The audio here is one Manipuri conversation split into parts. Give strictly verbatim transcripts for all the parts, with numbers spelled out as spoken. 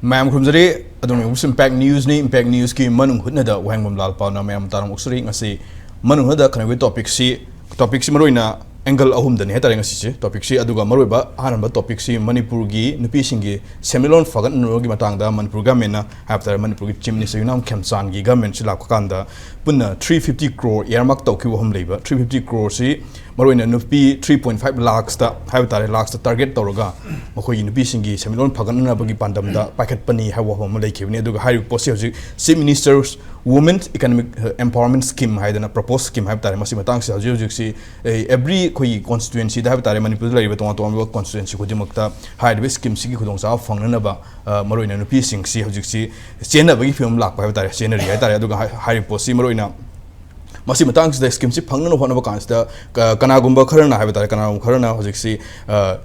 ꯃꯌꯥꯝ ꯈꯨꯔꯨꯝꯖꯔꯤ꯫ ꯑꯗꯨꯝ ꯌꯦꯡꯕꯁꯤ Impact Newsꯅꯤ꯫ Impact Newsꯀꯤ ꯃꯅꯨꯡ ꯍꯨꯠꯅꯗ ꯋꯥꯍꯦꯡꯕꯝ ꯂꯥꯜꯄꯥꯎꯅ ꯃꯌꯥꯝ ꯇꯥꯔꯝ ꯑꯣꯛꯆꯔꯤ꯫ ꯉꯁꯤ ꯃꯅꯨꯡ ꯍꯨꯠꯅꯗ ꯈꯟꯅꯕꯒꯤ topicꯁꯤ, topicꯁꯤ ꯃꯔꯨꯑꯣꯏꯅ angle ꯑꯍꯨꯝꯗꯅꯤ ꯍꯥꯏꯇꯥꯔꯦ ꯉꯁꯤꯁꯦ topicꯁꯤ꯫ ꯑꯗꯨꯒ ꯃꯔꯨꯑꯣꯏꯕ ꯑꯍꯥꯟꯕ topicꯁꯤ ꯃꯅꯤꯄꯨꯔꯒꯤ ꯅꯨꯄꯤꯁꯤꯡꯒꯤ ꯁꯦꯟꯃꯤꯠꯂꯣꯟ ꯐꯒꯠꯅꯕꯒꯤ ꯃꯇꯥꯡꯗ ꯃꯅꯤꯄꯨꯔ governmentꯅ ꯍꯥꯏꯕ ꯇꯥꯔꯦ, ꯃꯅꯤꯄꯨꯔꯒꯤ Chief Minister ꯌꯨꯝꯅꯥꯝ ꯈꯦꯝꯆꯥꯟꯒꯤ governmentꯁꯤ ꯂꯥꯛꯄ ꯀꯥꯟꯗ ꯄꯨꯟꯅ three fifty crore earmark ꯇꯧꯈꯤꯕ ꯋꯥꯐꯝ ꯂꯩꯕ꯫ Three fifty croreꯁꯤ ꯃꯔꯨꯑꯣꯏꯅ ꯅꯨꯄꯤ three point five lakhsꯇ ꯍꯥꯏꯕ ꯇꯥꯔꯦ, lakhsꯇ target ꯇꯧꯔꯒ ꯃꯈꯣꯏꯒꯤ ꯅꯨꯄꯤꯁꯤꯡꯒꯤ ꯁꯦꯟꯃꯤꯠꯂꯣꯟ ꯐꯒꯠꯅꯅꯕꯒꯤ ꯄꯥꯟꯗꯝꯗ ꯄꯥꯏꯈꯠꯄꯅꯤ ꯍꯥꯏꯕ ꯋꯥꯐꯝ ꯑꯃ ꯂꯩꯈꯤꯕꯅꯤ꯫ ꯑꯗꯨꯒ ꯍꯥꯏꯔꯤꯕ ꯄꯣꯠꯁꯤ ꯍꯧꯖꯤꯛ Chief Minister's Women Economic, ꯑ, Empowerment Scheme ꯍꯥꯏꯗꯅ propose scheme ꯍꯥꯏꯕ ꯇꯥꯔꯦ, ꯃꯁꯤ ꯃꯇꯥꯡꯁꯤꯗ ꯍꯧꯖꯤꯛ ꯍꯧꯖꯤꯛꯁꯤ, ꯑꯦ, every ꯑꯩꯈꯣꯏꯒꯤ constituencyꯗ ꯍꯥꯏꯕ ꯇꯥꯔꯦ, ꯃꯅꯤꯄꯨꯔꯗ ꯂꯩꯔꯤꯕ ꯇꯣꯉꯥꯟ ꯇꯣꯉꯥꯟꯕ constituency ꯈꯨꯗꯤꯡꯃꯛꯇ ꯍꯥꯏꯔꯤꯕ schemeꯁꯤꯒꯤ ꯈꯨꯗꯣꯡꯆꯥꯕ ꯐꯪꯅꯅꯕ, ꯑ, ꯃꯔꯨꯑꯣꯏꯅ ꯅꯨꯄꯤꯁꯤꯡꯁꯤ ꯍꯧꯖꯤꯛꯁꯤ ꯆꯦꯟꯅꯕꯒꯤ ꯐꯤꯕꯝ ꯂꯥꯛꯄ ꯍꯥꯏꯕ ꯇꯥꯔꯦ, ꯆꯦꯟꯅꯔꯤ ꯍꯥꯏ ꯇꯥꯔꯦ꯫ ꯑꯗꯨꯒ ꯍꯥꯏ-, ꯍꯥꯏꯔꯤꯕ ꯄꯣꯠꯁꯤ ꯃꯔꯨꯑꯣꯏꯅ ꯃꯁꯤ ꯃꯇꯥꯡꯁꯤꯗ schemeꯁꯤ ꯐꯪꯅꯅꯕ ꯍꯣꯠꯅꯕ ꯀꯥꯟꯁꯤꯗ ꯀ-, ꯀꯅꯥꯒꯨꯝꯕ ꯈꯔꯅ ꯍꯥꯏꯕ ꯇꯥꯔꯦ, ꯀꯅꯥꯒꯨꯝꯕ ꯈꯔꯅ ꯍꯧꯖꯤꯛꯁꯤ, ꯑ,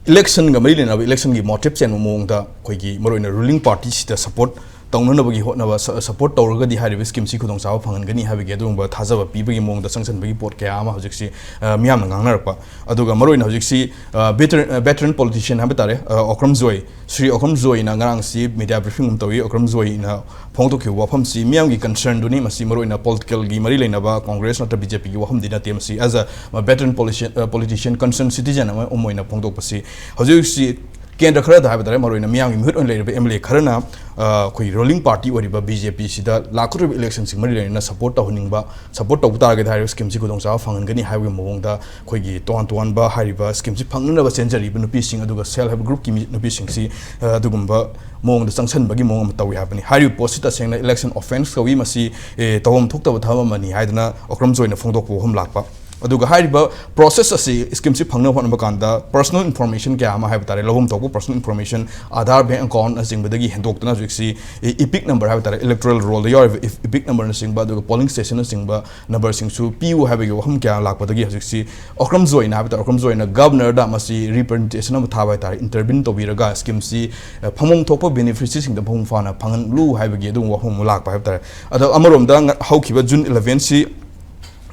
electionꯒ ꯃꯔꯤ ꯂꯩꯅꯕ electionꯒꯤ motive ꯆꯦꯟꯕ ꯃꯑꯣꯡꯗ ꯑꯩꯈꯣꯏꯒꯤ ꯃꯔꯨꯑꯣꯏꯅ ruling partyꯁꯤꯗ support ꯇꯧꯅꯅꯕꯒꯤ ꯍꯣꯠꯅꯕ, ꯁ-, support ꯇꯧꯔꯒꯗꯤ ꯍꯥꯏꯔꯤꯕ schemeꯁꯤ ꯈꯨꯗꯣꯡꯆꯥꯕ ꯐꯪꯍꯟꯒꯅꯤ ꯍꯥꯏꯕꯒꯤ ꯑꯗꯨꯒꯨꯝꯕ ꯊꯥꯖꯕ ꯄꯤꯕꯒꯤ ꯃꯑꯣꯡꯗ ꯆꯪꯁꯤꯟꯕꯒꯤ ꯄꯣꯠ ꯀꯌꯥ ꯑꯃ ꯍꯧꯖꯤꯛꯁꯤ, ꯑ, ꯃꯤꯌꯥꯝꯅ ꯉꯥꯡꯅꯔꯛꯄ꯫ ꯑꯗꯨꯒ ꯃꯔꯨꯑꯣꯏꯅ ꯍꯧꯖꯤꯛꯁꯤ, ꯑ, veteran, ꯑ, veteran politician ꯍꯥꯏꯕ ꯇꯥꯔꯦ, ꯑ, ꯑꯣꯀ꯭ꯔꯝ ꯖꯣꯏ, ꯁ꯭ꯔꯤ ꯑꯣꯀ꯭ꯔꯝ ꯖꯣꯏꯅ ꯉꯔꯥꯡꯁꯤ media briefing ꯑꯃ ꯇꯧꯏ꯫ ꯑꯣꯀ꯭ꯔꯝ ꯖꯣꯏꯅ ꯐꯣꯡꯗꯣꯛꯈꯤꯕ ꯋꯥꯐꯝꯁꯤ ꯃꯤꯌꯥꯝꯒꯤ concernꯗꯨꯅꯤ꯫ ꯃꯁꯤ ꯃꯔꯨꯑꯣꯏꯅ politicalꯒꯤ ꯃꯔꯤ ꯂꯩꯅꯕ Congress ꯅꯠꯇ꯭ꯔ BJPꯒꯤ ꯋꯥꯐꯝꯗꯤ ꯅꯠꯇꯦ꯫ ꯃꯁꯤ as a veteran politician, ꯑ, politician, concerned citizen ꯑꯃ, ꯑꯃ ꯑꯣꯏꯅ ꯐꯣꯡꯗꯣꯛꯄꯁꯤ ꯍꯧꯖꯤꯛ ꯍꯧꯖꯤꯛꯁꯤ ꯀꯦꯟꯗ꯭ꯔ ꯈꯔꯗ ꯍꯥꯏꯕ ꯇꯥꯔꯦ, ꯃꯔꯨꯑꯣꯏꯅ ꯃꯤꯌꯥꯝꯒꯤ ꯃꯤꯍꯨꯠ ꯑꯣꯏꯅ ꯂꯩꯔꯤꯕ MLA ꯈꯔꯅ, ꯑ, ꯑꯩꯈꯣꯏꯒꯤ ruling party ꯑꯣꯏꯔꯤꯕ BJPꯁꯤꯗ ꯂꯥꯛꯀꯗꯧꯔꯤꯕ electionꯁꯤꯡ ꯃꯔꯤ ꯂꯩꯅꯅ support ꯇꯧꯍꯟꯅꯤꯡꯕ, support ꯇꯧꯕ ꯇꯥꯔꯒꯗꯤ ꯍꯥꯏꯔꯤꯕ schemeꯁꯤ ꯈꯨꯗꯣꯡꯆꯥꯕ ꯐꯪꯍꯟꯒꯅꯤ ꯍꯥꯏꯕꯒꯤ ꯃꯑꯣꯡꯗ ꯑꯩꯈꯣꯏꯒꯤ ꯇꯣꯉꯥꯟ ꯇꯣꯉꯥꯟꯕ ꯍꯥꯏꯔꯤꯕ schemeꯁꯤ ꯐꯪꯅꯅꯕ ꯆꯦꯟꯖꯔꯤꯕ ꯅꯨꯄꯤꯁꯤꯡ, ꯑꯗꯨꯒ self help groupꯀꯤ ꯃꯤ-, ꯅꯨꯄꯤꯁꯤꯡꯁꯤ, ꯑ, ꯑꯗꯨꯒꯨꯝꯕ ꯃꯑꯣꯡꯗ ꯆꯪꯁꯟꯕꯒꯤ ꯃꯑꯣꯡ ꯑꯃ ꯇꯧꯏ ꯍꯥꯏꯕꯅꯤ꯫ ꯍꯥꯏꯔꯤꯕ ꯄꯣꯠꯁꯤ ꯇꯁꯦꯡꯅ election offence ꯀꯧꯏ꯫ ꯃꯁꯤ, ꯑꯦ, ꯇꯧꯐꯝ ꯊꯣꯛꯇꯕ ꯊꯕꯛ ꯑꯃꯅꯤ ꯍꯥꯏꯗꯨꯅ ꯑꯣꯀ꯭ꯔꯝ ꯖꯣꯏꯅ ꯐꯣꯡꯗꯣꯛꯄ ꯋꯥꯐꯝ ꯂꯥꯛꯄ꯫ ꯑꯗꯨꯒ ꯍꯥꯏꯔꯤꯕ process ꯑꯁꯤ, schemeꯁꯤ ꯐꯪꯅꯕ ꯍꯣꯠꯅꯕ ꯀꯥꯟꯗ personal information ꯀꯌꯥ ꯑꯃ ꯍꯥꯏꯕ ꯇꯥꯔꯦ, ꯂꯧꯐꯝ ꯊꯣꯛꯄ personal information, Aadhaar, bank accountꯅꯆꯤꯡꯕꯗꯒꯤ ꯍꯦꯟꯗꯣꯛꯇꯨꯅ ꯍꯧꯖꯤꯛꯁꯤ, ꯑꯦ, EPIC number ꯍꯥꯏꯕ ꯇꯥꯔꯦ, electoral rollꯗ ꯌꯥꯎꯔꯤꯕ ꯏꯞ-, EPIC numberꯅꯆꯤꯡꯕ, ꯑꯗꯨꯒ polling stationꯅꯆꯤꯡꯕ numberꯁꯤꯡꯁꯨ ꯄꯤꯌꯨ ꯍꯥꯏꯕꯒꯤ ꯋꯥꯐꯝ ꯀꯌꯥ ꯂꯥꯛꯄꯗꯒꯤ ꯍꯧꯖꯤꯛꯁꯤ ꯑꯣꯀ꯭ꯔꯝ ꯖꯣꯏꯅ ꯍꯥꯏꯕ ꯇꯥꯔꯦ, ꯑꯣꯀ꯭ꯔꯝ ꯖꯣꯏꯅ governorꯗ ꯃꯁꯤ representation ꯑꯃ ꯊꯥꯕ ꯍꯥꯏ ꯇꯥꯔꯦ, intervene ꯇꯧꯕꯤꯔꯒ schemeꯁꯤ, ꯑ, ꯐꯪꯐꯝ ꯊꯣꯛꯄ beneficiaryꯁꯤꯡꯗ ꯃꯄꯨꯡ ꯐꯥꯅ ꯐꯪꯍꯜꯂꯨ ꯍꯥꯏꯕꯒꯤ ꯑꯗꯨꯒꯨꯝꯕ ꯋꯥꯐꯝ ꯑꯃ ꯂꯥꯛꯄ ꯍꯥꯏꯕ ꯇꯥꯔꯦ꯫ ꯑꯗꯣ ꯑꯃꯔꯣꯝꯗ ꯉ-, ꯍꯧꯈꯤꯕ June elevenꯁꯤ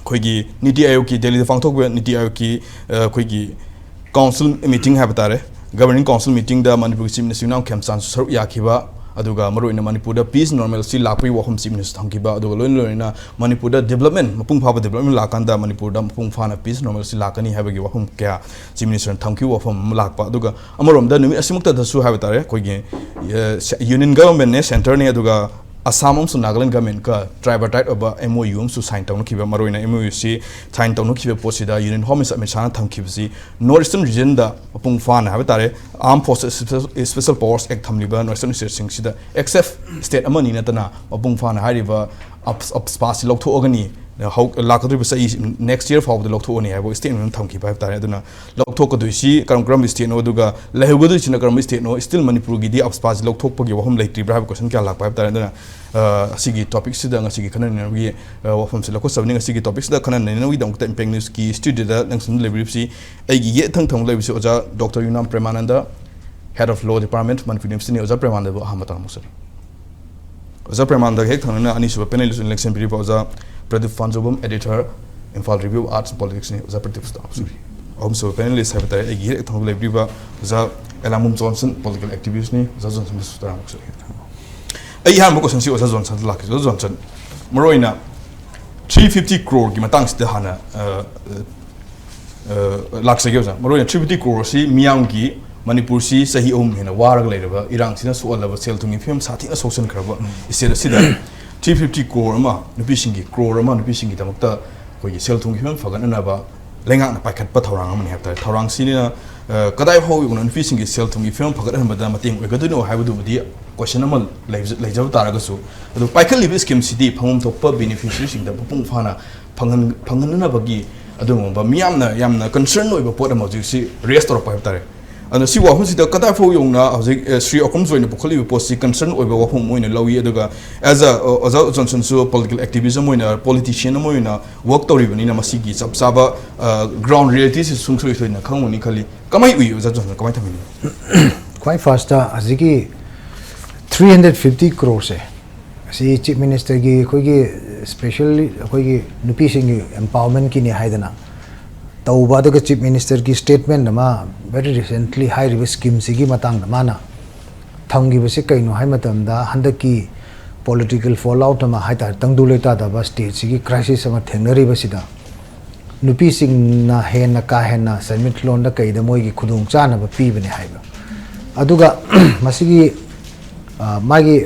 ꯑꯩꯈꯣꯏꯒꯤ ꯅꯤꯇꯤ ꯑꯥꯌꯣꯒꯀꯤ, ꯗꯦꯜꯂꯤꯗ ꯄꯥꯡꯊꯣꯛꯄ ꯅꯤꯇꯤ ꯑꯥꯌꯣꯒꯀꯤ, ꯑ, ꯑꯩꯈꯣꯏꯒꯤ council meeting ꯍꯥꯏꯕ ꯇꯥꯔꯦ, Governing Council meeting ꯗ ꯃꯅꯤꯄꯨꯔꯒꯤ Chief Minister ꯌꯨꯝꯅꯥꯝ ꯈꯦꯝꯆꯥꯟꯁꯨ ꯁꯔꯨꯛ ꯌꯥꯈꯤꯕ, ꯑꯗꯨꯒ ꯃꯔꯨꯑꯣꯏꯅ ꯃꯅꯤꯄꯨꯔꯗ peace normalcy ꯂꯥꯛꯄꯒꯤ ꯋꯥꯐꯝ Chief Minister ꯊꯝꯈꯤꯕ, ꯑꯗꯨꯒ ꯂꯣꯏꯅ ꯂꯣꯏꯅꯅ ꯃꯅꯤꯄꯨꯔꯗ development, ꯃꯄꯨꯡ ꯐꯥꯕ development ꯂꯥꯛꯀꯥꯟꯗ ꯃꯅꯤꯄꯨꯔꯗ ꯃꯄꯨꯡ ꯐꯥꯅ peace normalcy ꯂꯥꯛꯀꯅꯤ ꯍꯥꯏꯕꯒꯤ ꯋꯥꯐꯝ ꯀꯌꯥ Chief Minister ꯅ ꯊꯝꯈꯤꯕ ꯋꯥꯐꯝ ꯑꯃ ꯂꯥꯛꯄ꯫ ꯑꯗꯨꯒ ꯑꯃꯔꯣꯝꯗ ꯅꯨꯃꯤꯠ ꯑꯁꯤꯃꯛꯇꯗꯁꯨ ꯍꯥꯏꯕ ꯇꯥꯔꯦ, ꯑꯩꯈꯣꯏꯒꯤ, ꯑ, ꯁꯦ-, Union Government ꯅꯦ, Centre ꯅꯦ, ꯑꯗꯨꯒ ꯑꯁꯥꯝ ꯑꯃꯁꯨꯡ ꯅꯥꯒꯥꯂꯦꯟ Government ꯀ tripartite ꯑꯣꯏꯕ M O U ꯑꯃꯁꯨ sign ꯇꯧꯅꯈꯤꯕ꯫ ꯃꯔꯨꯑꯣꯏꯅ M O U ꯁꯤ sign ꯇꯧꯅꯈꯤꯕ ꯄꯣꯠꯁꯤꯗ Union Home Minister Amit ꯁꯥꯍꯅ ꯊꯝꯈꯤꯕꯁꯤ North Eastern Region ꯗ ꯃꯄꯨꯡ ꯐꯥꯅ ꯍꯥꯏꯕ ꯇꯥꯔꯦ, Armed Forces Special, Special Powers Act ꯊꯝꯂꯤꯕ North Eastern State ꯁꯤꯡꯁꯤꯗ, except state ꯑꯃꯅꯤ ꯅꯠꯇꯅ, ꯃꯄꯨꯡ ꯐꯥꯅ ꯍꯥꯏꯔꯤꯕ ꯑꯞ-, AFSPA ꯁꯤ ꯂꯧꯊꯣꯛꯑꯒꯅꯤ꯫ ꯍꯧ-, ꯂꯥꯛꯀꯗꯧꯔꯤꯕ ꯆꯍꯤ, next year ꯐꯥꯎꯕꯗ ꯂꯧꯊꯣꯛꯑꯅꯤ ꯍꯥꯏꯕ statement ꯑꯃ ꯊꯝꯈꯤꯕ ꯍꯥꯏꯕ ꯇꯥꯔꯦ꯫ ꯑꯗꯨꯅ ꯂꯧꯊꯣꯛꯀꯗꯣꯏꯁꯤ ꯀꯔꯝ ꯀꯔꯝꯕ state ꯅꯣ, ꯑꯗꯨꯒ ꯂꯩꯍꯧꯒꯗꯣꯏꯁꯤꯅ ꯀꯔꯝꯕ state ꯅꯣ? Still ꯃꯅꯤꯄꯨꯔꯒꯤꯗꯤ AFSPA ꯁꯤ ꯂꯧꯊꯣꯛꯄꯒꯤ ꯋꯥꯐꯝ ꯂꯩꯇ꯭ꯔꯤꯕ꯭ꯔꯥ ꯍꯥꯏꯕ question ꯀꯌꯥ ꯂꯥꯛꯄ ꯍꯥꯏꯕ ꯇꯥꯔꯦ꯫ ꯑꯗꯨꯅ, ꯑ, ꯑꯁꯤꯒꯤ topic ꯁꯤꯗ ꯉꯁꯤꯒꯤ ꯈꯟꯅ ꯅꯩꯅꯕꯒꯤ, ꯑ, ꯋꯥꯐꯝꯁꯤ ꯂꯧꯈꯠꯆꯕꯅꯤ꯫ ꯉꯁꯤꯒꯤ topic ꯁꯤꯗ ꯈꯟꯅ ꯅꯩꯅꯕꯒꯤꯗꯃꯛꯇ Impact News ꯀꯤ studio ꯗ ꯅꯪꯁꯤꯡ ꯂꯩꯕꯤꯔꯤꯕꯁꯤ ꯑꯩꯒꯤ ꯌꯦꯠ ꯊꯪ ꯊꯪꯕ ꯂꯩꯕꯁꯤ ꯑꯣꯖꯥ Doctor Yumnam ꯄ꯭ꯔꯦꯃꯥꯅꯟꯗ, Head of Law Department, Manipur University ꯅꯤ꯫ ꯑꯣꯖꯥ ꯄ꯭ꯔꯦꯃꯥꯅꯟꯗꯕꯨ ꯑꯍꯥꯟꯕ ꯇꯥꯟꯅ ꯃꯨꯛꯆꯔꯤ꯫ ꯑꯣꯖꯥ ꯄ꯭ꯔꯦꯃꯥꯅꯟꯗꯒ ꯍꯦꯛ ꯊꯪꯅꯅ ꯑꯅꯤꯁꯨꯕ panelist ꯑꯣꯏꯅ ꯂꯦꯡꯁꯤꯟꯕꯤꯔꯤꯕ ꯑꯣꯖꯥ Pradeep ꯐꯥꯟꯖꯧꯕꯝ, editor, Imphal Review of Arts and Politics ꯅꯤ꯫ ꯑꯣꯖꯥ ꯄ꯭ꯔꯗꯤꯞꯁꯨ ꯇꯥꯛꯄꯤꯔꯤ꯫ ꯑꯍꯨꯝꯁꯨꯕ panelist ꯍꯥꯏꯕ ꯇꯥꯔꯦ, ꯑꯩꯒꯤ ꯍꯦꯛ ꯊꯪꯕ ꯂꯩꯕꯤꯔꯤꯕ ꯑꯣꯖꯥ ꯑꯦꯂꯥꯃꯨꯝ ꯖꯣꯟꯁꯟ, political activist ꯅꯤ꯫ ꯑꯣꯖꯥ ꯖꯣꯟꯁꯟꯗꯁꯨ ꯇꯔꯥꯃꯨꯛ ꯁꯨꯔꯦ꯫ ꯑꯩ ꯑꯍꯥꯟꯕ question ꯁꯤ ꯑꯣꯖꯥ ꯖꯣꯟꯁꯟꯗ ꯂꯥꯛꯀꯦ꯫ ꯑꯣꯖꯥ ꯖꯣꯟꯁꯟ, ꯃꯔꯨꯑꯣꯏꯅ three fifty crore ꯒꯤ ꯃꯇꯥꯡꯁꯤꯗ ꯍꯥꯟꯅ, ꯑ, ꯑ, ꯂꯥꯛꯆꯒꯦ ꯑꯣꯖꯥ꯫ ꯃꯔꯨꯑꯣꯏꯅ three fifty crore ꯑꯁꯤ ꯃꯤꯌꯥꯝꯒꯤ, ꯃꯅꯤꯄꯨꯔꯁꯤ ꯆꯍꯤ ꯑꯍꯨꯝ ꯍꯦꯟꯅ ꯋꯥꯔꯒ ꯂꯩꯔꯕ, ꯏꯔꯥꯡꯁꯤꯅ ꯁꯣꯛꯍꯜꯂꯕ, ꯁꯦꯜ ꯊꯨꯝꯒꯤ ꯐꯤꯕꯝ ꯁꯥꯊꯤꯅ ꯁꯣꯛꯆꯟꯈ꯭ꯔꯕ state ꯑꯁꯤꯗ three fifty crore ꯑꯃ ꯅꯨꯄꯤꯁꯤꯡꯒꯤ, crore ꯑꯃ ꯅꯨꯄꯤꯁꯤꯡꯒꯤꯗꯃꯛꯇ ꯑꯩꯈꯣꯏꯒꯤ ꯁꯦꯜ ꯊꯨꯝꯒꯤ ꯐꯤꯕꯝ ꯐꯒꯠꯅꯅꯕ ꯂꯩꯉꯥꯛꯅ ꯄꯥꯏꯈꯠꯄ ꯊꯧꯔꯥꯡ ꯑꯃꯅꯤ ꯍꯥꯏꯕ ꯇꯥꯔꯦ꯫ ꯊꯧꯔꯥꯡꯁꯤꯅ, ꯑ, ꯀꯗꯥꯏ ꯐꯥꯎ ꯌꯧꯅ ꯅꯨꯄꯤꯁꯤꯡꯒꯤ ꯁꯦꯜ ꯊꯨꯝꯒꯤ ꯐꯤꯕꯝ ꯐꯒꯠꯍꯟꯕꯗ ꯃꯇꯦꯡ ꯑꯣꯏꯒꯗꯣꯏꯅꯣ ꯍꯥꯏꯕꯗꯨꯕꯨꯗꯤ question ꯑꯃ ꯂꯩꯖ-, ꯂꯩꯖꯕ ꯇꯥꯔꯒꯁꯨ, ꯑꯗꯨ ꯄꯥꯏꯈꯠꯂꯤꯕ scheme ꯁꯤꯗꯤ ꯐꯪꯐꯝ ꯊꯣꯛꯄ beneficiary ꯁꯤꯡꯗ ꯃꯄꯨꯡ ꯐꯥꯅ ꯐꯪꯍꯟ-, ꯐꯪꯍꯟꯅꯅꯕꯒꯤ ꯑꯗꯨꯒꯨꯝꯕ ꯃꯤꯌꯥꯝꯅ ꯌꯥꯝꯅ concern ꯑꯣꯏꯕ ꯄꯣꯠ ꯑꯃ ꯍꯧꯖꯤꯛꯁꯤ raise ꯇꯧꯔꯛꯄ ꯍꯥꯏꯕ ꯇꯥꯔꯦ꯫ ꯑꯗꯨꯅ ꯁꯤ ꯋꯥꯐꯝꯁꯤꯗ ꯀꯗꯥꯏ ꯐꯥꯎ ꯌꯧꯅ ꯍꯧꯖꯤꯛ, ꯑ, ꯁ꯭ꯔꯤ ꯑꯀꯨꯝꯁ ꯑꯣꯏꯅ ꯄꯨꯈꯠꯂꯤꯕ ꯄꯣꯠꯁꯤ concern ꯑꯣꯏꯕ ꯋꯥꯐꯝ ꯑꯃ ꯑꯣꯏꯅ ꯂꯧꯏ꯫ ꯑꯗꯨꯒ as a, ꯑ, ꯑꯣꯖꯥ ꯖꯣꯟꯁꯟꯁꯨ political activist ꯑꯃ ꯑꯣꯏꯅ, politician ꯑꯃ ꯑꯣꯏꯅ work ꯇꯧꯔꯤꯕꯅꯤꯅ ꯃꯁꯤꯒꯤ ꯆꯞ ꯆꯥꯕ, ꯑ, ground reality ꯁꯤ ꯁꯨꯡꯁꯣꯏ ꯁꯣꯏꯗꯅ ꯈꯪꯉꯝꯒꯅꯤ ꯈꯜꯂꯤ꯫ ꯀꯃꯥꯏꯅ ꯎꯏ ꯑꯣꯖꯥ ꯖꯣꯟꯁꯟ? ꯀꯃꯥꯏꯅ ꯊꯝꯕꯤꯅꯤ? ꯈ꯭ꯋꯥꯏ first ꯇ ꯍꯧꯖꯤꯛꯀꯤ three hundred fifty crore ꯁꯦ, ꯑꯁꯤ Chief Minister ꯒꯤ ꯑꯩꯈꯣꯏꯒꯤ specially ꯑꯩꯈꯣꯏꯒꯤ ꯅꯨꯄꯤꯁꯤꯡꯒꯤ empowerment ꯀꯤꯅꯤ ꯍꯥꯏꯗꯅ ꯇꯧꯕ, ꯑꯗꯨꯒ ꯆꯤꯐ ꯃꯤꯅꯤꯁꯇꯔꯒꯤ ꯁ꯭ꯇꯦꯠꯃꯦꯟ ꯑꯃ ꯚꯦꯔꯤ ꯔꯤꯁꯦꯟꯠꯂꯤ ꯍꯥꯏꯔꯤꯕ ꯁ꯭ꯀꯤꯝꯁꯤꯒꯤ ꯃꯇꯥꯡꯗ ꯃꯥꯅ ꯊꯝꯈꯤꯕꯁꯤ ꯀꯩꯅꯣ ꯍꯥꯏ ꯃꯇꯝꯗ, ꯍꯟꯗꯛꯀꯤ ꯄꯣꯂꯤꯇꯤꯀꯦꯜ ꯐꯣꯜ ꯑꯥꯎꯠ ꯑꯃ ꯍꯥꯏ ꯇꯥꯔꯦ, ꯇꯪꯗꯨ ꯂꯩꯇꯥꯗꯕ ꯁ꯭ꯇꯦꯠꯁꯤꯒꯤ ꯀ꯭ꯔꯥꯏꯁꯤꯁ ꯑꯃ ꯊꯦꯡꯅꯔꯤꯕꯁꯤꯗ ꯅꯨꯄꯤꯁꯤꯡꯅ ꯍꯦꯟꯅ ꯀꯥ ꯍꯦꯟꯅ ꯁꯦꯟꯃꯤꯠꯂꯣꯟꯗ ꯀꯩꯗ ꯃꯣꯏꯒꯤ ꯈꯨꯗꯣꯡꯆꯥꯅꯕ ꯄꯤꯕꯅꯦ ꯍꯥꯏꯕ꯫ ꯑꯗꯨꯒ ꯃꯁꯤꯒꯤ, ꯑ, ꯃꯥꯒꯤ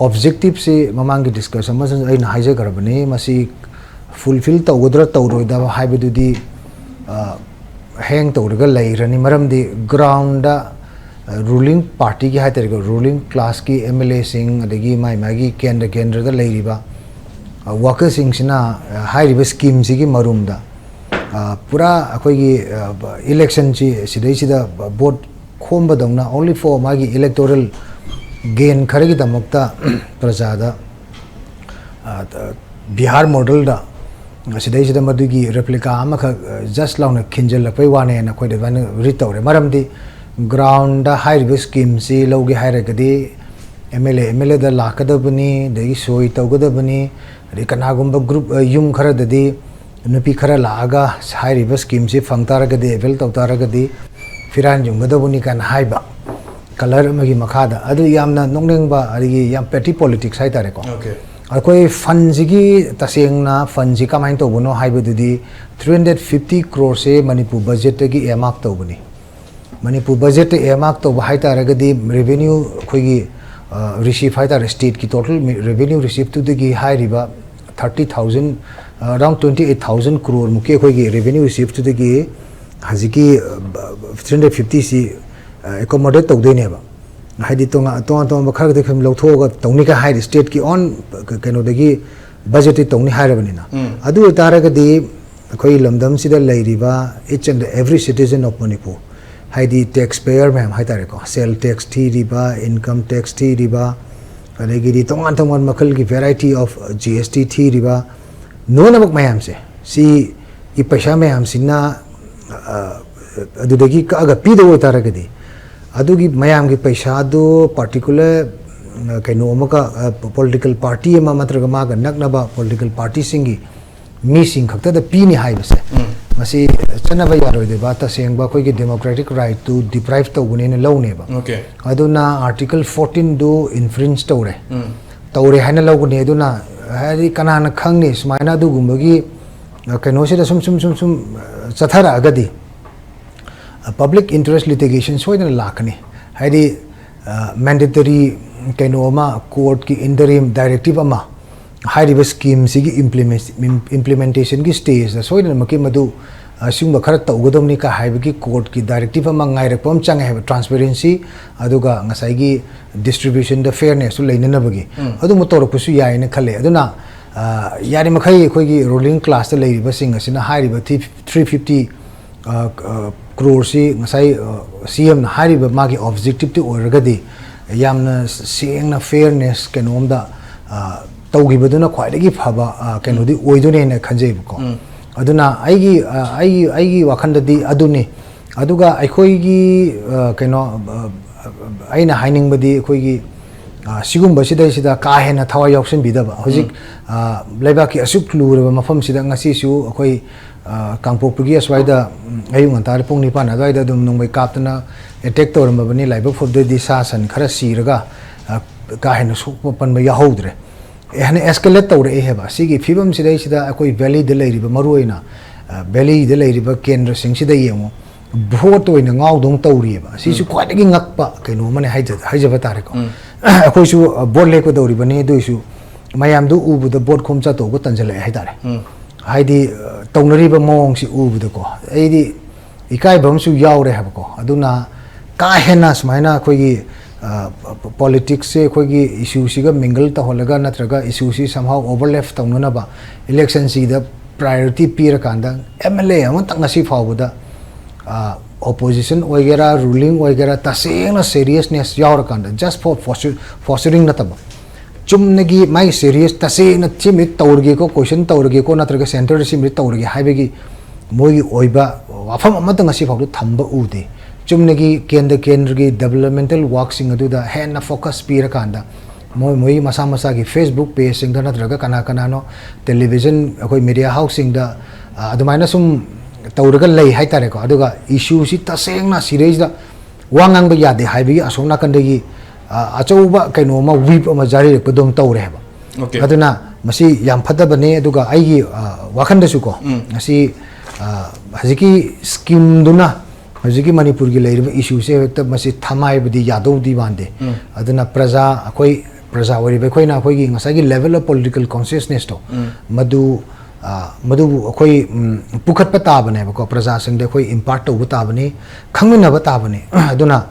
ꯑꯣꯕꯖꯦꯛꯇꯤꯞꯁꯤ ꯃꯃꯥꯡꯒꯤ ꯗꯤꯁꯀꯁꯟ ꯑꯃꯁꯨ ꯑꯩꯅ ꯍꯥꯏꯖꯈ꯭ꯔꯕꯅꯤ, ꯃꯁꯤ ꯐꯨꯜꯐꯤꯜ ꯇꯧꯒꯗ꯭ꯔꯥ ꯇꯧꯔꯣꯏꯗꯕ ꯍꯥꯏꯕꯗꯨꯗꯤ, ꯑ, ꯍꯦꯡ ꯇꯧꯔꯒ ꯂꯩꯔꯅꯤ꯫ ꯃꯔꯝꯗꯤ ꯒ꯭ꯔꯥꯎꯟꯗ, ꯑ, ꯔꯨꯂꯤꯡ ꯄꯥꯔꯇꯤꯒꯤ ꯍꯥꯏ ꯇꯥꯔꯦꯀꯣ, ꯔꯨꯂꯤꯡ ꯀ꯭ꯂꯥꯁꯀꯤ ꯑꯦꯝ ꯑꯦꯜ ꯑꯦꯁꯤꯡ, ꯑꯗꯒꯤ ꯃꯥꯏ ꯃꯥꯒꯤ ꯀꯦꯟꯗ꯭ꯔ ꯀꯦꯟꯗ꯭ꯔꯗ ꯂꯩꯔꯤꯕ, ꯑ, ꯋꯥꯀꯔꯁꯤꯡꯁꯤꯅ, ꯑ, ꯍꯥꯏꯔꯤꯕ ꯁ꯭ꯀꯤꯝꯁꯤꯒꯤ ꯃꯔꯨꯝꯗ, ꯑ, ꯄꯨꯔꯥ ꯑꯩꯈꯣꯏꯒꯤ, ꯑ, ꯏꯂꯦꯛꯁꯟꯁꯤ ꯁꯤꯗꯩꯁꯤꯗ ꯚꯣꯠ ꯈꯣꯝꯕꯗꯧꯅ, only for ꯃꯥꯒꯤ ꯏꯂꯦꯛꯇꯣꯔꯦꯜ ꯒꯦꯟ ꯈꯔꯒꯤꯗꯃꯛꯇ ꯄ꯭ꯔꯖꯥꯗ, ꯑ, ꯕꯤꯍꯥꯔ ꯃꯣꯗꯦꯜꯗ ꯁꯤꯗꯩꯁꯤꯗ ꯃꯗꯨꯒꯤ ꯔꯦꯄ꯭ꯂꯤꯀꯥ ꯑꯃꯈꯛ, ꯑ, ꯖꯁ ꯂꯥꯎꯅ ꯈꯤꯟꯖꯤꯜꯂꯛꯄꯩ ꯋꯥꯅꯦꯅ ꯑꯩꯈꯣꯏꯗ ꯑꯗꯨꯃꯥꯏꯅ ꯔꯤꯠ ꯇꯧꯔꯦ꯫ ꯃꯔꯝꯗꯤ ꯒ꯭ꯔꯥꯎꯟꯗ ꯍꯥꯏꯔꯤꯕ ꯁ꯭ꯀꯤꯝꯁꯤ ꯂꯧꯒꯦ ꯍꯥꯏꯔꯒꯗꯤ M L A, M L ꯑꯦꯗ ꯂꯥꯛꯀꯗꯕꯅꯤ, ꯑꯗꯒꯤ ꯁꯣꯏ ꯇꯧꯒꯗꯕꯅꯤ, ꯑꯗꯩ ꯀꯅꯥꯒꯨꯝꯕ ꯒ꯭ꯔꯨꯞ, ꯑ, ꯌꯨꯝ ꯈꯔꯗꯗꯤ ꯅꯨꯄꯤ ꯈꯔ ꯂꯥꯛꯑꯒ ꯍꯥꯏꯔꯤꯕ ꯁ꯭ꯀꯤꯝꯁꯤ ꯐꯪ ꯇꯥꯔꯒꯗꯤ, ꯑꯦꯕꯦꯜ ꯇꯧ ꯇꯥꯔꯒꯗꯤ ꯐꯤꯔꯥꯟ ꯌꯨꯝꯒꯗꯕꯅꯤ ꯀꯥꯏꯅ ꯍꯥꯏꯕ, ꯀꯂꯔ ꯑꯃꯒꯤ ꯃꯈꯥꯗ꯫ ꯑꯗꯨ ꯌꯥꯝꯅ ꯅꯣꯛꯅꯤꯡꯕ, ꯑꯗꯒꯤ ꯌꯥꯝ ꯄꯦꯇꯤ ꯄꯣꯂꯤꯇꯤꯛꯁ ꯍꯥꯏꯇꯥꯔꯦꯀꯣ꯫ Okay. ꯑꯩꯈꯣꯏ ꯐꯟꯁꯤꯒꯤ, ꯇꯁꯦꯡꯅ ꯐꯟꯁꯤ ꯀꯃꯥꯏꯅ ꯇꯧꯕꯅꯣ ꯍꯥꯏꯕꯗꯨꯗꯤ, ꯊ꯭ꯔꯤ ꯍꯟꯗ꯭ꯔꯦꯠ ꯐꯤꯐꯇꯤ ꯀ꯭ꯔꯣꯔꯁꯦ ꯃꯅꯤꯄꯨꯔ ꯕꯖꯦꯠꯇꯒꯤ ꯑꯦꯃꯥꯔꯛ ꯇꯧꯕꯅꯤ꯫ ꯃꯅꯤꯄꯨꯔ ꯕꯖꯦꯠꯇ ꯑꯦꯃꯥꯔꯛ ꯇꯧꯕ ꯍꯥꯏꯇꯥꯔꯒꯗꯤ, ꯔꯦꯚꯦꯅ꯭ꯌꯨ, ꯑꯩꯈꯣꯏꯒꯤ, ꯑ, ꯔꯤꯁꯤꯞ ꯍꯥꯏꯇꯥꯔꯦ, ꯁ꯭ꯇꯦꯠꯀꯤ ꯇꯣꯇꯦꯜ ꯃꯤ-, ꯔꯦꯚꯦꯅ꯭ꯌꯨ ꯔꯤꯁꯤꯞꯇꯨꯗꯒꯤ ꯍꯥꯏꯔꯤꯕ ꯊꯥꯔꯇꯤ ꯊꯥꯎꯖꯟ, ꯑ, around twenty eight thousand crore ꯃꯨꯛꯀꯤ ꯑꯩꯈꯣꯏꯒꯤ ꯔꯦꯚꯦꯅ꯭ꯌꯨ ꯔꯤꯁꯤꯞꯇꯨꯗꯒꯤ ꯍꯧꯖꯤꯛꯀꯤ, ꯑ, ꯊ꯭ꯔꯤ ꯍꯟꯗ꯭ꯔꯦꯠ ꯐꯤꯐꯇꯤꯁꯤ, ꯑ, ꯑꯦꯀꯣꯃꯣꯗꯦꯠ ꯇꯧꯗꯣꯏꯅꯦꯕ꯫ ꯍꯥꯏꯗꯤ ꯇꯣꯉꯥꯟ, ꯇꯣꯉꯥꯟ ꯇꯣꯉꯥꯟꯕ ꯈꯔꯗꯤ ꯑꯩꯈꯣꯏ ꯂꯧꯊꯣꯛꯑꯒ ꯇꯧꯅꯤ ꯀꯥꯏ ꯍꯥꯏꯔꯤ, ꯁ꯭ꯇꯦꯠꯀꯤ ꯑꯣꯟ ꯀ-, ꯀꯩꯅꯣꯗꯒꯤ ꯕꯖꯦꯠꯇꯤ ꯇꯧꯅꯤ ꯍꯥꯏꯔꯕꯅꯤꯅ꯫ ꯎꯝ꯫ ꯑꯗꯨ ꯑꯣꯏꯇꯥꯔꯒꯗꯤ ꯑꯩꯈꯣꯏ ꯂꯝꯗꯝꯁꯤꯗ ꯂꯩꯔꯤꯕ each and every citizen of Manipur, ꯍꯥꯏꯗꯤ ꯇꯦꯛꯁ ꯄꯦꯌꯔ ꯃꯌꯥꯝ ꯍꯥꯏꯇꯥꯔꯦꯀꯣ, ꯁꯦꯜ ꯇꯦꯛꯁ ꯊꯤꯔꯤꯕ, ꯏꯟꯀꯝ ꯇꯦꯛꯁ ꯊꯤꯔꯤꯕ, ꯑꯗꯒꯤꯗꯤ ꯇꯣꯉꯥꯟ ꯇꯣꯉꯥꯟꯕ ꯃꯈꯜꯒꯤ variety of G S T ꯊꯤꯔꯤꯕ ꯂꯣꯏꯅꯃꯛ ꯃꯌꯥꯝꯁꯦ, ꯁꯤꯒꯤ ꯄꯩꯁꯥ ꯃꯌꯥꯝꯁꯤꯅ, ꯑ, ꯑꯗꯨꯗꯒꯤ ꯀꯛꯑꯒ ꯄꯤꯗꯧ ꯑꯣꯏꯇꯥꯔꯒꯗꯤ, ꯑꯗꯨꯒꯤ ꯃꯌꯥꯝꯒꯤ ꯄꯩꯁꯥꯗꯨ ꯄꯥꯔꯇꯤꯀꯨꯂꯔ, ꯑ, ꯀꯩꯅꯣ ꯑꯃꯒ, ꯑ, ꯄꯣꯂꯤꯇꯤꯀꯦꯜ ꯄꯥꯔꯇꯤ ꯑꯃ ꯅꯠꯇ꯭ꯔꯒ ꯃꯥꯒ ꯅꯛꯅꯕ ꯄꯣꯂꯤꯇꯤꯀꯦꯜ ꯄꯥꯔꯇꯤꯁꯤꯡꯒꯤ ꯃꯤꯁꯤꯡ ꯈꯛꯇꯗ ꯄꯤꯅꯤ ꯍꯥꯏꯕꯁꯦ, ꯎꯝ꯫ ꯃꯁꯤ ꯆꯠꯅꯕ ꯌꯥꯔꯣꯏꯗꯣꯏꯕ, ꯇꯁꯦꯡꯕ ꯑꯩꯈꯣꯏꯒꯤ democratic right two deprive ꯇꯧꯕꯅꯦꯅ ꯂꯧꯅꯦꯕ꯫ Okay. ꯑꯗꯨꯅ Article fourteen ꯗꯨ infringe ꯇꯧꯔꯦ꯫ ꯎꯝ. ꯇꯧꯔꯦ ꯍꯥꯏꯅ ꯂꯧꯒꯅꯤ꯫ ꯑꯗꯨꯅ ꯍꯥꯏꯗꯤ ꯀꯅꯥꯅ ꯈꯪꯅꯤ, ꯁꯨꯃꯥꯏꯅ ꯑꯗꯨꯒꯨꯝꯕꯒꯤ, ꯑ, ꯀꯩꯅꯣꯁꯤꯗ ꯁꯨꯝ, ꯁꯨꯝ, ꯁꯨꯝ, ꯁꯨꯝ, ꯑ, ꯆꯠꯊꯔꯛꯑꯒꯗꯤ, ꯑ, public interest litigation ꯁꯣꯏꯗꯅ ꯂꯥꯛꯀꯅꯤ꯫ ꯍꯥꯏꯗꯤ, ꯑ, mandatory ꯀꯩꯅꯣ ꯑꯃ, court ꯀꯤ interim directive ꯑꯃ, ꯍꯥꯏꯔꯤꯕ scheme ꯁꯤꯒꯤ implement-, implementation ꯒꯤ stage ꯇ ꯁꯣꯏꯗꯅꯃꯛꯀꯤ ꯃꯗꯨ, ꯑ, ꯁꯤꯒꯨꯝꯕ ꯈꯔ ꯇꯧꯒꯗꯕꯅꯤ ꯀ ꯍꯥꯏꯕꯒꯤ court ꯀꯤ directive ꯑꯃ ꯉꯥꯏꯔꯛꯄ ꯑꯃ ꯆꯪꯉꯦ ꯍꯥꯏꯕ, transparency, ꯑꯗꯨꯒ ꯉꯁꯥꯏꯒꯤ distribution ꯗ fairness ꯁꯨ ꯂꯩꯅꯅꯕꯒꯤ꯫ ꯎꯝ. ꯑꯗꯨꯝꯕ ꯇꯧꯔꯛꯄꯁꯨ ꯌꯥꯏꯅ ꯈꯜꯂꯦ꯫ ꯑꯗꯨꯅ, ꯑ, ꯌꯥꯔꯤꯃꯈꯩ ꯑꯩꯈꯣꯏꯒꯤ ruling class ꯇ ꯂꯩꯔꯤꯕꯁꯤꯡ ꯑꯁꯤꯅ ꯍꯥꯏꯔꯤꯕ three fifty, ꯑ, ꯑ, crore ꯁꯤ ꯉꯁꯥꯏ, ꯑ, C M ꯅ ꯍꯥꯏꯔꯤꯕ ꯃꯥꯒꯤ objective ꯇꯨ ꯑꯣꯏꯔꯒꯗꯤ, ꯌꯥꯝꯅ ꯁꯦꯡꯅ fairness ꯀꯩꯅꯣꯝꯗ, ꯑ, ꯇꯧꯈꯤꯕꯗꯨꯅ ꯈ꯭ꯋꯥꯏꯗꯒꯤ ꯐꯕ, ꯑ, ꯀꯩꯅꯣꯗꯤ ꯑꯣꯏꯗꯣꯏꯅꯦꯅ ꯈꯟꯖꯩꯕꯀꯣ꯫ ꯎꯝ. ꯑꯗꯨꯅ ꯑꯩꯒꯤ, ꯑ, ꯑꯩꯒꯤ, ꯑꯩꯒꯤ ꯋꯥꯈꯜꯗꯗꯤ ꯑꯗꯨꯅꯤ꯫ ꯑꯗꯨꯒ ꯑꯩꯈꯣꯏꯒꯤ, ꯑ, ꯀꯩꯅꯣ, ꯑ, ꯑꯩꯅ ꯍꯥꯏꯅꯤꯡꯕꯗꯤ ꯑꯩꯈꯣꯏꯒꯤ, ꯑ, ꯁꯤꯒꯨꯝꯕꯁꯤꯗꯩꯁꯤꯗ ꯀꯥ ꯍꯦꯟꯅ ꯊꯋꯥꯏ ꯌꯥꯎꯁꯟꯕꯤꯗꯕ꯫ ꯍꯧꯖꯤꯛ, ꯎꯝ. ꯑ, ꯂꯩꯕꯥꯛꯀꯤ ꯑꯁꯨꯛ ꯂꯨꯔꯕ ꯃꯐꯝꯁꯤꯗ ꯉꯁꯤꯁꯨ ꯑꯩꯈꯣꯏ, ꯑ, ꯀꯥꯡꯄꯣꯛꯄꯤꯒꯤ ꯑꯁ꯭ꯋꯥꯏꯗ, ꯎꯝ, ꯑꯌꯨꯛ ꯉꯟꯇꯥꯗ ꯄꯨꯡ ꯅꯤꯄꯥꯟ ꯑꯗꯨꯋꯥꯏꯗ ꯑꯗꯨꯝ ꯅꯣꯡꯃꯩ ꯀꯥꯞꯇꯅ attack ꯇꯧꯔꯝꯃꯕꯅꯤ꯫ ꯂꯥꯏꯕꯛ ꯐꯕꯗꯗꯤ ꯁꯥ ꯁꯟ ꯈꯔ ꯁꯤꯔꯒ, ꯑ, ꯀꯥ ꯍꯦꯟꯅ ꯁꯣꯛꯄ ꯄꯟꯕ ꯌꯥꯎꯍꯧꯗ꯭ꯔꯦ꯫ ꯍꯦꯟꯅ escalate ꯇꯧꯔꯛꯑꯦ ꯍꯥꯏꯕ꯫ ꯁꯤꯒꯤ ꯐꯤꯕꯝꯁꯤꯗꯩꯁꯤꯗ ꯑꯩꯈꯣꯏ valley ꯗ ꯂꯩꯔꯤꯕ, ꯃꯔꯨꯑꯣꯏꯅ, ꯑ, valley ꯗ ꯂꯩꯔꯤꯕ ꯀꯦꯟꯗ꯭ꯔꯁꯤꯡꯁꯤꯗ ꯌꯦꯡꯉꯨ, vote ꯑꯣꯏꯅ ꯉꯥꯎꯗꯧꯅ ꯇꯧꯔꯤꯑꯕ꯫ ꯁꯤꯁꯨ ꯎꯝ. ꯈ꯭ꯋꯥꯏꯗꯒꯤ ꯉꯛꯄ ꯀꯩꯅꯣ ꯑꯃꯅꯦ ꯍꯥꯏꯖ-, ꯍꯥꯏꯖꯕ ꯇꯥꯔꯦꯀꯣ꯫ ꯎꯝ. ꯑꯩꯈꯣꯏꯁꯨ, ꯑ, vote ꯂꯦꯞꯀꯗꯧꯔꯤꯕꯅꯤ, ꯑꯗꯨꯏꯁꯨ ꯃꯌꯥꯝꯗꯨ ꯎꯕꯗ vote ꯈꯣꯝ ꯆꯠꯇꯧꯕ ꯇꯟꯖꯜꯂꯛꯑꯦ ꯍꯥꯏꯇꯥꯔꯦ꯫ ꯎꯝ. ꯍꯥꯏꯗꯤ, ꯑ, ꯇꯧꯅꯔꯤꯕ ꯃꯑꯣꯡꯁꯤ ꯎꯕꯗꯀꯣ, ꯑꯩꯗꯤ ꯏꯀꯥꯏꯕ ꯑꯃꯁꯨ ꯌꯥꯎꯔꯦ ꯍꯥꯏꯕꯀꯣ꯫ ꯑꯗꯨꯅ ꯀꯥ ꯍꯦꯟꯅ ꯁꯨꯃꯥꯏꯅ ꯑꯩꯈꯣꯏꯒꯤ, ꯑ, politics ꯁꯦ ꯑꯩꯈꯣꯏꯒꯤ issue ꯁꯤꯒ mingle ꯇꯧꯍꯜꯂꯒ, ꯅꯠꯇ꯭ꯔꯒ issue ꯁꯤ somehow overlap ꯇꯧꯅꯅꯕ election ꯁꯤꯗ priority ꯄꯤꯔꯀꯥꯟꯗ M L A ꯑꯃꯇꯪ ꯉꯁꯤ ꯐꯥꯎꯕꯗ, ꯑ, opposition ꯑꯣꯏꯒꯦꯔꯥ, ruling ꯑꯣꯏꯒꯦꯔꯥ, ꯇꯁꯦꯡꯅ seriousness ꯌꯥꯎꯔꯀꯥꯟꯗ, just for postu-, posturing ꯅꯠꯇꯕ, ꯆꯨꯝꯅꯒꯤ ꯃꯥꯒꯤ serious, ꯇꯁꯦꯡꯅ ꯁꯤꯃꯗꯤ ꯇꯧꯔꯒꯦꯀꯣ, question ꯇꯧꯔꯒꯦꯀꯣ, ꯅꯠꯇ꯭ꯔꯒ centre ꯗ ꯁꯤꯃꯗꯤ ꯇꯧꯔꯒꯦ ꯍꯥꯏꯕꯒꯤ ꯃꯣꯏꯒꯤ ꯑꯣꯏꯕ ꯋꯥꯐꯝ ꯑꯃꯠꯇ ꯉꯁꯤ ꯐꯥꯎꯗ ꯊꯝꯕ ꯎꯗꯦ꯫ ꯆꯨꯝꯅꯒꯤ ꯀꯦꯟꯗ꯭ꯔ ꯀꯦꯟꯗ꯭ꯔꯒꯤ developmental work ꯁꯤꯡ ꯑꯗꯨꯗ ꯍꯦꯟꯅ focus ꯄꯤꯔꯀꯥꯟꯗ, ꯃꯣꯏ, ꯃꯣꯏ ꯃꯁꯥ ꯃꯁꯥꯒꯤ Facebook page ꯁꯤꯡꯗ ꯅꯠꯇ꯭ꯔꯒ ꯀꯅꯥ ꯀꯅꯥꯅꯣ television, ꯑꯩꯈꯣꯏ media house ꯁꯤꯡꯗ, ꯑ, ꯑꯗꯨꯃꯥꯏꯅ ꯁꯨꯝ ꯇꯧꯔꯒ ꯂꯩ ꯍꯥꯏꯇꯥꯔꯦꯀꯣ꯫ ꯑꯗꯨꯒ ꯏꯁꯨꯁꯤ ꯇꯁꯦꯡꯅ ꯁꯤꯗꯩꯁꯤꯗ ꯋꯥ ꯉꯥꯡꯕ ꯌꯥꯗꯦ ꯍꯥꯏꯕꯒꯤ ꯑꯁꯣꯝ ꯅꯥꯀꯟꯗꯒꯤ, ꯑ, ꯑꯆꯧꯕ ꯀꯩꯅꯣ ꯑꯃ, ꯋꯤꯞ ꯑꯃ ꯖꯥꯔꯤꯔꯛꯄꯗꯧꯅ ꯇꯧꯔꯦ ꯍꯥꯏꯕ꯫ Okay. ꯑꯗꯨꯅ ꯃꯁꯤ ꯌꯥꯝ ꯐꯠꯇꯕꯅꯦ꯫ ꯑꯗꯨꯒ ꯑꯩꯒꯤ, ꯑ, ꯋꯥꯈꯟꯗꯁꯨꯀꯣ, ꯎꯝ. ꯉꯁꯤ, ꯑ, ꯍꯧꯖꯤꯛꯀꯤ ꯁ꯭ꯀꯤꯝꯗꯨꯅ ꯍꯧꯖꯤꯛꯀꯤ ꯃꯅꯤꯄꯨꯔꯒꯤ ꯂꯩꯔꯤꯕ ꯏꯁꯨꯁꯦ ꯍꯦꯛꯇ ꯃꯁꯤ ꯊꯃꯥꯏꯕꯗꯤ ꯌꯥꯗꯧꯗꯤ ꯃꯥꯟꯗꯦ꯫ ꯎꯝ. ꯑꯗꯨꯅ ꯄ꯭ꯔꯖꯥ, ꯑꯩꯈꯣꯏ ꯄ꯭ꯔꯖꯥ ꯑꯣꯏꯔꯤꯕ ꯑꯩꯈꯣꯏꯅ ꯑꯩꯈꯣꯏꯒꯤ ꯉꯁꯥꯏꯒꯤ level of political consciousness ꯇꯣ, ꯎꯝ. ꯃꯗꯨ, ꯑ, ꯃꯗꯨꯕꯨ ꯑꯩꯈꯣꯏ, ꯎꯝ, ꯄꯨꯈꯠꯄ ꯇꯥꯕꯅꯦꯕꯀꯣ, ꯄ꯭ꯔꯖꯥꯁꯤꯡꯗ ꯑꯩꯈꯣꯏ impart ꯇꯧꯕ ꯇꯥꯕꯅꯤ, ꯈꯪꯃꯤꯟꯅꯕ ꯇꯥꯕꯅꯤ꯫ ꯑꯗꯨꯅ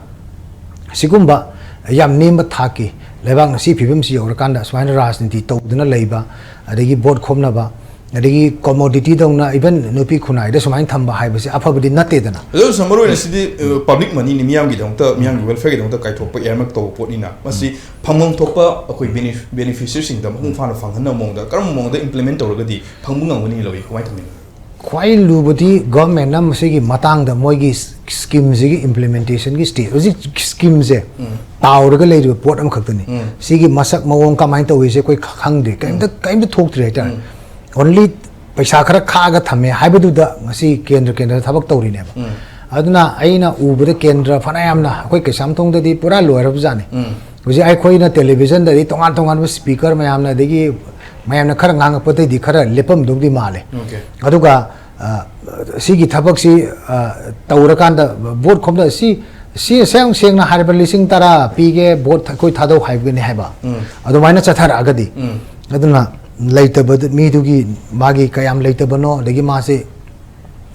ꯁꯤꯒꯨꯝꯕ ꯌꯥꯝ ꯅꯦꯝꯕ ꯊꯥꯛꯀꯤ ꯂꯩꯕꯥꯛꯅ ꯁꯤ ꯐꯤꯕꯝꯁꯤ ꯌꯧꯔꯀꯥꯟꯗ ꯁꯨꯃꯥꯏꯅ ꯔꯥꯖꯅꯤꯇꯤ ꯇꯧꯗꯨꯅ ꯂꯩꯕ, ꯑꯗꯒꯤ ꯚꯣꯠ ꯈꯣꯝꯅꯕ, ꯑꯗꯒꯤ commodity ꯗꯧꯅ even ꯅꯨꯄꯤ ꯈꯨꯟꯅꯥꯏꯗ ꯁꯨꯃꯥꯏꯅ ꯊꯝꯕ ꯍꯥꯏꯕꯁꯤ ꯑꯐꯕꯗꯤ ꯅꯠꯇꯦꯗꯅ꯫ ꯑꯗꯨꯁꯨ ꯃꯔꯨ ꯑꯣꯏꯅ ꯁꯤꯗꯤ, ꯑ, public money ꯅꯤ, ꯃꯤꯌꯥꯝꯒꯤꯗꯃꯛꯇ, ꯃꯤꯌꯥꯝꯒꯤ welfare ꯒꯤꯗꯃꯛꯇ ꯀꯥꯏꯊꯣꯛꯄ earmark ꯇꯧꯕ ꯄꯣꯠꯅꯤꯅ, ꯃꯁꯤ ꯐꯪꯐꯝ ꯊꯣꯛꯄ ꯑꯩꯈꯣꯏ benef-, beneficiary ꯁꯤꯡꯗ ꯃꯄꯨꯡ ꯐꯥꯅ ꯐꯪꯍꯟꯅꯕ ꯃꯑꯣꯡꯗ ꯀꯔꯝꯕ ꯃꯑꯣꯡꯗ implement ꯇꯧꯔꯒꯗꯤ ꯐꯪꯕ ꯉꯝꯒꯅꯤ ꯂꯧꯏ, ꯀꯃꯥꯏꯅ ꯊꯝꯕꯤꯅꯤ? ꯈ꯭ꯋꯥꯏ ꯂꯨꯕꯗꯤ government ꯅ ꯃꯁꯤꯒꯤ ꯃꯇꯥꯡꯗ ꯃꯣꯏꯒꯤ ꯁ꯭ꯀꯤꯝꯁꯤꯒꯤ implementation ꯒꯤ stage, ꯍꯧꯖꯤꯛ ꯁ꯭ꯀꯤꯝꯁꯦ ꯎꯝ. ꯇꯥꯎꯔꯒ ꯂꯩꯔꯤꯕ ꯄꯣꯠ ꯑꯃꯈꯛꯇꯅꯤ꯫ ꯎꯝ. ꯁꯤꯒꯤ ꯃꯁꯛ ꯃꯑꯣꯡ ꯀꯃꯥꯏꯅ ꯇꯧꯔꯤꯁꯦ ꯑꯩꯈꯣꯏ ꯈ-, ꯈꯪꯗꯦ, ꯀꯩꯝꯇ, ꯀꯩꯝꯇ ꯊꯣꯛꯇ꯭ꯔꯤ ꯍꯥꯏꯇꯥꯔꯦ꯫ ꯎꯝ. Only ꯄꯩꯁꯥ ꯈꯔ ꯈꯥꯛꯑꯒ ꯊꯝꯃꯦ ꯍꯥꯏꯕꯗꯨꯗ ꯉꯁꯤ ꯀꯦꯟꯗ꯭ꯔ, ꯀꯦꯟꯗ꯭ꯔꯗ ꯊꯕꯛ ꯇꯧꯔꯤꯅꯦꯕ꯫ ꯎꯝ. ꯑꯗꯨꯅ ꯑꯩꯅ ꯎꯕꯗ ꯀꯦꯟꯗ꯭ꯔ ꯐꯅꯌꯥꯝꯅ, ꯑꯩꯈꯣꯏ ꯀꯩꯁꯥꯝꯊꯣꯡꯗꯗꯤ ꯄꯨꯔꯥ ꯂꯣꯏꯔꯕꯖꯥꯠꯅꯤ꯫ ꯎꯝ. ꯍꯧꯖꯤꯛ ꯑꯩꯈꯣꯏꯅ ꯇꯦꯂꯤꯚꯤꯖꯟꯗꯗꯤ ꯇꯣꯉꯥꯟ ꯇꯣꯉꯥꯟꯕ speaker ꯃꯌꯥꯝꯅ, ꯑꯗꯒꯤ ꯃꯌꯥꯝꯅ ꯈꯔ ꯉꯥꯡꯉꯛꯄꯗꯩꯗꯤ ꯈꯔ ꯂꯦꯞꯄꯝꯗꯧꯗꯤ ꯃꯥꯜꯂꯦ꯫ Okay. ꯑꯗꯨꯒ, ꯑ, ꯁꯤꯒꯤ ꯊꯕꯛꯁꯤ, ꯑ, ꯇꯧꯔꯀꯥꯟꯗ ꯚꯣꯠ ꯈꯣꯝꯗ ꯁꯤ, ꯁꯤ ꯑꯁꯦꯡ ꯁꯦꯡꯅ ꯍꯥꯏꯔꯕ ꯂꯤꯁꯤꯡ ꯇꯔꯥ ꯄꯤꯒꯦ, ꯚꯣꯠ ꯑꯩꯈꯣꯏ ꯊꯥꯗꯧ ꯍꯥꯏꯕꯒꯤꯅꯤ ꯍꯥꯏꯕ꯫ ꯎꯝ. ꯑꯗꯨꯃꯥꯏꯅ ꯆꯠꯊꯔꯛꯑꯒꯗꯤ꯫ ꯎꯝ. ꯑꯗꯨꯅ ꯂꯩꯇꯕꯗ ꯃꯤꯗꯨꯒꯤ ꯃꯥꯒꯤ ꯀꯌꯥꯝ ꯂꯩꯇꯕꯅꯣ, ꯑꯗꯒꯤ ꯃꯥꯁꯦ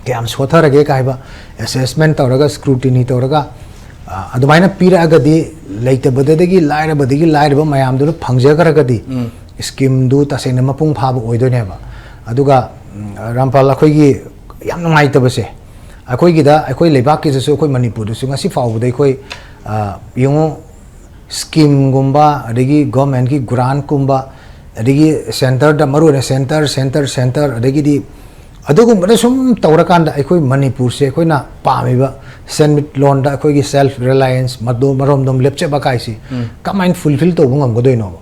ꯀꯌꯥꯝ ꯁꯣꯠꯊꯔꯒꯦ ꯀꯥꯏꯕ assessment ꯇꯧꯔꯒ, scrutiny ꯇꯧꯔꯒ, ꯑ, ꯑꯗꯨꯃꯥꯏꯅ ꯄꯤꯔꯛꯑꯒꯗꯤ ꯂꯩꯇꯕꯗꯒꯤ, ꯂꯥꯏꯔꯕꯗꯒꯤ ꯂꯥꯏꯔꯕ ꯃꯌꯥꯝꯗꯨꯅ ꯐꯪꯖꯈ꯭ꯔꯒꯗꯤ ꯎꯝ. ꯁ꯭ꯀꯤꯝꯗꯨ ꯇꯁꯦꯡꯅ ꯃꯄꯨꯡ ꯐꯥꯕ ꯑꯣꯏꯗꯣꯏꯅꯦꯕ꯫ ꯑꯗꯨꯒ, ꯎꯝ, ꯔꯥꯝꯄꯥꯜ, ꯑꯩꯈꯣꯏꯒꯤ ꯌꯥꯝ ꯅꯨꯡꯉꯥꯏꯇꯕꯁꯦ, ꯑꯩꯈꯣꯏꯒꯤꯗ, ꯑꯩꯈꯣꯏ ꯂꯩꯕꯥꯛꯀꯤꯗꯁꯨ, ꯑꯩꯈꯣꯏ ꯃꯅꯤꯄꯨꯔꯗꯁꯨ ꯉꯁꯤ ꯐꯥꯎꯕꯗ ꯑꯩꯈꯣꯏ, ꯑ, ꯌꯦꯡꯉꯨ, ꯁ꯭ꯀꯤꯝꯒꯨꯝꯕ, ꯑꯗꯒꯤ government ꯀꯤ grant ꯀꯨꯝꯕ, ꯑꯗꯒꯤ centre ꯗ, ꯃꯔꯨꯑꯣꯏꯅ centre, centre, centre, ꯑꯗꯒꯤꯗꯤ ꯑꯗꯨꯒꯨꯝꯕꯗ ꯁꯨꯝ ꯇꯧꯔꯀꯥꯟꯗ ꯑꯩꯈꯣꯏ ꯃꯅꯤꯄꯨꯔꯁꯦ, ꯑꯩꯈꯣꯏꯅ ꯄꯥꯝꯃꯤꯕ ꯁꯦꯟꯃꯤꯠꯂꯣꯟꯗ ꯑꯩꯈꯣꯏꯒꯤ self reliance ꯃꯗꯣ-, ꯃꯔꯣꯝꯗꯣꯝ ꯂꯦꯞꯆꯕ ꯀꯥꯏꯁꯤ ꯎꯝ. ꯀꯃꯥꯏꯅ fulfill ꯇꯧꯕ ꯉꯝꯒꯗꯣꯏꯅꯣꯕ?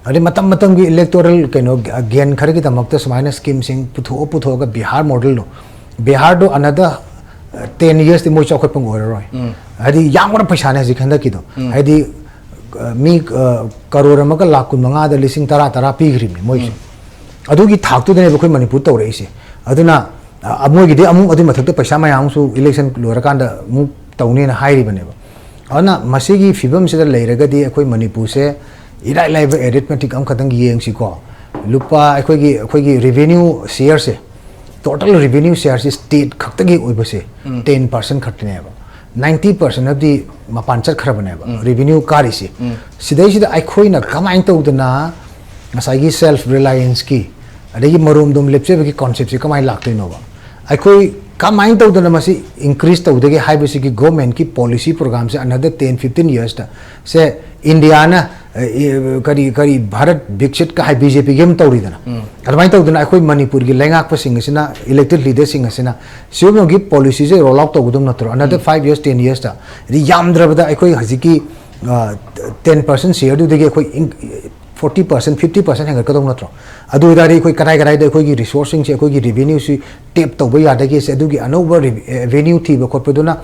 ꯑꯗꯩ ꯃꯇꯝ ꯃꯇꯝꯒꯤ electoral ꯀꯩꯅꯣ gain ꯈꯔꯒꯤꯗꯃꯛꯇ ꯁꯨꯃꯥꯏꯅ ꯁ꯭ꯀꯤꯝꯁꯤꯡ ꯄꯨꯊꯣꯛꯑ ꯄꯨꯊꯣꯛꯑꯒ ꯕꯤꯍꯥꯔ ꯃꯣꯗꯦꯜꯗꯣ ꯕꯤꯍꯥꯔꯗꯣ another ten yearsꯇꯤ ꯃꯣꯏ ꯆꯥꯎꯈꯠꯄ ꯑꯣꯏꯔꯔꯣꯏ꯫ ꯍꯥꯏꯗꯤ ꯌꯥꯝꯈ꯭ꯔ ꯄꯩꯁꯥꯅꯦ ꯍꯧꯖꯤꯛ ꯍꯟꯗꯛꯀꯤꯗꯣ꯫ ꯍꯥꯏꯗꯤ ꯑ, ꯃꯤ ꯑ, ꯀꯔꯣꯔ ꯑꯃꯒ ꯂꯥꯛ ꯀꯨꯟ ꯃꯉꯥꯗ ꯂꯤꯁꯤꯡ ꯇꯔꯥ ꯇꯔꯥ ꯄꯤꯈ꯭ꯔꯤꯕꯅꯤ ꯃꯣꯏꯁꯦ꯫ ꯑꯗꯨꯒꯤ ꯊꯥꯛꯇꯨꯗꯅꯦꯕ ꯑꯩꯈꯣꯏ ꯃꯅꯤꯄꯨꯔ ꯇꯧꯔꯛꯏꯁꯦ꯫ ꯑꯗꯨꯅ ꯑ, ꯃꯣꯏꯒꯤꯗꯤ ꯑꯃꯨꯛ ꯑꯗꯨꯏ ꯃꯊꯛꯇ ꯄꯩꯁꯥ ꯃꯌꯥꯝ ꯑꯃꯁꯨ election ꯂꯣꯏꯔꯀꯥꯟꯗ ꯑꯃꯨꯛ ꯇꯧꯅꯦꯅ ꯍꯥꯏꯔꯤꯕꯅꯦꯕ꯫ ꯑꯗꯨꯅ ꯃꯁꯤꯒꯤ ꯐꯤꯕꯝꯁꯤꯗ ꯂꯩꯔꯒꯗꯤ ꯑꯩꯈꯣꯏ ꯃꯅꯤꯄꯨꯔꯁꯦ ꯏꯔꯥꯏ ꯂꯥꯏꯕ arithmetic ꯑꯃꯈꯛꯇꯪ ꯌꯦꯡꯁꯤꯀꯣ꯫ ꯂꯨꯄꯥ ꯑꯩꯈꯣꯏꯒꯤ, ꯑꯩꯈꯣꯏꯒꯤ revenue shareꯁꯦ, total revenue shareꯁꯦ state ꯈꯛꯇꯒꯤ ꯑꯣꯏꯕꯁꯦ ten percent ꯈꯛꯇꯅꯦꯕ꯫ Ninety percent ꯑꯗꯨꯗꯤ ꯃꯄꯥꯟ ꯆꯠꯈ꯭ꯔꯕꯅꯦꯕ revenue ꯀꯥꯔꯤꯁꯦ꯫ ꯁꯤꯗꯩꯁꯤꯗ ꯑꯩꯈꯣꯏꯅ ꯀꯃꯥꯏꯅ ꯇꯧꯗꯅ ꯉꯁꯥꯏꯒꯤ self relianceꯀꯤ ꯑꯗꯒꯤ ꯃꯔꯣꯝꯗꯣꯝ ꯂꯦꯞꯆꯕꯒꯤ conceptꯁꯦ ꯀꯃꯥꯏꯅ ꯂꯥꯛꯇꯣꯏꯅꯣꯕ? ꯑꯩꯈꯣꯏ ꯀꯃꯥꯏꯅ ꯇꯧꯗꯅ ꯃꯁꯤ increase ꯇꯧꯗꯒꯦ ꯍꯥꯏꯕꯁꯤꯒꯤ governmentꯀꯤ policy programꯁꯦ another ten fifteen yearsꯇ ꯁꯦ ꯏꯟꯗꯤꯌꯥꯅ, ꯑ, ꯏ-, ꯀꯔꯤ, ꯀꯔꯤ ꯚꯥꯔꯠ ꯕꯤꯛꯁꯤꯠꯀ ꯍꯥꯏ BJPꯒꯤ ꯑꯃ ꯇꯧꯔꯤꯗꯅ꯫ ꯑꯗꯨꯃꯥꯏꯅ ꯇꯧꯗꯅ ꯑꯩꯈꯣꯏ ꯃꯅꯤꯄꯨꯔꯒꯤ ꯂꯩꯉꯥꯛꯄꯁꯤꯡ ꯑꯁꯤꯅ, elected leaderꯁꯤꯡ ꯑꯁꯤꯅ ꯁꯤꯒꯨꯝꯕꯒꯤ policyꯁꯦ roll out ꯇꯧꯒꯗꯕ ꯅꯠꯇ꯭ꯔꯣ? Another five years, ten yearsꯇ꯫ ꯍꯥꯏꯗꯤ ꯌꯥꯝꯗ꯭ꯔꯕꯗ ꯑꯩꯈꯣꯏ ꯍꯧꯖꯤꯛꯀꯤ, ꯑ, ten percent shareꯗꯨꯗꯒꯤ ꯑꯩꯈꯣꯏ ꯏꯟ-, forty percent, fifty percent ꯍꯦꯟꯒꯠꯀꯗꯧ ꯅꯠꯇ꯭ꯔꯣ? ꯑꯗꯨ ꯑꯣꯏꯇꯥꯔꯗꯤ ꯑꯩꯈꯣꯏ ꯀꯗꯥꯏ ꯀꯗꯥꯏꯗ ꯑꯩꯈꯣꯏꯒꯤ resourceꯁꯤꯡꯁꯦ, ꯑꯩꯈꯣꯏꯒꯤ revenueꯁꯤ tap ꯇꯧꯕ ꯌꯥꯗꯒꯦꯁꯦ, ꯑꯗꯨꯒꯤ ꯑꯅꯧꯕ rev-, revenue ꯊꯤꯕ ꯈꯣꯠꯄꯗꯨꯅ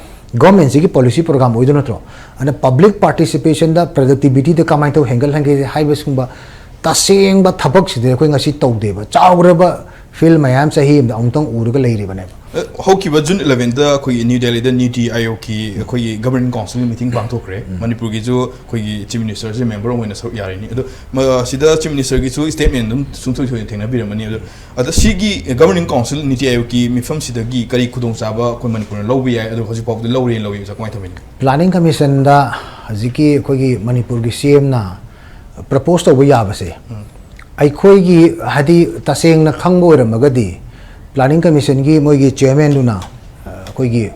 governmentꯁꯤꯒꯤ policy program ꯑꯣꯏꯗꯣꯏ ꯅꯠꯇ꯭ꯔꯣ? ꯑꯗꯨꯅ public participationꯗ, productivityꯗ ꯀꯃꯥꯏꯅ ꯇꯧ ꯍꯦꯟꯒꯠꯍꯟꯒꯦ ꯍꯥꯏꯕꯁꯤꯒꯨꯝꯕ ꯇꯁꯦꯡꯕ ꯊꯕꯛꯁꯤꯗꯤ ꯑꯩꯈꯣꯏ ꯉꯁꯤ ꯇꯧꯗꯦꯕ꯫ ꯆꯥꯎꯈ꯭ꯔꯕ field ꯃꯌꯥꯝ ꯆꯍꯤ ꯑꯃꯗ ꯑꯃꯨꯛꯇꯪ ꯎꯔꯒ ꯂꯩꯔꯤꯕꯅꯦꯕ꯫ ꯑ, ꯍꯧꯈꯤꯕ June elevenꯗ ꯑꯩꯈꯣꯏꯒꯤ New Delhiꯗ NITI Aayogꯀꯤ ꯑꯩꯈꯣꯏꯒꯤ Governing Councilꯒꯤ meeting ꯄꯥꯡꯊꯣꯛꯈ꯭ꯔꯦ꯫ ꯃꯅꯤꯄꯨꯔꯒꯤꯁꯨ ꯑꯩꯈꯣꯏꯒꯤ Chief Ministerꯁꯦ member ꯑꯣꯏꯅ ꯁꯔꯨꯛ ꯌꯥꯔꯤꯅꯤ꯫ ꯑꯗꯣ ꯃ-, ꯁꯤꯗ Chief Ministerꯒꯤꯁꯨ statement ꯑꯗꯨꯝ ꯁꯨꯡꯁꯣꯏ ꯁꯣꯏꯗꯅ ꯊꯦꯡꯅꯕꯤꯔꯝꯃꯅꯤ꯫ ꯑꯗꯣ, ꯑꯗ ꯁꯤꯒꯤ Governing Council NITI Aayogꯀꯤ ꯃꯤꯐꯝꯁꯤꯗꯒꯤ ꯀꯔꯤ ꯈꯨꯗꯣꯡꯆꯥꯕ ꯑꯩꯈꯣꯏ ꯃꯅꯤꯄꯨꯔꯅ ꯂꯧꯕ ꯌꯥꯏ? ꯑꯗꯣ ꯍꯧꯖꯤꯛ ꯐꯥꯎꯕꯗ ꯂꯧꯔꯦꯅ ꯂꯧꯏ, ꯑꯣꯖꯥ, ꯀꯃꯥꯏꯅ ꯇꯧꯕꯤꯅꯤ? Planning Commissionꯗ ꯍꯧꯖꯤꯛꯀꯤ ꯑꯩꯈꯣꯏꯒꯤ ꯃꯅꯤꯄꯨꯔꯒꯤ CMꯅ propose ꯇꯧꯕ ꯌꯥꯕꯁꯦ, ꯑꯩꯈꯣꯏꯒꯤ, ꯍꯥꯏꯗꯤ, ꯇꯁꯦꯡꯅ ꯈꯪꯕ ꯑꯣꯏꯔꯝꯃꯒꯗꯤ, Planning Commissionꯒꯤ ꯃꯣꯏꯒꯤ chairmanꯗꯨꯅ, ꯑ, ꯑꯩꯈꯣꯏꯒꯤ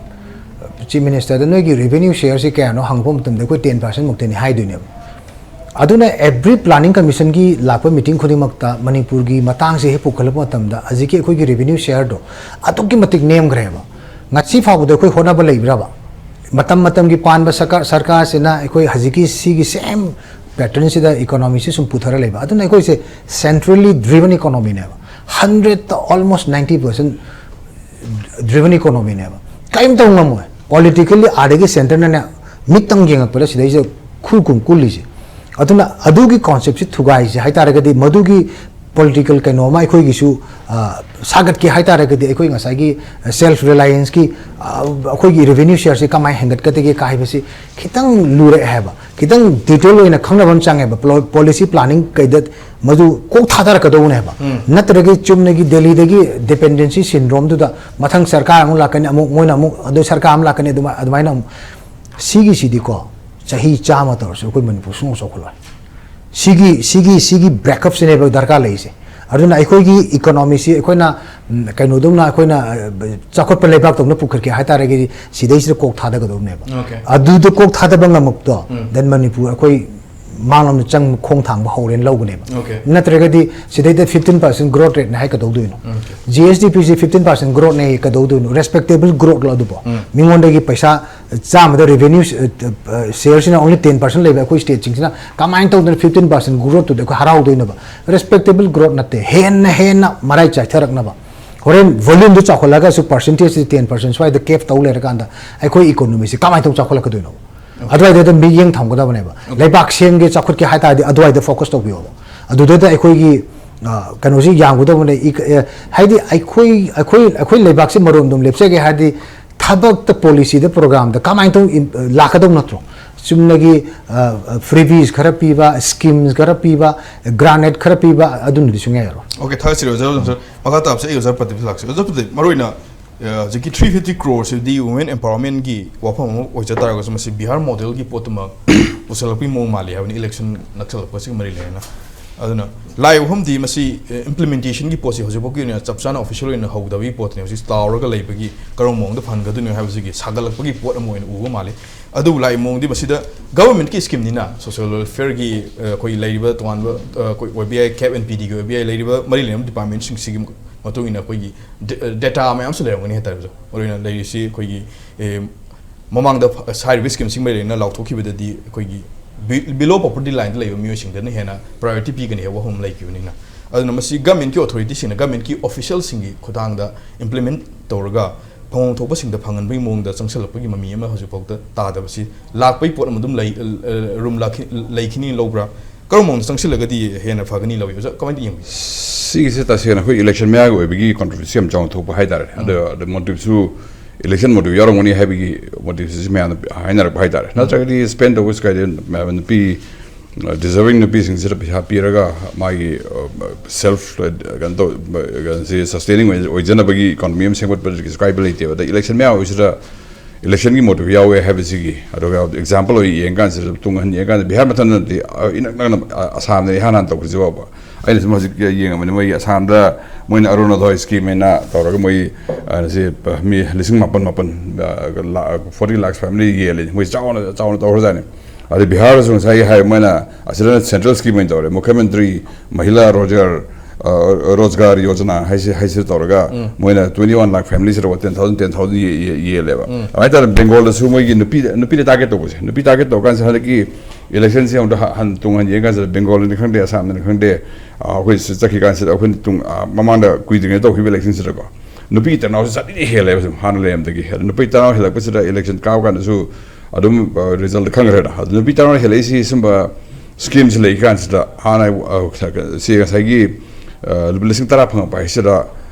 Chief Ministerꯗ "ꯅꯣꯏꯒꯤ revenue shareꯁꯤ ꯀꯌꯥꯅꯣ?" ꯍꯪꯉꯛꯄ ꯃꯇꯝꯗ ꯑꯩꯈꯣꯏ ten percent ꯃꯨꯛꯇꯅꯤ ꯍꯥꯏꯗꯣꯏꯅꯦꯕ꯫ ꯑꯗꯨꯅ every Planning Commissionꯒꯤ ꯂꯥꯛꯄ meeting ꯈꯨꯗꯤꯡꯃꯛꯇ ꯃꯅꯤꯄꯨꯔꯒꯤ ꯃꯇꯥꯡꯁꯦ ꯍꯦꯛ ꯄꯨꯈꯠꯂꯛꯄ ꯃꯇꯝꯗ ꯍꯧꯖꯤꯛꯀꯤ ꯑꯩꯈꯣꯏꯒꯤ revenue shareꯗꯣ ꯑꯗꯨꯛꯀꯤ ꯃꯇꯤꯛ ꯅꯦꯝꯈ꯭ꯔꯦꯕ꯫ ꯉꯁꯤ ꯐꯥꯎꯕꯗ ꯑꯩꯈꯣꯏ ꯍꯣꯠꯅꯕ ꯂꯩꯕ꯭ꯔꯕ? ꯃꯇꯝ ꯃꯇꯝꯒꯤ ꯄꯥꯟꯕ ꯁꯔꯀꯥꯔ, ꯁꯔꯀꯥꯔꯁꯤꯅ ꯑꯩꯈꯣꯏ ꯍꯧꯖꯤꯛꯀꯤ ꯁꯤꯒꯤ same patternꯁꯤꯗ economyꯁꯤ ꯁꯨꯝ ꯄꯨꯊꯔ ꯂꯩꯕ꯫ ꯑꯗꯨꯅ ꯑꯩꯈꯣꯏꯁꯦ centrally driven economyꯅꯦꯕ꯫ Hundredꯇ almost ninety percent ꯗ꯭ꯔꯤꯚꯟ ꯏꯀꯣꯅꯣꯃꯤꯅꯦꯕ꯫ ꯀꯔꯤꯝ ꯇꯧ ꯉꯝꯃꯣꯏ꯫ ꯄꯣꯂꯤꯇꯤꯀꯦꯜꯂꯤ ꯑꯥꯗꯒꯤ ꯁꯦꯟꯇꯔꯅꯅꯦ ꯃꯤꯠꯇꯪ ꯌꯦꯡꯉꯛꯄꯗ ꯁꯤꯗꯩꯁꯤꯗ ꯈꯨ ꯀꯨꯝ ꯀꯨꯜꯂꯤꯁꯦ꯫ ꯑꯗꯨꯅ ꯑꯗꯨꯒꯤ ꯀꯣꯟꯁꯦꯞꯁꯤ ꯊꯨꯒꯥꯏꯁꯦ ꯍꯥꯏꯇꯥꯔꯒꯗꯤ, ꯃꯗꯨꯒꯤ ꯄꯣꯂꯤꯇꯤꯀꯦꯜ ꯀꯩꯅꯣ ꯑꯃ ꯑꯩꯈꯣꯏꯒꯤꯁꯨ ꯑ, ꯁꯥꯒꯠꯀꯦ ꯍꯥꯏꯇꯥꯔꯒꯗꯤ, ꯑꯩꯈꯣꯏ ꯉꯁꯥꯏꯒꯤ ꯁꯦꯜꯐ ꯔꯤꯂꯥꯏꯌꯦꯟꯁꯀꯤ, ꯑ, ꯑꯩꯈꯣꯏꯒꯤ ꯔꯦꯚꯦꯅ꯭ꯌꯨ ꯁꯤꯌꯔꯁꯦ ꯀꯃꯥꯏꯅ ꯍꯦꯟꯒꯠꯀꯗꯒꯦ ꯀꯥ ꯍꯥꯏꯕꯁꯤ ꯈꯤꯇꯪ ꯂꯨꯔꯛꯑꯦ ꯍꯥꯏꯕ꯫ ꯈꯤꯇꯪ ꯗꯤꯇꯦꯜ ꯑꯣꯏꯅ ꯈꯪꯅꯕ ꯑꯃ ꯆꯪꯉꯦꯕ꯫ ꯄꯣꯂꯣ-, ꯄꯣꯂꯤꯁꯤ ꯄ꯭ꯂꯥꯅꯤꯡ ꯀꯩꯗ ꯃꯗꯨ ꯀꯣꯛ ꯊꯥꯗꯔꯛꯀꯗꯧꯕꯅꯦꯕ꯫ ꯎꯝ꯫ ꯅꯠꯇ꯭ꯔꯒꯗꯤ ꯆꯨꯝꯅꯒꯤ ꯗꯦꯜꯂꯤꯗꯒꯤ ꯗꯤꯄꯦꯟꯗꯦꯟꯁꯤ ꯁꯤꯟꯗ꯭ꯔꯣꯝꯗꯨꯗ ꯃꯊꯪ ꯁꯔꯀꯥꯔ ꯑꯃꯨꯛ ꯂꯥꯛꯀꯅꯤ, ꯑꯃꯨꯛ ꯃꯣꯏꯅ ꯑꯃꯨꯛ ꯑꯗꯨ ꯁꯔꯀꯥꯔ ꯑꯃ ꯂꯥꯛꯀꯅꯤ, ꯑꯗꯨꯃꯥꯏ-, ꯑꯗꯨꯃꯥꯏꯅ ꯑꯃꯨꯛ꯫ ꯁꯤꯒꯤꯁꯤꯗꯤꯀꯣ, ꯆꯍꯤ ꯆꯥꯝꯃ ꯇꯧꯔꯁꯨ ꯑꯩꯈꯣꯏ ꯃꯅꯤꯄꯨꯔ ꯁꯨꯡꯆꯥꯎ ꯆꯥꯎꯈꯠꯂꯣꯏ꯫ ꯁꯤꯒꯤ, ꯁꯤꯒꯤ, ꯁꯤꯒꯤ ꯕ꯭ꯔꯦꯛꯑꯞꯁꯤꯅꯦꯕ ꯗꯔꯀꯥꯔ ꯂꯩꯔꯤꯁꯦ꯫ ꯑꯗꯨꯅ ꯑꯩꯈꯣꯏꯒꯤ ꯏꯀꯣꯅꯣꯃꯤꯁꯤ ꯑꯩꯈꯣꯏꯅ, ꯎꯝ, ꯀꯩꯅꯣꯗꯧꯅ ꯑꯩꯈꯣꯏꯅ, ꯑ, ꯆꯥꯎꯈꯠꯄ ꯂꯩꯕꯥꯛꯇꯧꯅ ꯄꯨꯈꯠꯀꯦ ꯍꯥꯏꯇꯥꯔꯒꯗꯤ, ꯁꯤꯗꯩꯁꯤꯗ ꯀꯣꯛ ꯊꯥꯗꯒꯗꯧꯕꯅꯦꯕ꯫ Okay. ꯑꯗꯨꯗ ꯀꯣꯛ ꯊꯥꯗꯕ ꯉꯝꯃꯛꯄꯗꯣ, ꯎꯝ꯫ Then ꯃꯅꯤꯄꯨꯔ ꯑꯩꯈꯣꯏ ꯃꯥꯡꯂꯣꯝꯗ ꯆꯪ ꯈꯣꯡ ꯊꯥꯡꯕ ꯍꯧꯔꯦꯅ ꯂꯧꯒꯅꯦꯕ꯫ Okay. ꯅꯠꯇ꯭ꯔꯒꯗꯤ ꯁꯤꯗꯩꯗ fifteen percent growth rate ꯅꯦ ꯍꯥꯏ ꯀꯩꯗꯧꯗꯣꯏꯅꯣ? Okay. G S D P ꯁꯤ fifteen percent growth ꯅꯦ ꯀꯩꯗꯧꯗꯣꯏꯅꯣ? Respectable growth ꯂꯣ ꯑꯗꯨꯕꯣ? ꯎꯝ꯫ ꯃꯤꯉꯣꯟꯗꯒꯤ ꯄꯩꯁꯥ ꯆꯥꯝꯃꯗ ꯔꯦꯚꯦꯅ꯭ꯌꯨ, ꯑ, ꯑ, ꯁꯤꯌꯔꯁꯤꯅ only ten percent ꯂꯩꯕ ꯑꯩꯈꯣꯏ ꯁ꯭ꯇꯦꯠꯁꯤꯡꯁꯤꯅ ꯀꯃꯥꯏꯅ ꯇꯧꯗꯅ fifteen percent growth ꯇꯨꯗ ꯑꯩꯈꯣꯏ ꯍꯔꯥꯎꯗꯣꯏꯅꯣꯕ? Respectable growth ꯅꯠꯇꯦ, ꯍꯦꯟꯅ ꯍꯦꯟꯅ ꯃꯔꯥꯏ ꯆꯥꯏꯊꯔꯛꯅꯕ꯫ ꯍꯣꯔꯦꯟ volume ꯗꯨ ꯆꯥꯎꯈꯠꯂꯒꯁꯨ percentage ꯁꯤ ten percent ꯁ꯭ꯋꯥꯏꯗ cap ꯇꯧ ꯂꯩꯔꯀꯥꯟꯗ ꯑꯩꯈꯣꯏ ꯏꯀꯣꯅꯣꯃꯤꯁꯤ ꯀꯃꯥꯏꯅ ꯇꯧ ꯆꯥꯎꯈꯠꯂꯛꯀꯗꯣꯏꯅꯣ? ꯑꯗꯨꯋꯥꯏꯗ ꯃꯤꯠꯌꯦꯡ ꯊꯝꯒꯗꯕꯅꯦꯕ꯫ Okay. ꯂꯩꯕꯥꯛ ꯁꯦꯝꯒꯦ, ꯆꯥꯎꯈꯠꯀꯦ ꯍꯥꯏ ꯇꯥꯔꯗꯤ ꯑꯗꯨꯋꯥꯏꯗ focus ꯇꯧꯕꯤꯌꯣꯕ꯫ ꯑꯗꯨꯗꯩꯗ ꯑꯩꯈꯣꯏꯒꯤ, ꯑ, ꯀꯩꯅꯣꯁꯤ ꯌꯥꯝꯒꯗꯕꯅꯦ꯫ ꯏ-, ꯑ, ꯍꯥꯏꯗꯤ ꯑꯩꯈꯣꯏ, ꯑꯩꯈꯣꯏ, ꯑꯩꯈꯣꯏ ꯂꯩꯕꯥꯛꯁꯤ ꯃꯔꯣꯝꯗꯣꯝ ꯂꯦꯞꯆꯒꯦ ꯍꯥꯏꯔꯗꯤ ꯊꯕꯛꯇ, ꯄꯣꯂꯤꯁꯤꯗ, ꯄ꯭ꯔꯣꯒ꯭ꯔꯥꯝꯗ ꯀꯃꯥꯏꯅ ꯇꯧ ꯏꯝ-, ꯂꯥꯛꯀꯗꯧ ꯅꯠꯇ꯭ꯔꯣ? ꯆꯨꯝꯅꯒꯤ, ꯑ, ꯑ, freebies ꯈꯔ ꯄꯤꯕ, schemes ꯈꯔ ꯄꯤꯕ, grant ꯈꯔ ꯄꯤꯕ, ꯑꯗꯨꯅꯗꯤ ꯁꯨꯡꯌꯥ ꯌꯥꯔꯣꯏ꯫ Okay, ꯊꯥꯒꯠꯆꯔꯤ ꯑꯣꯖꯥ, ꯑꯣꯖꯥ꯫ ꯃꯈꯥ ꯇꯥꯕꯁꯦ ꯑꯩ ꯑꯣꯖꯥ ꯄ꯭ꯔꯗꯤꯞꯇ ꯂꯥꯛꯆꯒꯦ꯫ ꯑꯣꯖꯥ ꯄ꯭ꯔꯗꯤꯞ, ꯃꯔꯨꯑꯣꯏꯅ, ꯑ, ꯍꯧꯖꯤꯛꯀꯤ three fifty crore ꯁꯤꯗꯤ women empowerment ꯒꯤ ꯋꯥꯐꯝ ꯑꯃ ꯑꯣꯏꯖ ꯇꯥꯔꯒꯁꯨ, ꯃꯁꯤ ꯕꯤꯍꯥꯔ ꯃꯣꯗꯦꯜꯒꯤ ꯄꯣꯠꯇꯨꯃꯛ ꯄꯨꯁꯜꯂꯛꯄꯒꯤ ꯃꯑꯣꯡ ꯃꯥꯜꯂꯤ ꯍꯥꯏꯕꯅꯤ, election ꯅꯛꯁꯜꯂꯛꯄꯁꯤꯒ ꯃꯔꯤ ꯂꯩꯅꯅ꯫ ꯑꯗꯨꯅ ꯂꯥꯛꯏꯕ ꯋꯥꯐꯝꯗꯤ ꯃꯁꯤ, ꯑ, implementation ꯒꯤ ꯄꯣꯠꯁꯤ ꯍꯧꯖꯤꯛꯐꯥꯎꯒꯤ ꯑꯣꯏꯅ ꯆꯞ ꯆꯥꯅ official ꯑꯣꯏꯅ ꯍꯧꯗꯕꯒꯤ ꯄꯣꯠꯇꯨꯅꯤ꯫ ꯍꯧꯖꯤꯛ ꯇꯥꯎꯔꯒ ꯂꯩꯕꯒꯤ ꯀꯔꯝꯕ ꯃꯑꯣꯡꯗ ꯐꯍꯟꯒꯗꯣꯏꯅꯣ ꯍꯥꯏꯕꯁꯤꯒꯤ ꯁꯥꯒꯠꯂꯛꯄꯒꯤ ꯄꯣꯠ ꯑꯃ ꯑꯣꯏꯅ ꯎꯕ ꯃꯥꯜꯂꯤ꯫ ꯑꯗꯨꯕꯨ ꯂꯥꯛꯏꯕ ꯃꯑꯣꯡꯗꯤ ꯃꯁꯤꯗ government ꯀꯤ scheme ꯅꯤꯅ, social welfare ꯒꯤ, ꯑ, ꯑꯩꯈꯣꯏ ꯂꯩꯔꯤꯕ ꯇꯣꯉꯥꯟꯕ, ꯑ, ꯑꯩꯈꯣꯏ Y B I, cap and P D ꯒꯤ Y B I ꯂꯩꯔꯤꯕ ꯃꯔꯤ ꯂꯩꯅꯕ department ꯁꯤꯡꯁꯤꯒꯤ ꯃꯇꯨꯡ ꯏꯟꯅ ꯑꯩꯈꯣꯏꯒꯤ ꯗꯦ-, ꯑ, data ꯃꯌꯥꯝꯁꯨ ꯂꯩꯔꯝꯒꯅꯤ ꯍꯥꯏꯇꯥꯔꯦ ꯑꯣꯖꯥ꯫ ꯃꯔꯨꯑꯣꯏꯅ ꯂꯩꯔꯤꯁꯤ ꯑꯩꯈꯣꯏꯒꯤ, ꯑꯦ, ꯃꯃꯥꯡꯗ ꯐ-, ꯍꯥꯏꯔꯤꯕ scheme ꯁꯤꯡ ꯃꯔꯤ ꯂꯩꯅꯅ ꯂꯥꯎꯊꯣꯛꯈꯤꯕꯗꯗꯤ ꯑꯩꯈꯣꯏꯒꯤ ꯕꯤ- below poverty line ꯗ ꯂꯩꯕ ꯃꯤꯑꯣꯏꯁꯤꯡꯗꯅ ꯍꯦꯟꯅ priority ꯄꯤꯒꯅꯤ ꯍꯥꯏꯕ ꯋꯥꯐꯝ ꯑꯃ ꯂꯩꯈꯤꯕꯅꯤꯅ꯫ ꯑꯗꯨꯅ ꯃꯁꯤ government ꯀꯤ authority ꯁꯤꯡꯅ, government ꯀꯤ official ꯁꯤꯡꯒꯤ ꯈꯨꯠꯊꯥꯡꯗ implement ꯇꯧꯔꯒ ꯐꯪꯐꯝ ꯊꯣꯛꯄꯁꯤꯡꯗ ꯐꯪꯍꯟꯕꯒꯤ ꯃꯑꯣꯡꯗ ꯆꯪꯁꯤꯜꯂꯛꯄꯒꯤ ꯃꯃꯤ ꯑꯃ ꯍꯧꯖꯤꯛꯐꯥꯎꯗ ꯇꯥꯗꯕꯁꯤ ꯂꯥꯛꯄꯒꯤ ꯄꯣꯠ ꯑꯃ ꯑꯗꯨꯝ ꯂꯩ, ꯑ, ꯑ, room ꯂꯥꯛꯈꯤ-, ꯂꯩꯈꯤꯅꯤ ꯂꯧꯕ꯭ꯔꯥ? ꯀꯔꯝꯕ ꯃꯑꯣꯡꯗ ꯆꯪꯁꯤꯜꯂꯒꯗꯤ ꯍꯦꯟꯅ ꯐꯒꯅꯤ ꯂꯧꯏ? ꯑꯣꯖꯥ, ꯀꯃꯥꯏꯅ ꯌꯦꯡꯕꯤ? ꯁꯤꯒꯤꯁꯦ ꯇꯁꯦꯡꯅ ꯑꯩꯈꯣꯏ election ꯃꯌꯥꯒꯤ ꯑꯣꯏꯕꯒꯤ controversy ꯌꯥꯝ ꯆꯥꯎꯅ ꯊꯣꯛꯄ ꯍꯥꯏꯇꯥꯔꯦ꯫ ꯎꯝ꯫ ꯑꯗꯣ, ꯑꯗꯣ motive ꯁꯨ election motive ꯌꯥꯎꯔꯝꯒꯅꯤ ꯍꯥꯏꯕꯒꯤ motive ꯁꯤꯁꯨ ꯃꯌꯥꯝꯅ ꯍꯥꯏꯅꯔꯛꯄ ꯍꯥꯏꯇꯥꯔꯦ꯫ ꯎꯝ꯫ ꯅꯠꯇ꯭ꯔꯒꯗꯤ spend ꯇꯧꯕꯁꯨ ꯀꯥꯏꯗꯦ, ꯅꯨꯄꯤ, deserving ꯅꯨꯄꯤꯁꯤꯡꯁꯤꯗ ꯄꯩꯁꯥ ꯄꯤꯔꯒ ꯃꯥꯒꯤ, ꯑ, self, ꯑ, ꯀꯩꯅꯣ ꯇꯧ-, ꯑ, ꯀꯩꯅꯣꯁꯤ sustaining ꯑꯣꯏ-, ꯑꯣꯏꯖꯅꯕꯒꯤ economy ꯑꯃ ꯁꯦꯝꯒꯠꯄꯗꯒꯤꯁꯨ ꯀꯥꯏꯕ ꯂꯩꯇꯦꯕ꯫ ꯑꯗ election ꯃꯌꯥ ꯑꯣꯏꯁꯤꯗ election ꯒꯤ motive ꯌꯥꯎꯋꯦ ꯍꯥꯏꯕꯁꯤꯒꯤ, ꯑꯗꯨꯒ example ꯑꯣꯏꯅ ꯌꯦꯡꯀꯥꯟꯁꯤꯗ, ꯇꯨꯡ ꯍꯟ ꯌꯦꯡꯀꯥꯟꯁꯤꯗ, ꯕꯤꯍꯥꯔ ꯃꯊꯟꯇꯗꯤ, ꯑ, ꯏꯅꯛ ꯅꯛꯅ, ꯑ, ꯑꯁꯥꯝꯅ ꯏꯍꯥꯟ ꯍꯥꯟꯅ ꯇꯧꯈ꯭ꯔꯤꯁꯤ ꯐꯥꯎꯕ꯫ ꯑꯩꯅ ꯁꯨꯝ ꯍꯧꯖꯤꯛ ꯌꯦꯡꯉꯕꯅꯤ, ꯃꯣꯏꯒꯤ ꯑꯁꯥꯝꯗ ꯃꯣꯏꯅ ꯑꯔꯨꯅꯣꯗꯣꯏ scheme ꯍꯥꯏꯅ ꯇꯧꯔꯒ ꯃꯣꯏ, ꯑ, ꯁꯤ, ꯄ-, ꯃꯤ ꯂꯤꯁꯤꯡ ꯃꯥꯄꯟ ꯃꯥꯄꯟ, ꯑ, ꯂꯥ-, forty lakhs family ꯌꯦꯜꯂꯤ꯫ ꯃꯣꯏ ꯆꯥꯎꯅ, ꯆꯥꯎꯅ ꯇꯧꯈ꯭ꯔꯖꯥꯠꯅꯤ꯫ ꯑꯗꯩ ꯕꯤꯍꯥꯔꯗꯁꯨ ꯉꯁꯥꯏꯒꯤ ꯍꯥꯏ, ꯃꯣꯏꯅ ꯑꯁꯤꯗꯅ central scheme ꯑꯣꯏꯅ ꯇꯧꯔꯦ, ꯃꯨꯈ꯭ꯌ ꯃꯟꯇ꯭ꯔꯤ ꯃꯍꯤꯂꯥ ꯔꯣꯖꯒꯥꯔ, ꯑ, ꯔꯣꯖꯒꯥꯔ ꯌꯣꯖꯅꯥ ꯍꯥꯏꯁꯤ, ꯍꯥꯏꯁꯤ ꯇꯧꯔꯒ ꯎꯝ꯫ ꯃꯣꯏꯅ twenty one lakh family ꯁꯤꯗ ten thousand, ten thousand ꯌꯦ-, ꯌꯦ-, ꯌꯦꯜꯂꯦꯕ꯫ ꯎꯝ꯫ ꯑꯗꯨꯃꯥꯏꯅ ꯇꯧꯗꯅ ꯕꯦꯡꯒꯣꯜꯗꯁꯨ ꯃꯣꯏꯒꯤ ꯅꯨꯄꯤꯗ, ꯅꯨꯄꯤꯗ target ꯇꯧꯕꯁꯦ, ꯅꯨꯄꯤ target ꯇꯧꯕ ꯀꯥꯟꯁꯤꯗ ꯍꯟꯗꯛꯀꯤ election ꯁꯦ ꯑꯃꯨꯛꯇ ꯍ-, ꯍꯟ ꯇꯨꯡ ꯍꯟ ꯌꯦꯡ ꯀꯥꯟꯁꯤꯗ ꯕꯦꯡꯒꯣꯜꯅꯤ ꯈꯪꯗꯦ, ꯑꯁꯥꯝꯅꯤ ꯈꯪꯗꯦ, ꯑ, ꯑꯩꯈꯣꯏ ꯁꯤ ꯆꯠꯈꯤ ꯀꯥꯟꯁꯤꯗ ꯑꯩꯈꯣꯏꯅ ꯇꯨꯡ, ꯑ, ꯃꯃꯥꯡꯗ ꯀꯨꯏꯗ꯭ꯔꯤꯉꯩ ꯇꯧꯈꯤꯕ election ꯁꯤꯗꯀꯣ, ꯅꯨꯄꯤ turnout ꯁꯦ ꯆꯠꯂꯤꯗꯤ ꯍꯦꯜꯂꯦꯕ ꯁꯨꯝ ꯍꯥꯟꯅ ꯂꯩꯔꯝꯗꯒꯤ꯫ ꯑꯗꯨ ꯅꯨꯄꯤ turnout ꯍꯦꯜꯂꯛꯄꯁꯤꯗ election ꯀꯥꯕ ꯀꯥꯟꯗꯁꯨ ꯑꯗꯨꯝ, ꯑ, result ꯈꯪꯈ꯭ꯔꯦꯅ꯫ ꯑꯗꯨ ꯅꯨꯄꯤ turnout ꯍꯦꯜꯂꯛꯏꯁꯤ ꯁꯨꯝꯕ scheme ꯁꯤ ꯂꯩ ꯀꯥꯟꯁꯤꯗ ꯍꯥꯟꯅ, ꯑ, ꯁꯤ ꯉꯁꯥꯏꯒꯤ, ꯑ, ꯂꯨꯄꯥ ꯂꯤꯁꯤꯡ ꯇꯔꯥ ꯐꯪꯉꯛꯄ ꯍꯥꯏꯁꯤꯗ,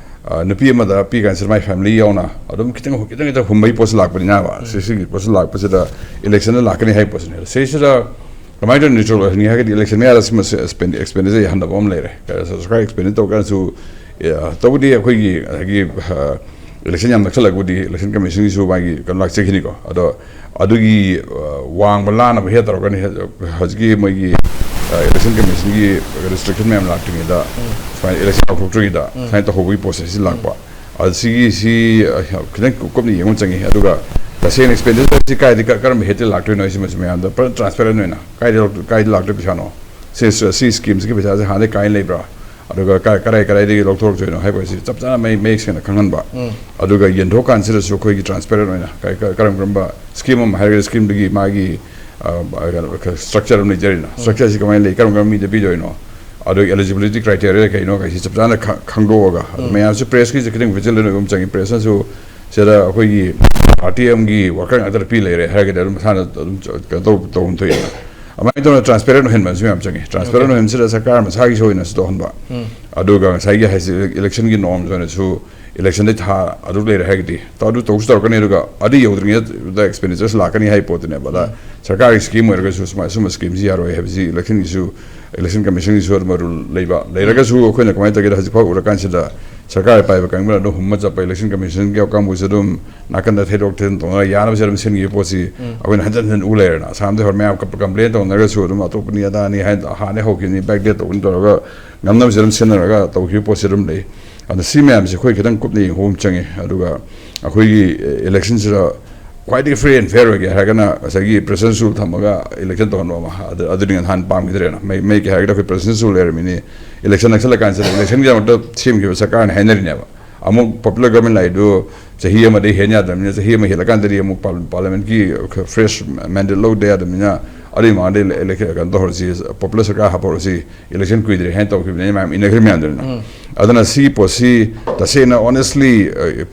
ꯑ, ꯅꯨꯄꯤ ꯑꯃꯗ ꯄꯤ ꯀꯥꯟꯁꯤꯗ ꯃꯥꯏ family ꯌꯥꯎꯅ ꯑꯗꯨꯝ ꯈꯤꯇꯪ, ꯈꯤꯇꯪ, ꯈꯤꯇꯪ ꯍꯨꯝꯕꯒꯤ ꯄꯣꯠꯁꯤ ꯂꯥꯛꯄꯅꯤꯅꯕ꯫ ꯎꯝ꯫ ꯁꯤ, ꯁꯤꯒꯤ ꯄꯣꯠꯁꯤ ꯂꯥꯛꯄꯁꯤꯗ election ꯗ ꯂꯥꯛꯀꯅꯤ ꯍꯥꯏꯕ ꯄꯣꯠꯁꯤꯅꯦ꯫ ꯁꯤꯁꯤꯗ ꯀꯃꯥꯏꯅ ꯇꯧꯔ neutral ꯑꯣꯏꯍꯟꯒꯦ ꯍꯥꯏꯔꯒꯗꯤ election ꯃꯌꯥꯗ ꯁꯤꯃ expenditure ꯍꯟꯊꯕ ꯑꯃ ꯂꯩꯔꯦ꯫ ꯁꯔꯀꯥꯔ expenditure ꯇꯧ ꯀꯥꯟꯗꯁꯨ, ꯑꯦ, ꯇꯧꯕꯗꯤ ꯑꯩꯈꯣꯏꯒꯤ ꯉꯁꯥꯏꯒꯤ, ꯑ, election ꯌꯥꯝ ꯅꯛꯁꯜꯂꯛꯄꯗꯤ election commission ꯒꯤꯁꯨ ꯃꯥꯒꯤ ꯀꯩꯅꯣ ꯂꯥꯛꯆꯈꯤꯅꯤꯀꯣ꯫ ꯑꯗꯣ ꯑꯗꯨꯒꯤ, ꯑ, ꯋꯥꯡꯕ ꯂꯥꯟꯅꯕ ꯍꯦꯛ ꯇꯧꯔꯛꯀꯅꯤ꯫ ꯍꯧꯖꯤꯛꯀꯤ ꯃꯣꯏꯒꯤ, ꯑ, election commission ꯒꯤ restriction ꯃꯌꯥꯝ ꯂꯥꯛꯇ꯭ꯔꯤꯉꯩꯗ, ꯎꯝ꯫ ꯁꯨꯃꯥꯏꯅ election ꯇꯧꯊꯣꯛꯇ꯭ꯔꯤꯉꯩꯗ, ꯎꯝ꯫ ꯁꯨꯃꯥꯏꯅ ꯇꯧꯍꯧꯕꯒꯤ process ꯁꯤ ꯂꯥꯛꯄ꯫ ꯎꯝ꯫ ꯑꯗ ꯁꯤꯒꯤ, ꯁꯤ, ꯑ, ꯈꯤꯇꯪ ꯀꯨꯞ-, ꯀꯨꯞꯅ ꯌꯦꯡꯕ ꯑꯃ ꯆꯪꯉꯤ꯫ ꯑꯗꯨꯒ ꯇꯁꯦꯡꯅ expenditure ꯁꯤ ꯀꯥꯏꯗ, ꯀ-, ꯀꯔꯝꯕ head ꯇꯒꯤ ꯂꯥꯛꯇꯣꯏꯅꯣ ꯍꯥꯏꯁꯤꯃꯁꯨ ꯃꯌꯥꯝꯗ ꯐꯖꯅ transparent ꯑꯣꯏꯅ ꯀꯥꯏꯗ ꯂꯧ-, ꯀꯥꯏꯗ ꯂꯥꯛꯇꯣꯏ ꯄꯩꯁꯥꯅꯣ? ꯁꯤ, ꯁꯤ scheme ꯁꯤꯒꯤ ꯄꯩꯁꯥꯁꯦ ꯍꯥꯟꯅꯗꯒꯤ ꯀꯥꯏꯅ ꯂꯩꯕ꯭ꯔꯥ? ꯑꯗꯨꯒ ꯀ-, ꯀꯗꯥꯏ ꯀꯗꯥꯏꯗꯒꯤ ꯂꯧꯊꯣꯔꯛꯇꯣꯏꯅꯣ ꯍꯥꯏꯕ ꯑꯁꯤ ꯆꯞ ꯆꯥꯅ ꯃꯌꯦꯛ, ꯃꯌꯦꯛ ꯁꯦꯡꯅ ꯈꯪꯍꯟꯕ꯫ ꯎꯝ꯫ ꯑꯗꯨꯒ ꯌꯦꯟꯊꯣꯛ ꯀꯥꯟꯁꯤꯗꯁꯨ ꯑꯩꯈꯣꯏꯒꯤ transparent ꯑꯣꯏꯅ ꯀ-, ꯀ-, ꯀꯔꯝ ꯀꯔꯝꯕ scheme ꯑꯃ ꯍꯥꯏꯔꯒꯗꯤ scheme ꯗꯨꯒꯤ ꯃꯥꯒꯤ, ꯁ꯭ꯇ꯭ꯔꯛꯆꯔ ꯑꯃ ꯂꯩꯖꯔꯤꯅ, ꯁ꯭ꯇ꯭ꯔꯛꯆꯔꯁꯤ ꯀꯃꯥꯏꯅ ꯂꯩ, ꯀꯔꯝ ꯀꯔꯝꯕ ꯃꯤꯗ ꯄꯤꯗꯣꯏꯅꯣ, ꯑꯗꯨꯒꯤ eligibility criteria ꯀꯩꯅꯣ ꯀꯩꯁꯤ ꯆꯞ ꯆꯥꯅ ꯈꯪꯗꯣꯛꯑꯒ, ꯑꯗꯨ ꯃꯌꯥꯝꯁꯨ ꯄ꯭ꯔꯦꯁꯀꯤꯁꯨ ꯈꯤꯇꯪ ꯚꯤꯖꯤꯂꯦꯟ ꯑꯣꯏꯕ ꯑꯃ ꯆꯪꯉꯤ꯫ ꯄ꯭ꯔꯦꯁꯅꯁꯨ ꯁꯤꯗ ꯑꯩꯈꯣꯏꯒꯤ ꯄꯥꯔꯇꯤ ꯑꯃꯒꯤ ꯋꯥꯔꯀꯔ ꯉꯥꯛꯇ ꯄꯤ ꯂꯩꯔꯦ ꯍꯥꯏꯔꯒꯗꯤ ꯑꯗꯨꯝ ꯃꯁꯥꯅ ꯑꯗꯨꯝ ꯀꯩꯅꯣ ꯇꯧ ꯇꯧꯐꯝ ꯊꯣꯛꯏꯗꯅ꯫ ꯑꯗꯨꯃꯥꯏꯅ ꯇꯧꯅ ꯇ꯭ꯔꯥꯟꯁꯄꯦꯔꯦꯟ ꯑꯣꯏꯍꯟꯕ ꯑꯃꯁꯨ ꯌꯥꯝ ꯆꯪꯉꯤ꯫ ꯇ꯭ꯔꯥꯟꯁꯄꯦꯔꯦꯟ ꯑꯣꯏꯍꯟꯕꯁꯤꯗ ꯁꯔꯀꯥꯔ ꯃꯁꯥꯒꯤꯁꯨ ꯑꯣꯏꯅꯁꯨ ꯇꯧꯍꯟꯕ, ꯑꯗꯨꯒ ꯉꯁꯥꯏꯒꯤ ꯍꯥꯏꯁꯦ ꯏꯂꯦꯛꯁꯟꯒꯤ ꯅꯣꯔꯝꯁ ꯑꯣꯏꯅꯁꯨ ꯏꯂꯦꯛꯁꯟꯗꯩ ꯊꯥ ꯑꯗꯨ ꯂꯩꯔꯦ ꯍꯥꯏꯔꯒꯗꯤ, ꯇꯧ-, ꯑꯗꯨ ꯇꯧꯁꯨ ꯇꯧꯔꯛꯀꯅꯤ, ꯑꯗꯨꯒ ꯑꯗꯨ ꯌꯧꯗ꯭ꯔꯤꯉꯩꯗ ꯑꯦꯛꯁꯄꯦꯟꯗꯤꯆꯔꯁ ꯂꯥꯛꯀꯅꯤ ꯍꯥꯏ ꯄꯣꯠꯇꯨꯅꯦꯕ꯫ ꯑꯗ ꯁꯔꯀꯥꯔꯒꯤ ꯁ꯭ꯀꯤꯝ ꯑꯣꯏꯔꯒꯁꯨ ꯁꯨꯃꯥꯏ, ꯁꯨꯝꯕ ꯁ꯭ꯀꯤꯝꯁꯤ ꯌꯥꯔꯣꯏ ꯍꯥꯏꯕꯁꯤ ꯏꯂꯦꯛꯁꯟꯒꯤꯁꯨ, ꯏꯂꯦꯛꯁꯟ ꯀꯃꯤꯁꯟꯒꯤꯁꯨ ꯑꯗꯨꯝ ꯔꯨꯜ ꯂꯩꯕ ꯂꯩꯔꯒꯁꯨ, ꯑꯩꯈꯣꯏꯅ ꯀꯃꯥꯏꯅ ꯇꯧꯒꯦꯗ, ꯍꯧꯖꯤꯛꯐꯥꯎ ꯎꯔꯀꯥꯟꯁꯤꯗ ꯁꯔꯀꯥꯔ ꯄꯥꯏꯕ ꯀꯥꯡꯕꯨꯅ ꯑꯗꯨꯝ ꯍꯨꯝꯃ ꯆꯠꯄ, ꯏꯂꯦꯛꯁꯟ ꯀꯃꯤꯁꯟꯒꯤ ꯀꯥꯡꯕꯨꯁꯨ ꯑꯗꯨꯝ ꯅꯥꯀꯟꯗ ꯊꯩꯗꯣꯛ ꯊꯩꯖꯤꯟ ꯇꯧꯅꯔꯒ ꯌꯥꯅꯕꯁꯦ ꯑꯗꯨꯝ ꯁꯤꯟꯈꯤꯕ ꯄꯣꯠꯁꯤ ꯑꯩꯈꯣꯏꯅ ꯍꯟꯖꯟ ꯍꯟꯖꯟ ꯎ ꯂꯩꯔꯦꯅ꯫ ꯑꯁꯥꯝꯗ ꯍꯣꯏ ꯃꯌꯥꯝ ꯀꯝꯄ꯭ꯂꯦꯟ ꯇꯧꯅꯔꯒꯁꯨ ꯑꯗꯨꯝ ꯑꯇꯣꯞꯄꯅꯤ ꯑꯗꯥꯅꯤ ꯍꯥꯏꯅ ꯍꯥꯟꯅ ꯍꯧꯈꯤꯕꯅꯤ, ꯕꯦꯛ ꯗꯦꯠ ꯇꯧꯕꯅꯤ ꯇꯧꯔꯒ ꯉꯝꯅꯕꯁꯦ ꯑꯗꯨꯝ ꯁꯤꯟꯅꯔꯒ ꯇꯧꯈꯤꯕ ꯄꯣꯠꯁꯦ ꯑꯗꯨꯝ ꯂꯩ꯫ ꯑꯗꯣ ꯁꯤ ꯃꯌꯥꯝꯁꯦ ꯑꯩꯈꯣꯏ ꯈꯤꯇꯪ ꯀꯨꯞꯅ ꯌꯦꯡꯍꯧꯕ ꯑꯃ ꯆꯪꯉꯤ꯫ ꯑꯗꯨꯒ ꯑꯩꯈꯣꯏꯒꯤ ꯏꯂꯦꯛꯁꯟꯁꯤꯗ ꯈ꯭ꯋꯥꯏꯗꯒꯤ ꯐ꯭ꯔꯤ ꯑꯦꯟ ꯐꯦꯌꯔ ꯑꯣꯏꯒꯦ ꯍꯥꯏꯔꯒꯅ ꯉꯁꯥꯏꯒꯤ ꯄ꯭ꯔꯦꯁꯤꯗꯦꯟꯁꯤꯌꯦꯜ ꯊꯝꯃꯒ ꯏꯂꯦꯛꯁꯟ ꯇꯧꯍꯟꯕ ꯑꯃ, ꯑꯗꯨ, ꯑꯗꯨꯅꯤ ꯅꯍꯥꯟ ꯄꯥꯝꯈꯤꯗ꯭ꯔꯦꯅ꯫ ꯃꯩ, ꯃꯩ ꯀꯩ ꯍꯥꯏꯔꯒꯗꯤ ꯑꯩꯈꯣꯏ ꯄ꯭ꯔꯦꯁꯤꯗꯦꯟꯁꯤꯌꯦꯜ ꯂꯩꯔꯝꯃꯤꯅꯤ, ꯏꯂꯦꯛꯁꯟ ꯅꯛꯁꯜꯂꯀꯥꯟꯁꯤꯗ ꯏꯂꯦꯛꯁꯟꯒꯤꯗꯃꯛꯇ ꯁꯦꯝꯈꯤꯕ ꯁꯔꯀꯥꯔꯅ ꯍꯥꯏꯅꯔꯤꯅꯦꯕ꯫ ꯑꯃꯨꯛ ꯄꯣꯄꯨꯂꯔ ꯒꯚꯔꯟꯃꯦꯟ ꯂꯥꯛꯏꯗꯨ ꯆꯍꯤ ꯑꯃꯗꯩ ꯍꯦꯟ ꯌꯥꯗ꯭ꯔꯕꯅꯤꯅ, ꯆꯍꯤ ꯑꯃ ꯍꯦꯜꯂꯀꯥꯟꯗꯗꯤ ꯑꯃꯨꯛ ꯄꯥꯔ-, ꯄꯥꯔꯂꯤꯌꯥꯃꯦꯟꯠꯀꯤ ꯐ꯭ꯔꯦꯁ ꯃꯦꯟꯗꯦꯠ ꯂꯧꯗ ꯌꯥꯗꯕꯅꯤꯅ, ꯑꯗꯨꯒꯤ ꯃꯃꯥꯡꯗ ꯏꯂꯦ-, ꯏꯂꯦꯛ-, ꯀꯩꯅꯣ ꯇꯧꯍꯧꯔꯁꯤ, ꯄꯣꯄꯨꯂꯔ ꯁꯔꯀꯥꯔ ꯍꯥꯞꯄꯍꯧꯔꯁꯤ, ꯏꯂꯦꯛꯁꯟ ꯀꯨꯏꯗ꯭ꯔꯦ ꯍꯥꯏꯅ ꯇꯧꯈꯤꯕꯅꯦ, ꯃꯌꯥꯝ ꯏꯟꯅꯈ꯭ꯔꯤ ꯃꯌꯥꯝꯗꯨꯅ꯫ ꯑꯗꯨꯅ ꯁꯤꯒꯤ ꯄꯣꯠꯁꯤ ꯇꯁꯦꯡꯅ ꯑꯣꯅꯦꯁꯂꯤ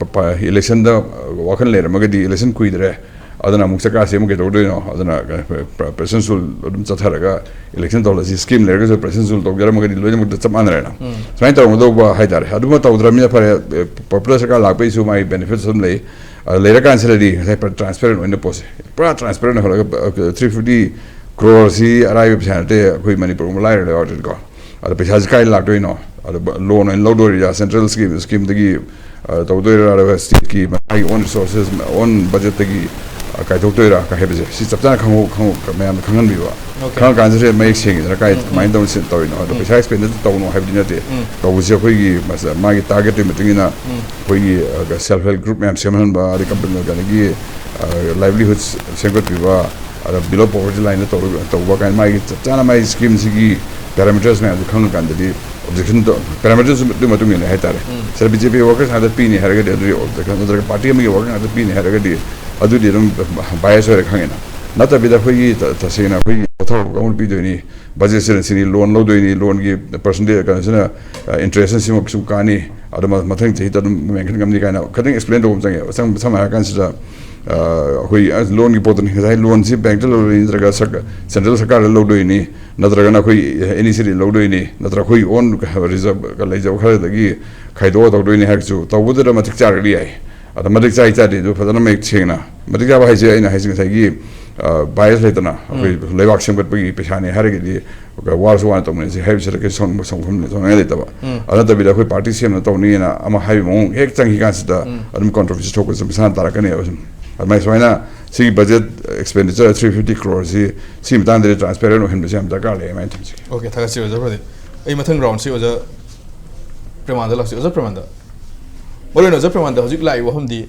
ꯏꯂꯦꯛꯁꯟꯗ ꯋꯥꯈꯜ ꯂꯩꯔꯝꯃꯒꯗꯤ, ꯏꯂꯦꯛꯁꯟ ꯀꯨꯏꯗ꯭ꯔꯦ, ꯑꯗꯨꯅ ꯑꯃꯨꯛ ꯁꯔꯀꯥꯔꯁꯤ ꯑꯃꯨꯛ ꯀꯩꯗꯧꯗꯣꯏꯅꯣ? ꯑꯗꯨꯅ ꯄ꯭ꯔꯦꯁꯤꯗꯦꯟꯁꯤꯌꯦꯜ ꯑꯗꯨꯝ ꯆꯠꯊꯔꯒ ꯏꯂꯦꯛꯁꯟ ꯇꯧꯍꯜꯂꯁꯤ, ꯁ꯭ꯀꯤꯝ ꯂꯩꯔꯒꯁꯨ ꯄ꯭ꯔꯦꯁꯤꯗꯦꯟꯁꯤꯌꯦꯜ ꯇꯧꯖꯔꯝꯃꯒꯗꯤ ꯂꯣꯏꯅꯃꯛꯇ ꯆꯞ ꯃꯥꯟꯅꯔꯦꯅ꯫ ꯁꯨꯃꯥꯏꯅ ꯇꯧꯔꯝꯒꯗꯧꯕ ꯍꯥꯏꯇꯥꯔꯦ꯫ ꯑꯗꯨꯃ ꯇꯧꯗ꯭ꯔꯕꯅꯤꯅ ꯐꯔꯦ, ꯄꯣꯄꯨꯂꯔ ꯁꯔꯀꯥꯔ ꯂꯥꯛꯄꯒꯤꯁꯨ ꯃꯥꯒꯤ ꯕꯦꯅꯤꯐꯤꯠꯁ ꯑꯗꯨꯝ ꯂꯩ꯫ ꯑꯗ ꯂꯩꯔꯀꯥꯟꯁꯤꯗꯗꯤ ꯉꯁꯥꯏ ꯇ꯭ꯔꯥꯟꯁꯄꯦꯔꯦꯟ ꯑꯣꯏꯅ ꯄꯣꯠꯁꯦ ꯄꯨꯔꯥ ꯇ꯭ꯔꯥꯟꯁꯄꯦꯔꯦꯟ ꯑꯣꯏꯍꯜꯂꯒ, ꯊ꯭ꯔꯤ ꯐꯤꯐꯇꯤ ꯀ꯭ꯔꯣꯔꯁꯤ ꯑꯔꯥꯏꯕ ꯄꯩꯁꯥ ꯅꯠꯇꯦ, ꯑꯩꯈꯣꯏ ꯃꯅꯤꯄꯨꯔꯒꯨꯝꯕ ꯂꯥꯏꯔ ꯂꯩꯕꯥꯛꯇꯗꯤꯀꯣ꯫ ꯑꯗ ꯄꯩꯁꯥꯁꯤ ꯀꯥꯏ ꯂꯥꯛꯇꯣꯏꯅꯣ? ꯑꯗ ꯂꯣꯟ ꯑꯣꯏꯅ ꯂꯧꯗꯣꯔꯤꯔꯥ, ꯁꯦꯟꯇ꯭ꯔꯦꯜ ꯁ꯭ꯀꯤꯝ, ꯁ꯭ꯀꯤꯝꯗꯒꯤ, ꯑ, ꯇꯧꯗꯣꯏꯔꯥ, ꯑꯗꯨꯒ ꯁ꯭ꯇꯦꯠꯀꯤ ꯃꯁꯥꯒꯤ ꯑꯣꯟ ꯔꯤꯁꯣꯔꯁꯦꯁ, ꯑꯣꯟ ꯕꯖꯦꯠꯇꯒꯤ, ꯑ, ꯀꯥꯏꯊꯣꯛꯇꯣꯏꯔꯥ ꯀꯥꯏ ꯍꯥꯏꯕꯁꯦ, ꯁꯤ ꯆꯞ ꯆꯥꯅ ꯈꯪꯍꯧ-, ꯈꯪꯍꯧ-, ꯃꯌꯥꯝꯗ ꯈꯪꯍꯟꯕꯤꯕ꯫ ꯈꯪꯉꯀꯥꯟꯁꯤꯗ ꯃꯌꯦꯛ ꯁꯦꯡꯉꯤꯗꯅ ꯀꯥꯏ, ꯀꯃꯥꯏꯅ ꯇꯧꯅ ꯁꯤ ꯇꯧꯔꯤꯅꯣ? ꯑꯗꯣ ꯄꯩꯁꯥ ꯑꯦꯛꯁꯄꯦꯟꯗꯤꯆꯔ ꯇꯧꯅꯣ ꯍꯥꯏꯕꯗꯤ ꯅꯠꯇꯦ꯫ ꯇꯧꯕꯁꯦ ꯑꯩꯈꯣꯏꯒꯤ ꯃꯁ-, ꯃꯥꯒꯤ ꯇꯥꯔꯒꯦꯠꯇꯨꯒꯤ ꯃꯇꯨꯡ ꯏꯟꯅ ꯑꯩꯈꯣꯏꯒꯤ, ꯑ, ꯁꯦꯜꯐ ꯍꯦꯜꯞ ꯒ꯭ꯔꯨꯞ ꯃꯌꯥꯝ ꯁꯦꯝꯍꯟꯕ, ꯑꯗꯩ ꯀꯝꯄꯅꯤ, ꯀꯩꯅꯣꯒꯤ, ꯑ, ꯂꯥꯏꯚꯂꯤꯍꯨꯗ ꯁꯦꯝꯒꯠꯄꯤꯕ, ꯑꯗ below poverty line ꯇꯧꯔꯒ ꯇꯧꯕ ꯀꯥꯏꯅ ꯃꯥꯒꯤ ꯆꯞ ꯆꯥꯅ ꯃꯥꯒꯤ ꯁ꯭ꯀꯤꯝꯁꯤꯒꯤ ꯄꯦꯔꯥꯃꯤꯇꯔꯁ ꯃꯌꯥꯝꯁꯦ ꯈꯪꯉꯀꯥꯟꯗꯗꯤ ꯑꯣꯕꯖꯦꯛꯁꯟ ꯇꯧ-, ꯄꯦꯔꯥꯃꯤꯇꯔꯁ ꯑꯗꯨꯒꯤ ꯃꯇꯨꯡ ꯏꯟꯅ ꯍꯥꯏꯇꯥꯔꯦ꯫ ꯁꯤꯗ ꯕꯤ ꯖꯦ ꯄꯤ ꯋꯥꯔꯀꯔꯁ ꯉꯥꯛꯇ ꯄꯤꯅꯤ ꯍꯥꯏꯔꯒꯗꯤ, ꯑꯗꯨꯗꯤ ꯑꯣꯕꯖꯦꯛꯁꯟ, ꯅꯠꯇ꯭ꯔꯒ ꯄꯥꯔꯇꯤ ꯑꯃꯒꯤ ꯋꯥꯔꯀꯔ ꯉꯥꯛꯇ ꯄꯤꯅꯤ ꯍꯥꯏꯔꯒꯗꯤ, ꯑꯗꯨꯗꯤ ꯑꯗꯨꯝ ꯕꯥꯏꯑꯦꯁ ꯑꯣꯏꯔꯦ ꯈꯪꯉꯦꯅ꯫ ꯅꯠꯇꯕꯤꯗ ꯑꯩꯈꯣꯏꯒꯤ ꯇ- ꯇꯁꯦꯡꯅ ꯑꯩꯈꯣꯏꯒꯤ ꯄꯣꯠꯊꯣꯛ ꯑꯃ ꯄꯤꯗꯣꯏꯅꯤ, ꯕꯖꯦꯠꯁꯤꯅ ꯁꯤꯅꯤ, ꯂꯣꯟ ꯂꯧꯗꯣꯏꯅꯤ, ꯂꯣꯟꯒꯤ ꯄꯔꯁꯦꯟꯇꯦꯖ ꯀꯩꯅꯣꯁꯤꯅ, ꯏꯟꯇꯔꯦꯁꯅ ꯁꯤꯃꯨꯛ ꯁꯨꯝ ꯀꯥꯅꯤ, ꯑꯗꯨ ꯃ- ꯃꯊꯪ ꯆꯍꯤꯗ ꯑꯗꯨꯝ ꯃꯦꯟꯈꯠ ꯉꯝꯅꯤ ꯀꯥꯏꯅ ꯈꯤꯇꯪ ꯑꯦꯛꯁꯄ꯭ꯂꯦꯟ ꯇꯧꯕ ꯑꯃ ꯆꯪꯉꯦꯕ꯫ ꯁꯝ- ꯁꯝꯅ ꯍꯥꯏꯔ ꯀꯥꯟꯁꯤꯗ, ꯑ, ꯑꯩꯈꯣꯏ ꯑꯁ ꯂꯣꯟꯒꯤ ꯄꯣꯠꯇꯨꯅꯤ, ꯉꯁꯥꯏ ꯂꯣꯟꯁꯤ ꯕꯦꯡꯛꯇ ꯂꯧꯗꯣꯏꯅꯤ ꯅꯠꯇ꯭ꯔꯒ ꯁꯔꯀ- ꯁꯦꯟꯇ꯭ꯔꯦꯜ ꯁꯔꯀꯥꯔꯗ ꯂꯧꯗꯣꯏꯅꯤ, ꯅꯠꯇ꯭ꯔꯒꯅ ꯑꯩꯈꯣꯏ ꯑꯦꯟ ꯏ ꯁꯤꯗ ꯂꯧꯗꯣꯏꯅꯤ, ꯅꯠꯇ꯭ꯔꯒ ꯑꯩꯈꯣꯏ ꯑꯣꯟ ꯔꯤꯖꯔꯕ ꯂꯩꯖꯕ ꯈꯔꯗꯒꯤ ꯈꯥꯏꯗꯣꯛꯑ ꯇꯧꯗꯣꯏꯅꯤ ꯍꯥꯏꯔꯒꯁꯨ, ꯇꯧꯕꯗꯨꯗ ꯃꯇꯤꯛ ꯆꯥꯔꯒꯗꯤ ꯌꯥꯏ꯫ ꯑꯗ ꯃꯇꯤꯛ ꯆꯥꯏ ꯆꯥꯗꯦ ꯑꯗꯨ ꯐꯖꯅ ꯃꯌꯦꯛ ꯁꯦꯡꯅ, ꯃꯇꯤꯛ ꯆꯥꯕ ꯍꯥꯏꯁꯦ ꯑꯩꯅ ꯍꯥꯏꯁꯦ ꯉꯁꯥꯏꯒꯤ, ꯑ, ꯕꯥꯏꯁ ꯂꯩꯇꯅ ꯑꯩꯈꯣꯏ ꯂꯩꯕꯥꯛ ꯁꯦꯝꯒꯠꯄꯒꯤ ꯄꯩꯁꯥꯅꯤ ꯍꯥꯏꯔꯒꯗꯤ ꯋꯥꯔꯁꯨ ꯋꯥꯅ ꯇꯧꯅꯤꯡꯉꯥꯏ ꯍꯥꯏꯕꯁꯤꯗ ꯀꯩꯁꯨ ꯁꯥꯎꯅꯤꯡ-, ꯁꯥꯎꯅꯤꯡ-, ꯁꯥꯎꯅꯤꯡꯉꯥꯏ ꯂꯩꯇꯕ꯫ ꯑꯗꯨ ꯅꯠꯇꯕꯤꯗ ꯑꯩꯈꯣꯏ ꯄꯥꯔꯇꯤ ꯁꯦꯝꯅ ꯇꯧꯅꯤꯅ ꯑꯃ ꯍꯥꯏꯕ ꯃꯑꯣꯡ ꯍꯦꯛ ꯆꯪꯈꯤ ꯀꯥꯟꯁꯤꯗ ꯑꯗꯨꯝ ꯀꯣꯟꯇ꯭ꯔꯣꯚꯔꯁꯤ ꯊꯣꯛꯄꯁꯦ ꯃꯁꯥꯅ ꯇꯥꯔꯛꯀꯅꯦꯕ ꯁꯨꯝ꯫ ꯑꯗꯨꯃꯥꯏꯅ ꯁꯨꯃꯥꯏꯅ ꯁꯤꯒꯤ ꯕꯖꯦꯠ ꯑꯦꯛꯁꯄꯦꯟꯗꯤꯆꯔ ꯊ꯭ꯔꯤ ꯐꯤꯐꯇꯤ ꯀ꯭ꯔꯣꯔꯁꯤ ꯁꯤ ꯃꯇꯥꯡꯗꯗꯤ ꯇ꯭ꯔꯥꯟꯁꯄꯦꯔꯦꯟ ꯑꯣꯏꯍꯟꯕꯁꯦ ꯌꯥꯝ ꯗꯔꯀꯥꯔ ꯂꯩ ꯍꯥꯏꯅ ꯊꯝꯖꯒꯦ꯫ ꯑꯣꯀꯦ, ꯊꯥꯒꯠꯆꯔꯤ ꯑꯣꯖꯥ ꯄ꯭ꯔꯗꯤꯞ꯫ ꯑꯩ ꯃꯊꯪ ꯔꯥꯎꯟꯁꯤ ꯑꯣꯖꯥ ꯄ꯭ꯔꯦꯃꯥꯟꯗ ꯂꯥꯛꯆꯩ꯫ ꯑꯣꯖꯥ ꯄ꯭ꯔꯦꯃꯥꯟꯗ, ꯃꯔꯨꯑꯣꯏꯅ ꯑꯣꯖꯥ ꯄ꯭ꯔꯦꯃꯥꯟꯗ ꯍꯧꯖꯤꯛ ꯂꯥꯛꯏꯕ ꯋꯥꯐꯝꯗꯤ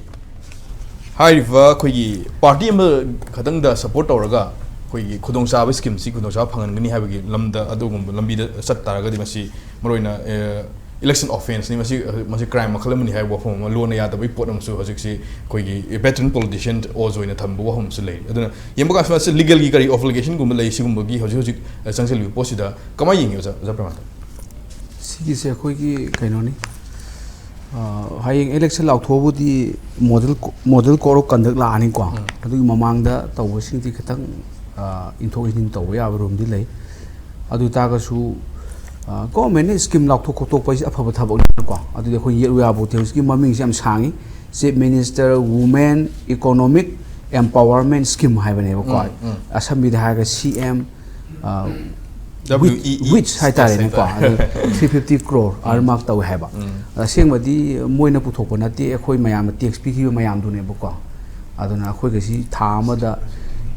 ꯍꯥꯏꯔꯤꯕ ꯑꯩꯈꯣꯏꯒꯤ ꯄꯥꯔꯇꯤ ꯑꯃ ꯈꯛꯇꯪꯗ ꯁꯞꯄꯣꯔꯠ ꯇꯧꯔꯒ ꯑꯩꯈꯣꯏꯒꯤ ꯈꯨꯗꯣꯡꯆꯥꯕ ꯁ꯭ꯀꯤꯝꯁꯤ ꯈꯨꯗꯣꯡꯆꯥꯕ ꯐꯪꯍꯟꯒꯅꯤ ꯍꯥꯏꯕꯒꯤ ꯂꯝꯗ ꯑꯗꯨꯒꯨꯝꯕ ꯂꯝꯕꯤꯗ ꯆꯠ ꯇꯥꯔꯒꯗꯤ ꯃꯁꯤ ꯃꯔꯨꯑꯣꯏꯅ, ꯑ, ꯏꯂꯦꯛꯁꯟ ꯑꯣꯐꯦꯟꯁꯅꯤ, ꯃꯁꯤ, ꯃꯁꯤ ꯀ꯭ꯔꯥꯏꯝ ꯃꯈꯜ ꯑꯃꯅꯤ ꯍꯥꯏꯕ ꯋꯥꯐꯝ ꯑꯃ, ꯂꯣꯟꯅ ꯌꯥꯗꯕꯒꯤ ꯄꯣꯠ ꯑꯃꯁꯨ ꯍꯧꯖꯤꯛꯁꯤ ꯑꯩꯈꯣꯏꯒꯤ ꯕꯦꯇꯔꯟ ꯄꯣꯂꯤꯇꯤꯁꯤꯌꯟ ꯑꯣꯖ ꯑꯣꯏꯅ ꯊꯝꯕ ꯋꯥꯐꯝ ꯑꯃꯁꯨ ꯂꯩꯔꯤ꯫ ꯑꯗꯨꯅ ꯌꯦꯡꯕ ꯀꯥꯟꯗ ꯃꯁꯤ ꯂꯤꯒꯦꯜꯒꯤ ꯀꯔꯤ ꯑꯣꯕ꯭ꯂꯤꯒꯦꯁꯟꯒꯨꯝꯕ ꯂꯩ ꯁꯤꯒꯨꯝꯕꯒꯤ ꯍꯧꯖꯤꯛ ꯍꯧꯖꯤꯛ, ꯑ, ꯆꯪꯁꯤꯜꯂꯤꯕ ꯄꯣꯠꯁꯤꯗ ꯀꯃꯥꯏꯅ ꯌꯦꯡꯉꯤ ꯑꯣꯖꯥ, ꯑꯣꯖꯥ ꯄ꯭ꯔꯃꯥꯟꯗ? ꯁꯤꯒꯤꯁꯦ ꯑꯩꯈꯣꯏꯒꯤ ꯀꯩꯅꯣꯅꯤ, ꯑ, ꯍꯌꯦꯡ ꯏꯂꯦꯛꯁꯟ ꯂꯥꯎꯊꯣꯛꯑꯕꯨꯗꯤ ꯃꯣꯗꯦꯜ ꯀꯣ-, ꯃꯣꯗꯦꯜ ꯀꯣꯗ ꯑꯣꯐ ꯀꯟꯗꯛ ꯂꯥꯛꯑꯅꯤꯀꯣ꯫ ꯑꯗꯨꯒꯤ ꯃꯃꯥꯡꯗ ꯇꯧꯕꯁꯤꯡꯗꯤ ꯈꯤꯇꯪ, ꯑ, ꯏꯟꯊꯣꯛ ꯏꯟꯁꯤꯟ ꯇꯧꯕ ꯌꯥꯕ ꯔꯨꯝꯗꯤ ꯂꯩ꯫ ꯑꯗꯨ ꯑꯣꯏꯇꯥꯔꯒꯁꯨ, ꯑ, ꯒꯣꯔꯃꯦꯟꯅ ꯁ꯭ꯀꯤꯝ ꯂꯥꯎꯊꯣꯛ ꯈꯣꯠꯇꯣꯛꯄ ꯍꯥꯏꯁꯤ ꯑꯐꯕ ꯊꯕꯛꯅꯤꯅꯀꯣ꯫ ꯑꯗꯨꯗꯤ ꯑꯩꯈꯣꯏ ꯌꯦꯠꯂꯨ ꯌꯥꯕ ꯄꯣꯠꯇꯦ꯫ ꯍꯧꯖꯤꯛꯀꯤ ꯃꯃꯤꯡꯁꯦ ꯌꯥꯝ ꯁꯥꯡꯉꯤ, Chief Minister Women Economic Empowerment Scheme ꯍꯥꯏꯕꯅꯦꯕꯀꯣ꯫ ꯑꯁꯝꯕꯤꯗ ꯍꯥꯏꯔꯒ ꯁꯤ ꯑꯦꯝ, ꯑ, W E E ꯋꯤꯠꯁ ꯍꯥꯏꯇꯥꯔꯦꯅꯦꯀꯣ꯫ ꯍꯥꯏꯇꯥꯔꯦ꯫ ꯑꯗꯨ ꯊ꯭ꯔꯤ ꯐꯤꯐꯇꯤ ꯀ꯭ꯔꯣꯔ ꯑꯗꯨꯃꯛ ꯇꯧꯋꯦ ꯍꯥꯏꯕ꯫ ꯑꯁꯦꯡꯕꯗꯤ ꯃꯣꯏꯅ ꯄꯨꯊꯣꯛꯄ ꯅꯠꯇꯦ, ꯑꯩꯈꯣꯏ ꯃꯌꯥꯝꯅ ꯇꯦꯛꯁ ꯄꯤꯈꯤꯕ ꯃꯌꯥꯝꯗꯨꯅꯦꯕꯀꯣ꯫ ꯑꯗꯨꯅ ꯑꯩꯈꯣꯏꯒ ꯁꯤ ꯊꯥ ꯑꯃꯗ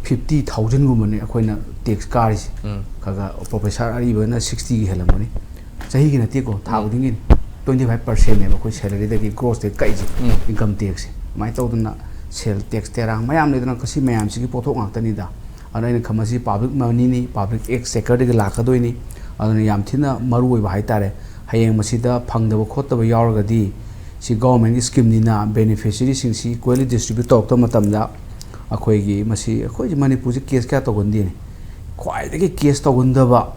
ꯐꯤꯐꯇꯤ ꯊꯥꯎꯖꯟꯒꯨꯝꯕꯅꯦ ꯑꯩꯈꯣꯏꯅ ꯇꯦꯛꯁ ꯀꯥꯔꯤꯁꯦ꯫ ꯈꯔ ꯈꯔ ꯄ꯭ꯔꯣꯐꯦꯁꯔ ꯑꯔꯤꯕꯅ ꯁꯤꯛꯁꯇꯤꯒꯤ ꯍꯦꯜꯂꯝꯒꯅꯤ꯫ ꯆꯍꯤꯒꯤ ꯅꯠꯇꯦꯀꯣ, ꯊꯥ ꯈꯨꯗꯤꯡꯒꯤ ꯇ꯭ꯋꯦꯟꯇꯤ ꯐꯥꯏꯚ ꯄꯥꯔꯁꯦꯟꯅꯦꯕ ꯑꯩꯈꯣꯏ ꯁꯦꯂꯔꯤꯗꯒꯤ ꯒ꯭ꯔꯣꯁꯇꯒꯤ ꯀꯛꯏꯁꯦ, ꯏꯟꯀꯝ ꯇꯦꯛꯁꯁꯦ꯫ ꯑꯗꯨꯃꯥꯏꯅ ꯇꯧꯗꯅ ꯁꯦꯜ ꯇꯦꯛꯁ ꯇꯦꯔꯥꯡ ꯃꯌꯥꯝ ꯂꯩꯗꯅ, ꯀꯁꯤ ꯃꯌꯥꯝꯁꯤꯒꯤ ꯄꯣꯠꯊꯣꯛ ꯉꯥꯛꯇꯅꯤꯗ꯫ ꯑꯗꯨꯅ ꯑꯩꯅ ꯈꯟꯕꯁꯤ ꯄꯥꯕ꯭ꯂꯤꯛ ꯃꯅꯤꯅꯤ, ꯄꯥꯕ꯭ꯂꯤꯛ ꯑꯦꯛꯁꯆꯦꯀꯔꯗꯒꯤ ꯂꯥꯛꯀꯗꯣꯏꯅꯤ꯫ ꯑꯗꯨꯅ ꯌꯥꯝ ꯊꯤꯅ ꯃꯔꯨ ꯑꯣꯏꯕ ꯍꯥꯏꯇꯥꯔꯦ꯫ ꯍꯌꯦꯡ ꯃꯁꯤꯗ ꯐꯪꯗꯕ ꯈꯣꯠꯇꯕ ꯌꯥꯎꯔꯒꯗꯤ ꯁꯤ ꯒꯣꯔꯃꯦꯟꯒꯤ ꯁ꯭ꯀꯤꯝꯅꯤꯅ ꯕꯦꯅꯤꯐꯤꯁꯔꯤꯁꯤꯡꯁꯤ ꯏꯀ꯭ꯋꯦꯂꯤ ꯗꯤꯁꯇ꯭ꯔꯤꯕ꯭ꯌꯨꯠ ꯇꯧꯔꯛꯇꯕ ꯃꯇꯝꯗ ꯑꯩꯈꯣꯏꯒꯤ ꯃꯁꯤ, ꯑꯩꯈꯣꯏꯁꯦ ꯃꯅꯤꯄꯨꯔꯁꯦ ꯀꯦꯁ ꯀꯌꯥ ꯇꯧꯒꯟꯗꯦꯅꯦ꯫ ꯈ꯭ꯋꯥꯏꯗꯒꯤ ꯀꯦꯁ ꯇꯧꯒꯟꯗꯕ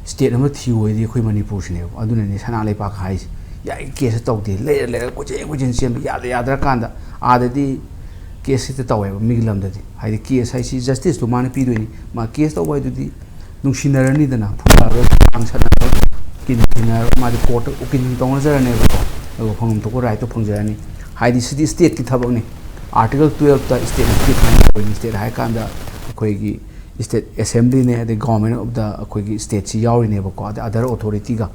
ꯁ꯭ꯇꯦꯠ ꯑꯃ ꯊꯤꯌꯨ ꯍꯥꯏꯗꯤ ꯑꯩꯈꯣꯏ ꯃꯅꯤꯄꯨꯔꯁꯤꯅꯦꯕ꯫ ꯑꯗꯨꯅꯅꯦ ꯁꯅꯥ ꯂꯩꯕꯥꯛ ꯍꯥꯏꯁꯦ꯫ ꯌꯥꯏ, ꯀꯦꯁ ꯇꯧꯗꯦ, ꯂꯩꯔ ꯂꯩꯔꯒ ꯀꯣꯏꯆꯦꯟ ꯀꯣꯏꯆꯦꯟ ꯆꯦꯟꯕ, ꯌꯥꯗ ꯌꯥꯗ꯭ꯔꯀꯥꯟꯗ ꯑꯥꯗꯗꯤ ꯀꯦꯁ ꯍꯦꯛꯇ ꯇꯧꯋꯦꯕ ꯃꯤꯒꯤ ꯂꯝꯗꯗꯤ꯫ ꯍꯥꯏꯗꯤ ꯀꯦꯁ ꯍꯥꯏꯁꯤ ꯖꯁꯇꯤꯁꯇꯣ ꯃꯥꯅ ꯄꯤꯗꯣꯏꯅꯤ꯫ ꯃꯥ ꯀꯦꯁ ꯇꯧꯕ ꯍꯥꯏꯗꯨꯗꯤ ꯅꯨꯡꯁꯤꯅꯔꯅꯤꯗꯅ, ꯐꯨꯅꯔꯣꯏ, ꯂꯥꯡꯁꯟꯅꯔꯣꯏ, ꯎꯀꯤꯜ ꯊꯤꯅꯔꯣꯏ, ꯃꯥꯗꯤ ꯀꯣꯔꯠꯇ ꯎꯀꯤꯜ ꯇꯧꯅꯖꯔꯅꯦꯕꯀꯣ꯫ ꯑꯗꯨꯒ ꯐꯪꯐꯝ ꯊꯣꯛꯄ ꯔꯥꯏꯠꯇꯣ ꯐꯪꯖꯔꯅꯤ꯫ ꯍꯥꯏꯗꯤ ꯁꯤꯗꯤ ꯁ꯭ꯇꯦꯠꯀꯤ ꯊꯕꯛꯅꯤ꯫ ꯑꯥꯔꯇꯤꯀꯜ ꯇꯨꯌꯦꯜꯞꯇ ꯁ꯭ꯇꯦꯠꯅ ꯁ꯭ꯇꯦꯠ ꯍꯥꯏꯅ ꯇꯧꯔꯤꯅꯤ꯫ ꯁ꯭ꯇꯦꯠ ꯍꯥꯏ ꯀꯥꯟꯗ ꯑꯩꯈꯣꯏꯒꯤ ꯁ꯭ꯇꯦꯠ ꯑꯦꯁꯦꯝꯕ꯭ꯂꯤꯅꯦ, ꯑꯗꯩ ꯒꯣꯔꯃꯦꯟ ꯑꯣꯐ ꯗ ꯑꯩꯈꯣꯏꯒꯤ ꯁ꯭ꯇꯦꯠꯁꯤ ꯌꯥꯎꯔꯤꯅꯦꯕꯀꯣ, ꯑꯗꯩ ꯑꯗꯔ ꯑꯣꯊꯣꯔꯤꯇꯤꯒ꯫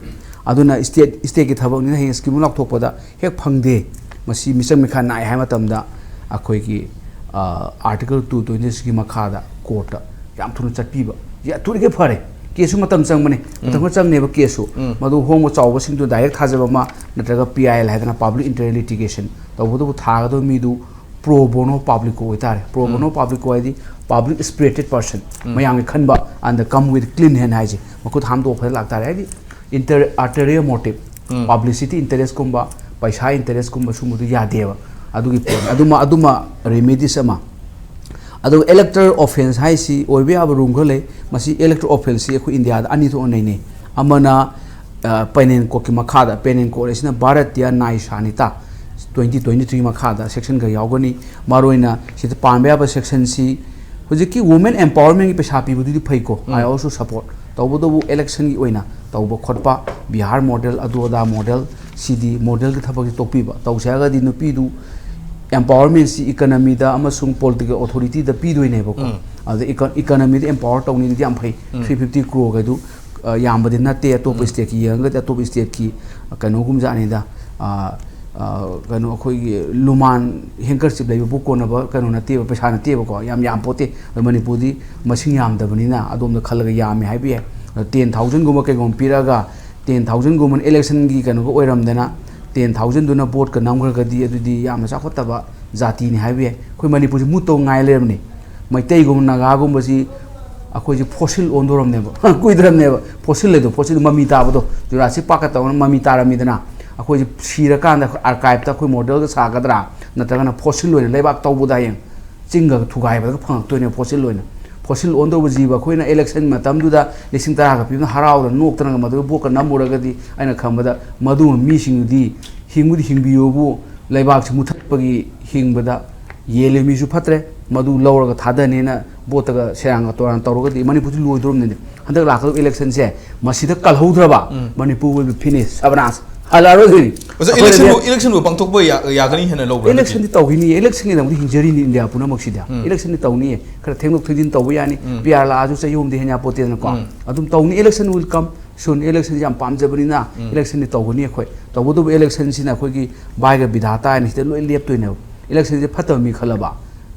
ꯑꯗꯨꯅ ꯁ꯭ꯇꯦꯠ, ꯁ꯭ꯇꯦꯠꯀꯤ ꯊꯕꯛꯅꯤꯅ ꯍꯌꯦꯡ ꯁ꯭ꯀꯤꯝ ꯑꯃ ꯂꯥꯎꯊꯣꯛꯄꯗ ꯍꯦꯛ ꯐꯪꯗꯦ, ꯃꯁꯤ ꯃꯤꯆꯪ ꯃꯤꯈꯥ ꯅꯥꯏ ꯍꯥꯏꯕ ꯃꯇꯝꯗ ꯑꯩꯈꯣꯏꯒꯤ, ꯑ, ꯑꯥꯔꯇꯤꯀꯜ ꯇꯨ ꯇ꯭ꯋꯦꯟꯇꯤ ꯁꯤꯛꯁꯀꯤ ꯃꯈꯥꯗ ꯀꯣꯔꯠꯇ ꯌꯥꯝ ꯊꯨꯅ ꯆꯠꯄꯤꯕ, ꯌꯥꯝ ꯊꯨꯔꯤꯈꯩ ꯐꯔꯦ, ꯀꯦꯁꯁꯨ ꯃꯇꯝ ꯆꯪꯕꯅꯦ, ꯃꯇꯝ ꯈꯔ ꯆꯪꯅꯦꯕ ꯀꯦꯁꯁꯨ꯫ ꯎꯝ꯫ ꯃꯗꯨ ꯍꯣꯡꯕ ꯆꯥꯎꯕꯁꯤꯡꯗꯨ ꯗꯥꯏꯔꯦꯛ ꯊꯥꯖꯕ ꯑꯃ, ꯅꯠꯇ꯭ꯔꯒ ꯄꯤ ꯑꯥꯏ ꯑꯦꯜ ꯍꯥꯏꯗꯅ ꯄꯕ꯭ꯂꯤꯛ ꯏꯟꯇꯔꯦꯁ ꯂꯤꯇꯤꯒꯦꯁꯟ ꯇꯧꯕꯇꯕꯨ ꯊꯥꯒꯗꯕ ꯃꯤꯗꯨ ꯄ꯭ꯔꯣ ꯕꯣꯅꯣ ꯄꯥꯕ꯭ꯂꯤꯀꯣ ꯑꯣꯏꯇꯥꯔꯦ꯫ ꯄ꯭ꯔꯣ ꯕꯣꯅꯣ ꯄꯥꯕ꯭ꯂꯤꯀꯣ ꯍꯥꯏꯗꯤ ꯄꯕ꯭ꯂꯤꯛ ꯁ꯭ꯄꯤꯔꯤꯇꯦꯠ ꯄꯔꯁꯟ, ꯃꯌꯥꯝꯒꯤ ꯈꯟꯕ, and come with clean hand ꯍꯥꯏꯁꯦ, ꯃꯈꯨꯠ ꯍꯥꯝꯗꯣꯛꯑ ꯐꯖꯅ ꯂꯥꯛꯇꯥꯔꯦ꯫ ꯍꯥꯏꯗꯤ ꯏꯟꯇꯔ ꯑꯜꯇꯦꯔꯤꯌꯔ ꯃꯣꯇꯤꯞ, ꯎꯝ꯫ ꯄꯕ꯭ꯂꯤꯁꯤꯇꯤ ꯏꯟꯇꯔꯦꯁꯀꯨꯝꯕ, ꯄꯩꯁꯥ ꯏꯟꯇꯔꯦꯁꯀꯨꯝꯕ ꯁꯨꯝꯕꯗꯨ ꯌꯥꯗꯦꯕ꯫ ꯑꯗꯨꯒꯤ ꯄꯣꯠꯅꯤ꯫ ꯑꯗꯨꯃ, ꯑꯗꯨꯃ ꯔꯦꯃꯦꯗꯤꯁ ꯑꯃ꯫ ꯑꯗꯨꯒ ꯏꯂꯦꯛꯇꯣꯔꯦꯜ ꯑꯣꯐꯦꯟꯁ ꯍꯥꯏꯁꯤ ꯑꯣꯏꯕ ꯌꯥꯕ ꯔꯨꯝ ꯈꯔ ꯂꯩ꯫ ꯃꯁꯤ ꯏꯂꯦꯛꯇꯣꯔꯦꯜ ꯑꯣꯐꯦꯟꯁꯁꯤ ꯑꯩꯈꯣꯏ ꯏꯟꯗꯤꯌꯥꯗ ꯑꯅꯤ ꯊꯣꯛꯅ ꯅꯩꯅꯩ꯫ ꯑꯃꯅ, ꯑ, ꯄꯦꯅꯦꯟ ꯀꯣꯗꯀꯤ ꯃꯈꯥꯗ, ꯄꯦꯅꯦꯟ ꯀꯣꯗ ꯑꯁꯤꯅ ꯚꯥꯔꯇꯤꯌꯥ ꯅ꯭ꯌꯥꯌ ꯁꯥꯍꯤꯇꯥ ꯇ꯭ꯋꯦꯟꯇꯤ ꯇ꯭ꯋꯦꯟꯇꯤ ꯊ꯭ꯔꯤ ꯃꯈꯥꯗ ꯁꯦꯛꯁꯟ ꯈꯔ ꯌꯥꯎꯒꯅꯤ꯫ ꯃꯔꯨꯑꯣꯏꯅ ꯁꯤꯗ ꯄꯥꯟꯕ ꯌꯥꯕ ꯁꯦꯛꯁꯟꯁꯤ ꯍꯧꯖꯤꯛꯀꯤ ꯋꯨꯃꯦꯟ ꯑꯦꯝꯄꯥꯋꯔꯃꯦꯟꯒꯤ ꯄꯩꯁꯥ ꯄꯤꯕꯗꯨꯗꯤ ꯐꯩꯀꯣ, ꯎꯝ꯫ I also support꯫ ꯇꯧꯕꯇꯕꯨ ꯏꯂꯦꯛꯁꯟꯒꯤ ꯑꯣꯏꯅ ꯇꯧꯕ ꯈꯣꯠꯄ, ꯕꯤꯍꯥꯔ ꯃꯣꯗꯦꯜ, ꯑꯗꯨ ꯑꯗꯥ ꯃꯣꯗꯦꯜ, ꯁꯤꯗꯤ ꯃꯣꯗꯦꯜꯒꯤ ꯊꯕꯛꯁꯤ ꯇꯣꯛꯄꯤꯕ꯫ ꯇꯧꯁꯦ ꯍꯥꯏꯔꯒꯗꯤ ꯅꯨꯄꯤꯗꯨ ꯑꯦꯝꯄꯥꯋꯔꯃꯦꯟꯁꯤ ꯏꯀꯅꯃꯤꯗ ꯑꯃꯁꯨꯡ ꯄꯣꯂꯤꯇꯤꯀꯦꯜ ꯑꯣꯊꯣꯔꯤꯇꯤꯗ ꯄꯤꯗꯣꯏꯅꯦꯕꯀꯣ꯫ ꯎꯝ꯫ ꯑꯗ ꯏꯀ-, ꯏꯀꯅꯃꯤꯗ ꯑꯦꯝꯄꯥꯋꯔ ꯇꯧꯅꯤꯗꯨꯗꯤ ꯌꯥꯝ ꯐꯩ꯫ ꯎꯝ꯫ ꯊ꯭ꯔꯤ ꯐꯤꯐꯇꯤ ꯀ꯭ꯔꯣꯔꯒꯗꯨ, ꯑ, ꯌꯥꯝꯕꯗꯤ ꯅꯠꯇꯦ꯫ ꯑꯇꯣꯞꯄ ꯎꯝ꯫ ꯁ꯭ꯇꯦꯠꯀꯤ ꯌꯦꯡꯉꯒꯗꯤ ꯑꯇꯣꯞꯄ ꯁ꯭ꯇꯦꯠꯀꯤ, ꯑ, ꯀꯩꯅꯣꯒꯨꯝꯕꯖꯥꯠꯅꯤꯗ꯫ ꯑ, ꯑ, ꯀꯩꯅꯣ ꯑꯩꯈꯣꯏꯒꯤ ꯂꯨꯃꯥꯟ ꯍꯦꯡꯀꯔꯆꯤꯞ ꯂꯩꯕꯕꯨ ꯀꯣꯟꯅꯕ ꯀꯩꯅꯣ ꯅꯠꯇꯦꯕ, ꯄꯩꯁꯥ ꯅꯠꯇꯦꯕꯀꯣ꯫ ꯌꯥꯝ ꯌꯥꯝ ꯄꯣꯠꯇꯦ꯫ ꯑꯗꯣ ꯃꯅꯤꯄꯨꯔꯗꯤ ꯃꯁꯤꯡ ꯌꯥꯝꯗꯕꯅꯤꯅ ꯑꯗꯣꯝꯗ ꯈꯜꯂꯒ ꯌꯥꯝꯃꯦ ꯍꯥꯏꯕ ꯌꯥꯏ꯫ ꯑꯗꯣ ꯇꯦꯟ ꯊꯥꯎꯖꯟꯒꯨꯝꯕ ꯀꯩꯒꯨꯝꯕ ꯄꯤꯔꯛꯑꯒ, ꯇꯦꯟ ꯊꯥꯎꯖꯟꯒꯨꯝꯕ ꯏꯂꯦꯛꯁꯟꯒꯤ ꯀꯩꯅꯣꯒ ꯑꯣꯏꯔꯝꯗꯅ, ꯇꯦꯟ ꯊꯥꯎꯖꯟꯗꯨꯅ ꯚꯣꯠꯀ ꯅꯝꯈ꯭ꯔꯒꯗꯤ ꯑꯗꯨꯗꯤ ꯌꯥꯝꯅ ꯆꯥꯎꯈꯠꯇꯕ ꯖꯥꯇꯤꯅꯤ ꯍꯥꯏꯕ ꯌꯥꯏ꯫ ꯑꯩꯈꯣꯏ ꯃꯅꯤꯄꯨꯔꯁꯤ ꯃꯨꯠꯇꯧ ꯉꯥꯏ ꯂꯩꯔꯕꯅꯤ꯫ ꯃꯩꯇꯩꯒꯨꯝꯕ, ꯅꯥꯒꯥꯒꯨꯝꯕꯁꯤ ꯑꯩꯈꯣꯏꯁꯤ ꯐꯣꯁꯤꯜ ꯑꯣꯟꯗꯣꯔꯝꯅꯦꯕ꯫ ꯀꯨꯏꯗ꯭ꯔꯕꯅꯦꯕ꯫ ꯐꯣꯁꯤꯜ ꯍꯥꯏꯗꯣ, ꯐꯣꯁꯤꯜ ꯃꯃꯤ ꯇꯥꯕꯗꯣ, ꯖꯨꯔꯥꯁꯤꯛ ꯄꯥꯔꯛꯀ ꯇꯧꯅ ꯃꯃꯤ ꯇꯥꯔꯝꯃꯤꯗꯅ꯫ ꯑꯩꯈꯣꯏꯁꯤ ꯁꯤꯔꯀꯥꯟꯗ ꯑꯥꯔꯀꯥꯏꯞꯇ ꯑꯩꯈꯣꯏ ꯃꯣꯗꯦꯜꯒ ꯁꯥꯒꯗ꯭ꯔꯥ, ꯅꯠꯇ꯭ꯔꯒꯅ ꯐꯣꯁꯤꯜ ꯑꯣꯏꯅ ꯂꯩꯕꯥꯛ ꯇꯧꯕꯗ ꯍꯌꯦꯡ ꯆꯤꯡꯒ ꯊꯨꯒꯥꯏꯕꯗꯒ ꯐꯪꯉꯛꯇꯣꯏꯅꯦ ꯐꯣꯁꯤꯜ ꯑꯣꯏꯅ꯫ ꯐꯣꯁꯤꯜ ꯑꯣꯟꯗꯧꯕ ꯖꯤꯕ ꯑꯩꯈꯣꯏꯅ ꯏꯂꯦꯛꯁꯟ ꯃꯇꯝꯗꯨꯗ ꯂꯤꯁꯤꯡ ꯇꯔꯥꯒ ꯄꯤꯕꯅ ꯍꯔꯥꯎꯗꯅ ꯅꯣꯛꯇꯅꯒ ꯃꯗꯨꯒꯤ ꯕꯣꯠꯀ ꯅꯝꯃꯨꯔꯒꯗꯤ ꯑꯩꯅ ꯈꯟꯕꯗ ꯃꯗꯨ ꯃꯤꯁꯤꯡꯗꯨꯗꯤ ꯍꯤꯡꯕꯨꯗꯤ ꯍꯤꯡꯕꯤꯌꯨꯕꯨ ꯂꯩꯕꯥꯛꯁꯤ ꯃꯨꯊꯠꯄꯒꯤ ꯍꯤꯡꯕꯗ ꯌꯦꯜꯂꯤ ꯃꯤꯁꯨ ꯐꯠꯇ꯭ꯔꯦ꯫ ꯃꯗꯨ ꯂꯧꯔꯒ ꯊꯥꯗꯅꯦꯅ ꯕꯣꯠꯇꯒ ꯁꯦꯔꯥꯟꯒ ꯇꯣꯔꯥꯟ ꯇꯧꯔꯒꯗꯤ ꯃꯅꯤꯄꯨꯔꯁꯤ ꯂꯣꯏꯗꯣꯔꯝꯅꯤꯅꯦ꯫ ꯍꯟꯗꯛ ꯂꯥꯛꯀꯗꯧꯕ ꯏꯂꯦꯛꯁꯟꯁꯦ ꯃꯁꯤꯗ ꯀꯜꯍꯧꯗ꯭ꯔꯕ ꯎꯝ꯫ Manipur will be finished, ꯁꯕꯅꯥꯁ ꯍꯜꯂꯛꯑꯔꯣꯏꯗꯣꯏꯅꯤ꯫ ꯑꯣꯖꯥ, ꯑꯩꯈꯣꯏꯅꯗꯤ ꯏꯂꯦꯛꯁꯟꯕꯨ, ꯏꯂꯦꯛꯁꯟꯕꯨ ꯄꯥꯡꯊꯣꯛꯄ ꯌꯥ-, ꯌꯥꯒꯅꯤ ꯍꯥꯏꯅ ꯂꯧꯕ꯭ꯔꯥ ꯍꯟꯗꯛꯇꯤ? ꯏꯂꯦꯛꯁꯟꯗꯤ ꯇꯧꯈꯤꯅꯤ, ꯏꯂꯦꯛꯁꯟꯒꯤꯗꯃꯛꯇ ꯍꯤꯡꯖꯔꯤꯅꯤ ꯏꯟꯗꯤꯌꯥ ꯄꯨꯝꯅꯃꯛꯁꯤꯗ꯫ ꯎꯝ꯫ ꯏꯂꯦꯛꯁꯟꯗꯤ ꯇꯧꯅꯤꯌꯦ, ꯈꯔ ꯊꯦꯡꯗꯣꯛ ꯊꯦꯡꯖꯤꯟ ꯇꯧꯕ ꯌꯥꯅꯤ, ꯎꯝ꯫ ꯄꯤ ꯑꯥꯔ ꯂꯥꯛꯑꯁꯨ ꯆꯍꯤ ꯑꯍꯨꯝꯗꯤ ꯍꯦꯟ ꯌꯥꯄꯣꯠꯇꯦꯗꯅꯀꯣ꯫ ꯎꯝ꯫ ꯑꯗꯨꯝ ꯇꯧꯅꯤ, election will come soon, ꯏꯂꯦꯛꯁꯟꯁꯤ ꯌꯥꯝ ꯄꯥꯝꯖꯕꯅꯤꯅ ꯎꯝ꯫ ꯏꯂꯦꯛꯁꯟꯗꯤ ꯇꯧꯒꯅꯤ ꯑꯩꯈꯣꯏ꯫ ꯇꯧꯕꯇꯕꯨ ꯏꯂꯦꯛꯁꯟꯁꯤꯅ ꯑꯩꯈꯣꯏꯒꯤ ꯚꯥꯏꯒ ꯕꯤꯙꯥꯇꯥ ꯍꯥꯏꯅ ꯁꯤꯗ ꯂꯣꯏ ꯂꯦꯞꯇꯣꯏꯅꯦꯕ꯫ ꯏꯂꯦꯛꯁꯟꯁꯦ ꯐꯠꯇꯕ ꯃꯤ ꯈꯜꯂꯕ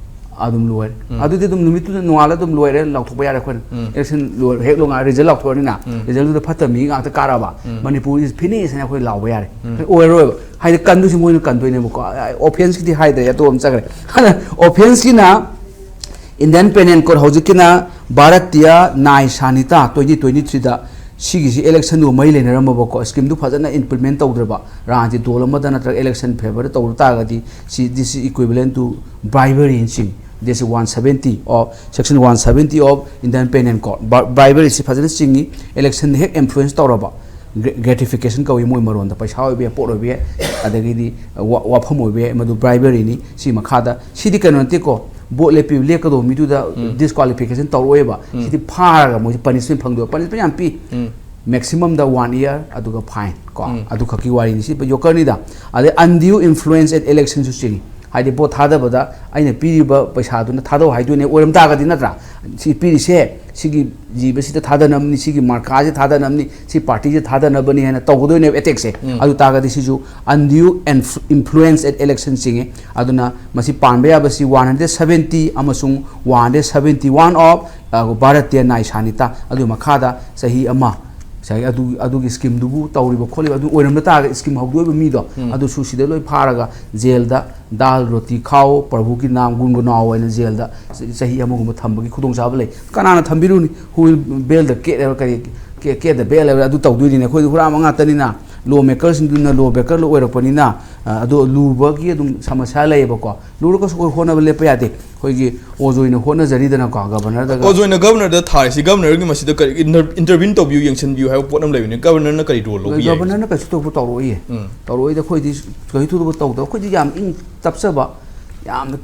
ꯑꯗꯨꯝ ꯂꯣꯏꯔꯦ꯫ ꯎꯝ꯫ ꯑꯗꯨꯗꯤ ꯑꯗꯨꯝ ꯅꯨꯃꯤꯠꯇꯨꯗ ꯅꯣꯡꯉꯥꯜꯂ ꯑꯗꯨꯝ ꯂꯣꯏꯔꯦ, ꯂꯥꯎꯊꯣꯛꯄ ꯌꯥꯔꯦ ꯑꯩꯈꯣꯏꯅ꯫ ꯎꯝ꯫ ꯏꯂꯦꯛꯁꯟ ꯂꯣꯏꯔꯦ, ꯍꯦꯛ ꯂꯣꯡꯉꯥ ꯔꯤꯖꯜ ꯂꯥꯎꯊꯣꯛꯑꯅꯤꯅ, ꯎꯝ꯫ ꯔꯤꯖꯜꯗꯨꯗ ꯐꯠꯇꯕ ꯃꯤ ꯉꯥꯛꯇ ꯀꯥꯔꯛꯑꯕ, ꯎꯝ꯫ ꯃꯅꯤꯄꯨꯔ is finished ꯍꯥꯏꯅ ꯑꯩꯈꯣꯏ ꯂꯥꯎꯕ ꯌꯥꯔꯦ꯫ ꯎꯝ꯫ ꯑꯣꯏꯔꯔꯣꯏꯕ꯫ ꯍꯥꯏꯗꯤ ꯀꯟꯗꯣꯏꯁꯤ ꯃꯣꯏꯅ ꯀꯟꯗꯣꯏꯅꯦꯕꯀꯣ꯫ ꯑꯣꯐꯦꯟꯁꯀꯤꯗꯤ ꯍꯥꯏꯗ꯭ꯔꯦ, ꯑꯇꯣꯞꯄ ꯑꯃ ꯆꯠꯈ꯭ꯔꯦ꯫ ꯑꯗ ꯑꯣꯐꯦꯟꯁꯀꯤꯅ Indian Penal Code, ꯍꯧꯖꯤꯛꯀꯤꯅ ꯚꯥꯔꯇꯤꯌ ꯅꯥꯏ ꯁꯥꯅꯤꯇꯥ twenty twenty-threeꯗ ꯁꯤꯒꯤꯁꯤ ꯏꯂꯦꯛꯁꯟꯗꯨꯒ ꯃꯔꯤ ꯂꯩꯅꯔꯝꯃꯕꯀꯣ, ꯁ꯭ꯀꯤꯝꯗꯨ ꯐꯖꯅ ꯏꯝꯄ꯭ꯂꯤꯃꯦꯟ ꯇꯧꯗ꯭ꯔꯕ, ꯔꯥꯟꯁꯤ ꯗꯣꯜ ꯑꯃꯗ ꯅꯠꯇ꯭ꯔꯒ ꯏꯂꯦꯛꯁꯟ ꯐꯦꯚꯔꯗ ꯇꯧꯔ ꯇꯥꯔꯒꯗꯤ ꯁꯤ, this is equivalent to bribery ꯅ ꯆꯤꯡꯏ꯫ This is one seventy of, section one seventy of Indian Penal Code꯫ ꯕ꯭ꯔꯥ-, ꯕ꯭ꯔꯥꯏꯕꯔꯤꯁꯤ ꯐꯖꯅ ꯆꯤꯡꯏ꯫ ꯏꯂꯦꯛꯁꯟꯗ ꯍꯦꯛ ꯏꯟꯐ꯭ꯂꯨꯌꯦꯟꯁ ꯇꯧꯔꯕ, ꯒ꯭ꯔꯦ-, ꯒ꯭ꯔꯦꯇꯤꯐꯤꯀꯦꯁꯟ ꯀꯧꯏ, ꯃꯣꯏ ꯃꯔꯣꯟꯗ꯫ ꯄꯩꯁꯥ ꯑꯣꯏꯕ ꯌꯥꯏ, ꯄꯣꯠ ꯑꯣꯏꯕ ꯌꯥꯏ, ꯑꯗꯒꯤꯗꯤ ꯋꯥ-, ꯋꯥꯐꯝ ꯑꯣꯏꯕ ꯌꯥꯏ, ꯃꯗꯨ ꯕ꯭ꯔꯥꯏꯕꯔꯤꯅꯤ꯫ ꯁꯤ ꯃꯈꯥꯗ, ꯁꯤꯗꯤ ꯀꯩꯅꯣ ꯅꯠꯇꯦꯀꯣ, ꯚꯣꯠ ꯂꯦꯞꯄꯤ-, ꯂꯦꯞꯀꯗꯧꯕ ꯃꯤꯗꯨꯗ ꯎꯝ꯫ ꯗꯤꯁꯀ꯭ꯋꯥꯂꯤꯐꯤꯀꯦꯁꯟ ꯇꯧꯔꯛꯑꯣꯏꯕ꯫ ꯎꯝ꯫ ꯁꯤꯗꯤ ꯐꯥꯔꯒ ꯃꯣꯏꯁꯦ ꯄꯅꯤꯁꯃꯦꯟ ꯐꯪꯗꯣꯏꯕ꯫ ꯄꯅꯤꯁꯃꯦꯟ ꯌꯥꯝ ꯄꯤ꯫ ꯎꯝ꯫ ꯃꯦꯛꯁꯤꯃꯝꯗ ꯋꯥꯟ ꯏꯌꯔ, ꯑꯗꯨꯒ ꯐꯥꯏꯟ ꯀꯣ, ꯎꯝ꯫ ꯑꯗꯨꯈꯛꯀꯤ ꯋꯥꯔꯤꯅꯤ꯫ ꯁꯤ ꯌꯣꯀꯔꯅꯤꯗ꯫ ꯑꯗꯩ undue influence at election ꯁꯨ ꯆꯤꯡꯏ꯫ ꯍꯥꯏꯗꯤ ꯚꯣꯠ ꯊꯥꯗꯕꯗ ꯑꯩꯅ ꯄꯤꯔꯤꯕ ꯄꯩꯁꯥꯗꯨꯅ ꯊꯥꯗꯧ ꯍꯥꯏꯗꯣꯏꯅꯦ, ꯑꯣꯏꯔꯝ ꯇꯥꯔꯒꯗꯤ ꯅꯠꯇ꯭ꯔꯥ? ꯁꯤ ꯄꯤꯔꯤꯁꯦ, ꯁꯤꯒꯤ ꯖꯤꯕꯁꯤꯗ ꯊꯥꯗꯅꯕꯅꯤ, ꯁꯤꯒꯤ ꯃꯥꯔꯀꯥꯁꯦ ꯊꯥꯗꯅꯕꯅꯤ, ꯁꯤ ꯄꯥꯔꯇꯤꯁꯦ ꯊꯥꯗꯅꯕꯅꯤ ꯍꯥꯏꯅ ꯇꯧꯒꯗꯣꯏꯅꯦꯕ ꯑꯦꯇꯦꯛꯁꯦ꯫ ꯎꯝ꯫ ꯑꯗꯨ ꯇꯥꯔꯒꯗꯤ ꯁꯤꯁꯨ undue inf-, influence at election ꯆꯤꯡꯉꯦ꯫ ꯑꯗꯨꯅ ꯃꯁꯤ ꯄꯥꯟꯕ ꯌꯥꯕꯁꯤ one hundred seventy ꯑꯃꯁꯨꯡ one hundred seventy one of, ꯑ, ꯚꯥꯔꯇꯤꯌ ꯅꯥꯏ ꯁꯥꯅꯤꯇꯥ, ꯑꯗꯨꯒꯤ ꯃꯈꯥꯗ ꯆꯍꯤ ꯑꯃ, ꯉꯁꯥꯏꯒꯤ ꯑꯗꯨ, ꯑꯗꯨꯒꯤ ꯁ꯭ꯀꯤꯝꯗꯨꯕꯨ ꯇꯧꯔꯤꯕ ꯈꯣꯠꯂꯤꯕ ꯑꯗꯨ ꯑꯣꯏꯔꯝꯕ ꯇꯥꯔꯒꯗꯤ ꯁ꯭ꯀꯤꯝ ꯍꯧꯗꯣꯛꯏꯕ ꯃꯤꯗꯣ, ꯎꯝ꯫ ꯑꯗꯨꯁꯨ ꯁꯤꯗ ꯂꯣꯏ ꯐꯥꯔꯒ ꯖꯦꯜꯗ ꯗꯥꯜ ꯔꯣꯇꯤ ꯈꯥꯎ, ꯄ꯭ꯔꯚꯨ ꯀꯤ ꯅꯥꯝ ꯒꯨꯟꯒꯨꯅꯥꯎ ꯍꯥꯏꯅ ꯖꯦꯜꯗ ꯆ-, ꯆꯍꯤ ꯑꯃꯒꯨꯝꯕ ꯊꯝꯕꯒꯤ ꯈꯨꯗꯣꯡꯆꯥꯕ ꯂꯩ꯫ ꯀꯅꯥꯅ ꯊꯝꯕꯤꯔꯨꯅꯤ? Who will bail the cat ꯍꯥꯏꯕ ꯀꯔꯤ, cat, cat the bell ꯍꯥꯏꯕ ꯑꯗꯨ ꯇꯧꯗꯣꯏꯅꯤꯅꯦ꯫ ꯑꯩꯈꯣꯏꯗꯤ ꯍꯨꯔꯥꯟꯕ ꯉꯥꯛꯇꯅꯤꯅ, ꯂꯣ ꯃꯦꯀꯔꯁꯤꯡꯗꯨꯅ ꯂꯣ ꯕ꯭ꯔꯦꯀꯔ ꯑꯣꯏꯔꯛꯄꯅꯤꯅ, ꯑꯗꯣ ꯂꯨꯕꯒꯤ ꯑꯗꯨꯝ ꯁꯃꯁ꯭ꯌꯥ ꯂꯩꯌꯦꯕꯀꯣ꯫ ꯂꯨꯔꯒꯁꯨ ꯑꯩꯈꯣꯏ ꯍꯣꯠꯅꯕ ꯂꯦꯞꯄ ꯌꯥꯗꯦ꯫ ꯑꯩꯈꯣꯏꯒꯤ ꯑꯣꯖꯣꯏꯅ ꯍꯣꯠꯅꯖꯔꯤꯗꯅꯀꯣ, ꯒꯕꯔꯅꯔꯗꯒ꯫ ꯑꯣꯖꯣꯏꯅ ꯒꯕꯔꯅꯔꯗ ꯊꯥꯔꯤꯁꯤ, ꯒꯕꯔꯅꯔꯒꯤ ꯃꯁꯤꯗ ꯀꯔꯤ ꯏꯟꯇꯔꯚꯤꯟ ꯇꯧꯕꯤꯌꯨ, ꯌꯦꯡꯁꯤꯟꯕꯤꯌꯨ ꯍꯥꯏꯕ ꯄꯣꯠ ꯑꯃ ꯂꯩꯕꯅꯤ꯫ ꯒꯕꯔꯅꯔꯅ ꯀꯔꯤ ꯔꯣꯜ ꯂꯧꯕ ꯌꯥꯏ? ꯒꯕꯔꯅꯔꯅ ꯀꯩꯁꯨ ꯇꯧꯕ ꯇꯧꯔꯛꯑꯣꯏꯌꯦ꯫ ꯎꯝ꯫ ꯇꯧꯔꯛꯑꯣꯏꯗ꯫ ꯑꯩꯈꯣꯏꯗꯤ ꯀꯩꯁꯨ ꯊꯧꯗꯣꯛꯄ ꯇꯧꯗꯕ꯫ ꯑꯩꯈꯣꯏꯗꯤ ꯌꯥꯝ ꯏꯪ ꯇꯞꯆꯕ, ꯌꯥꯝꯅ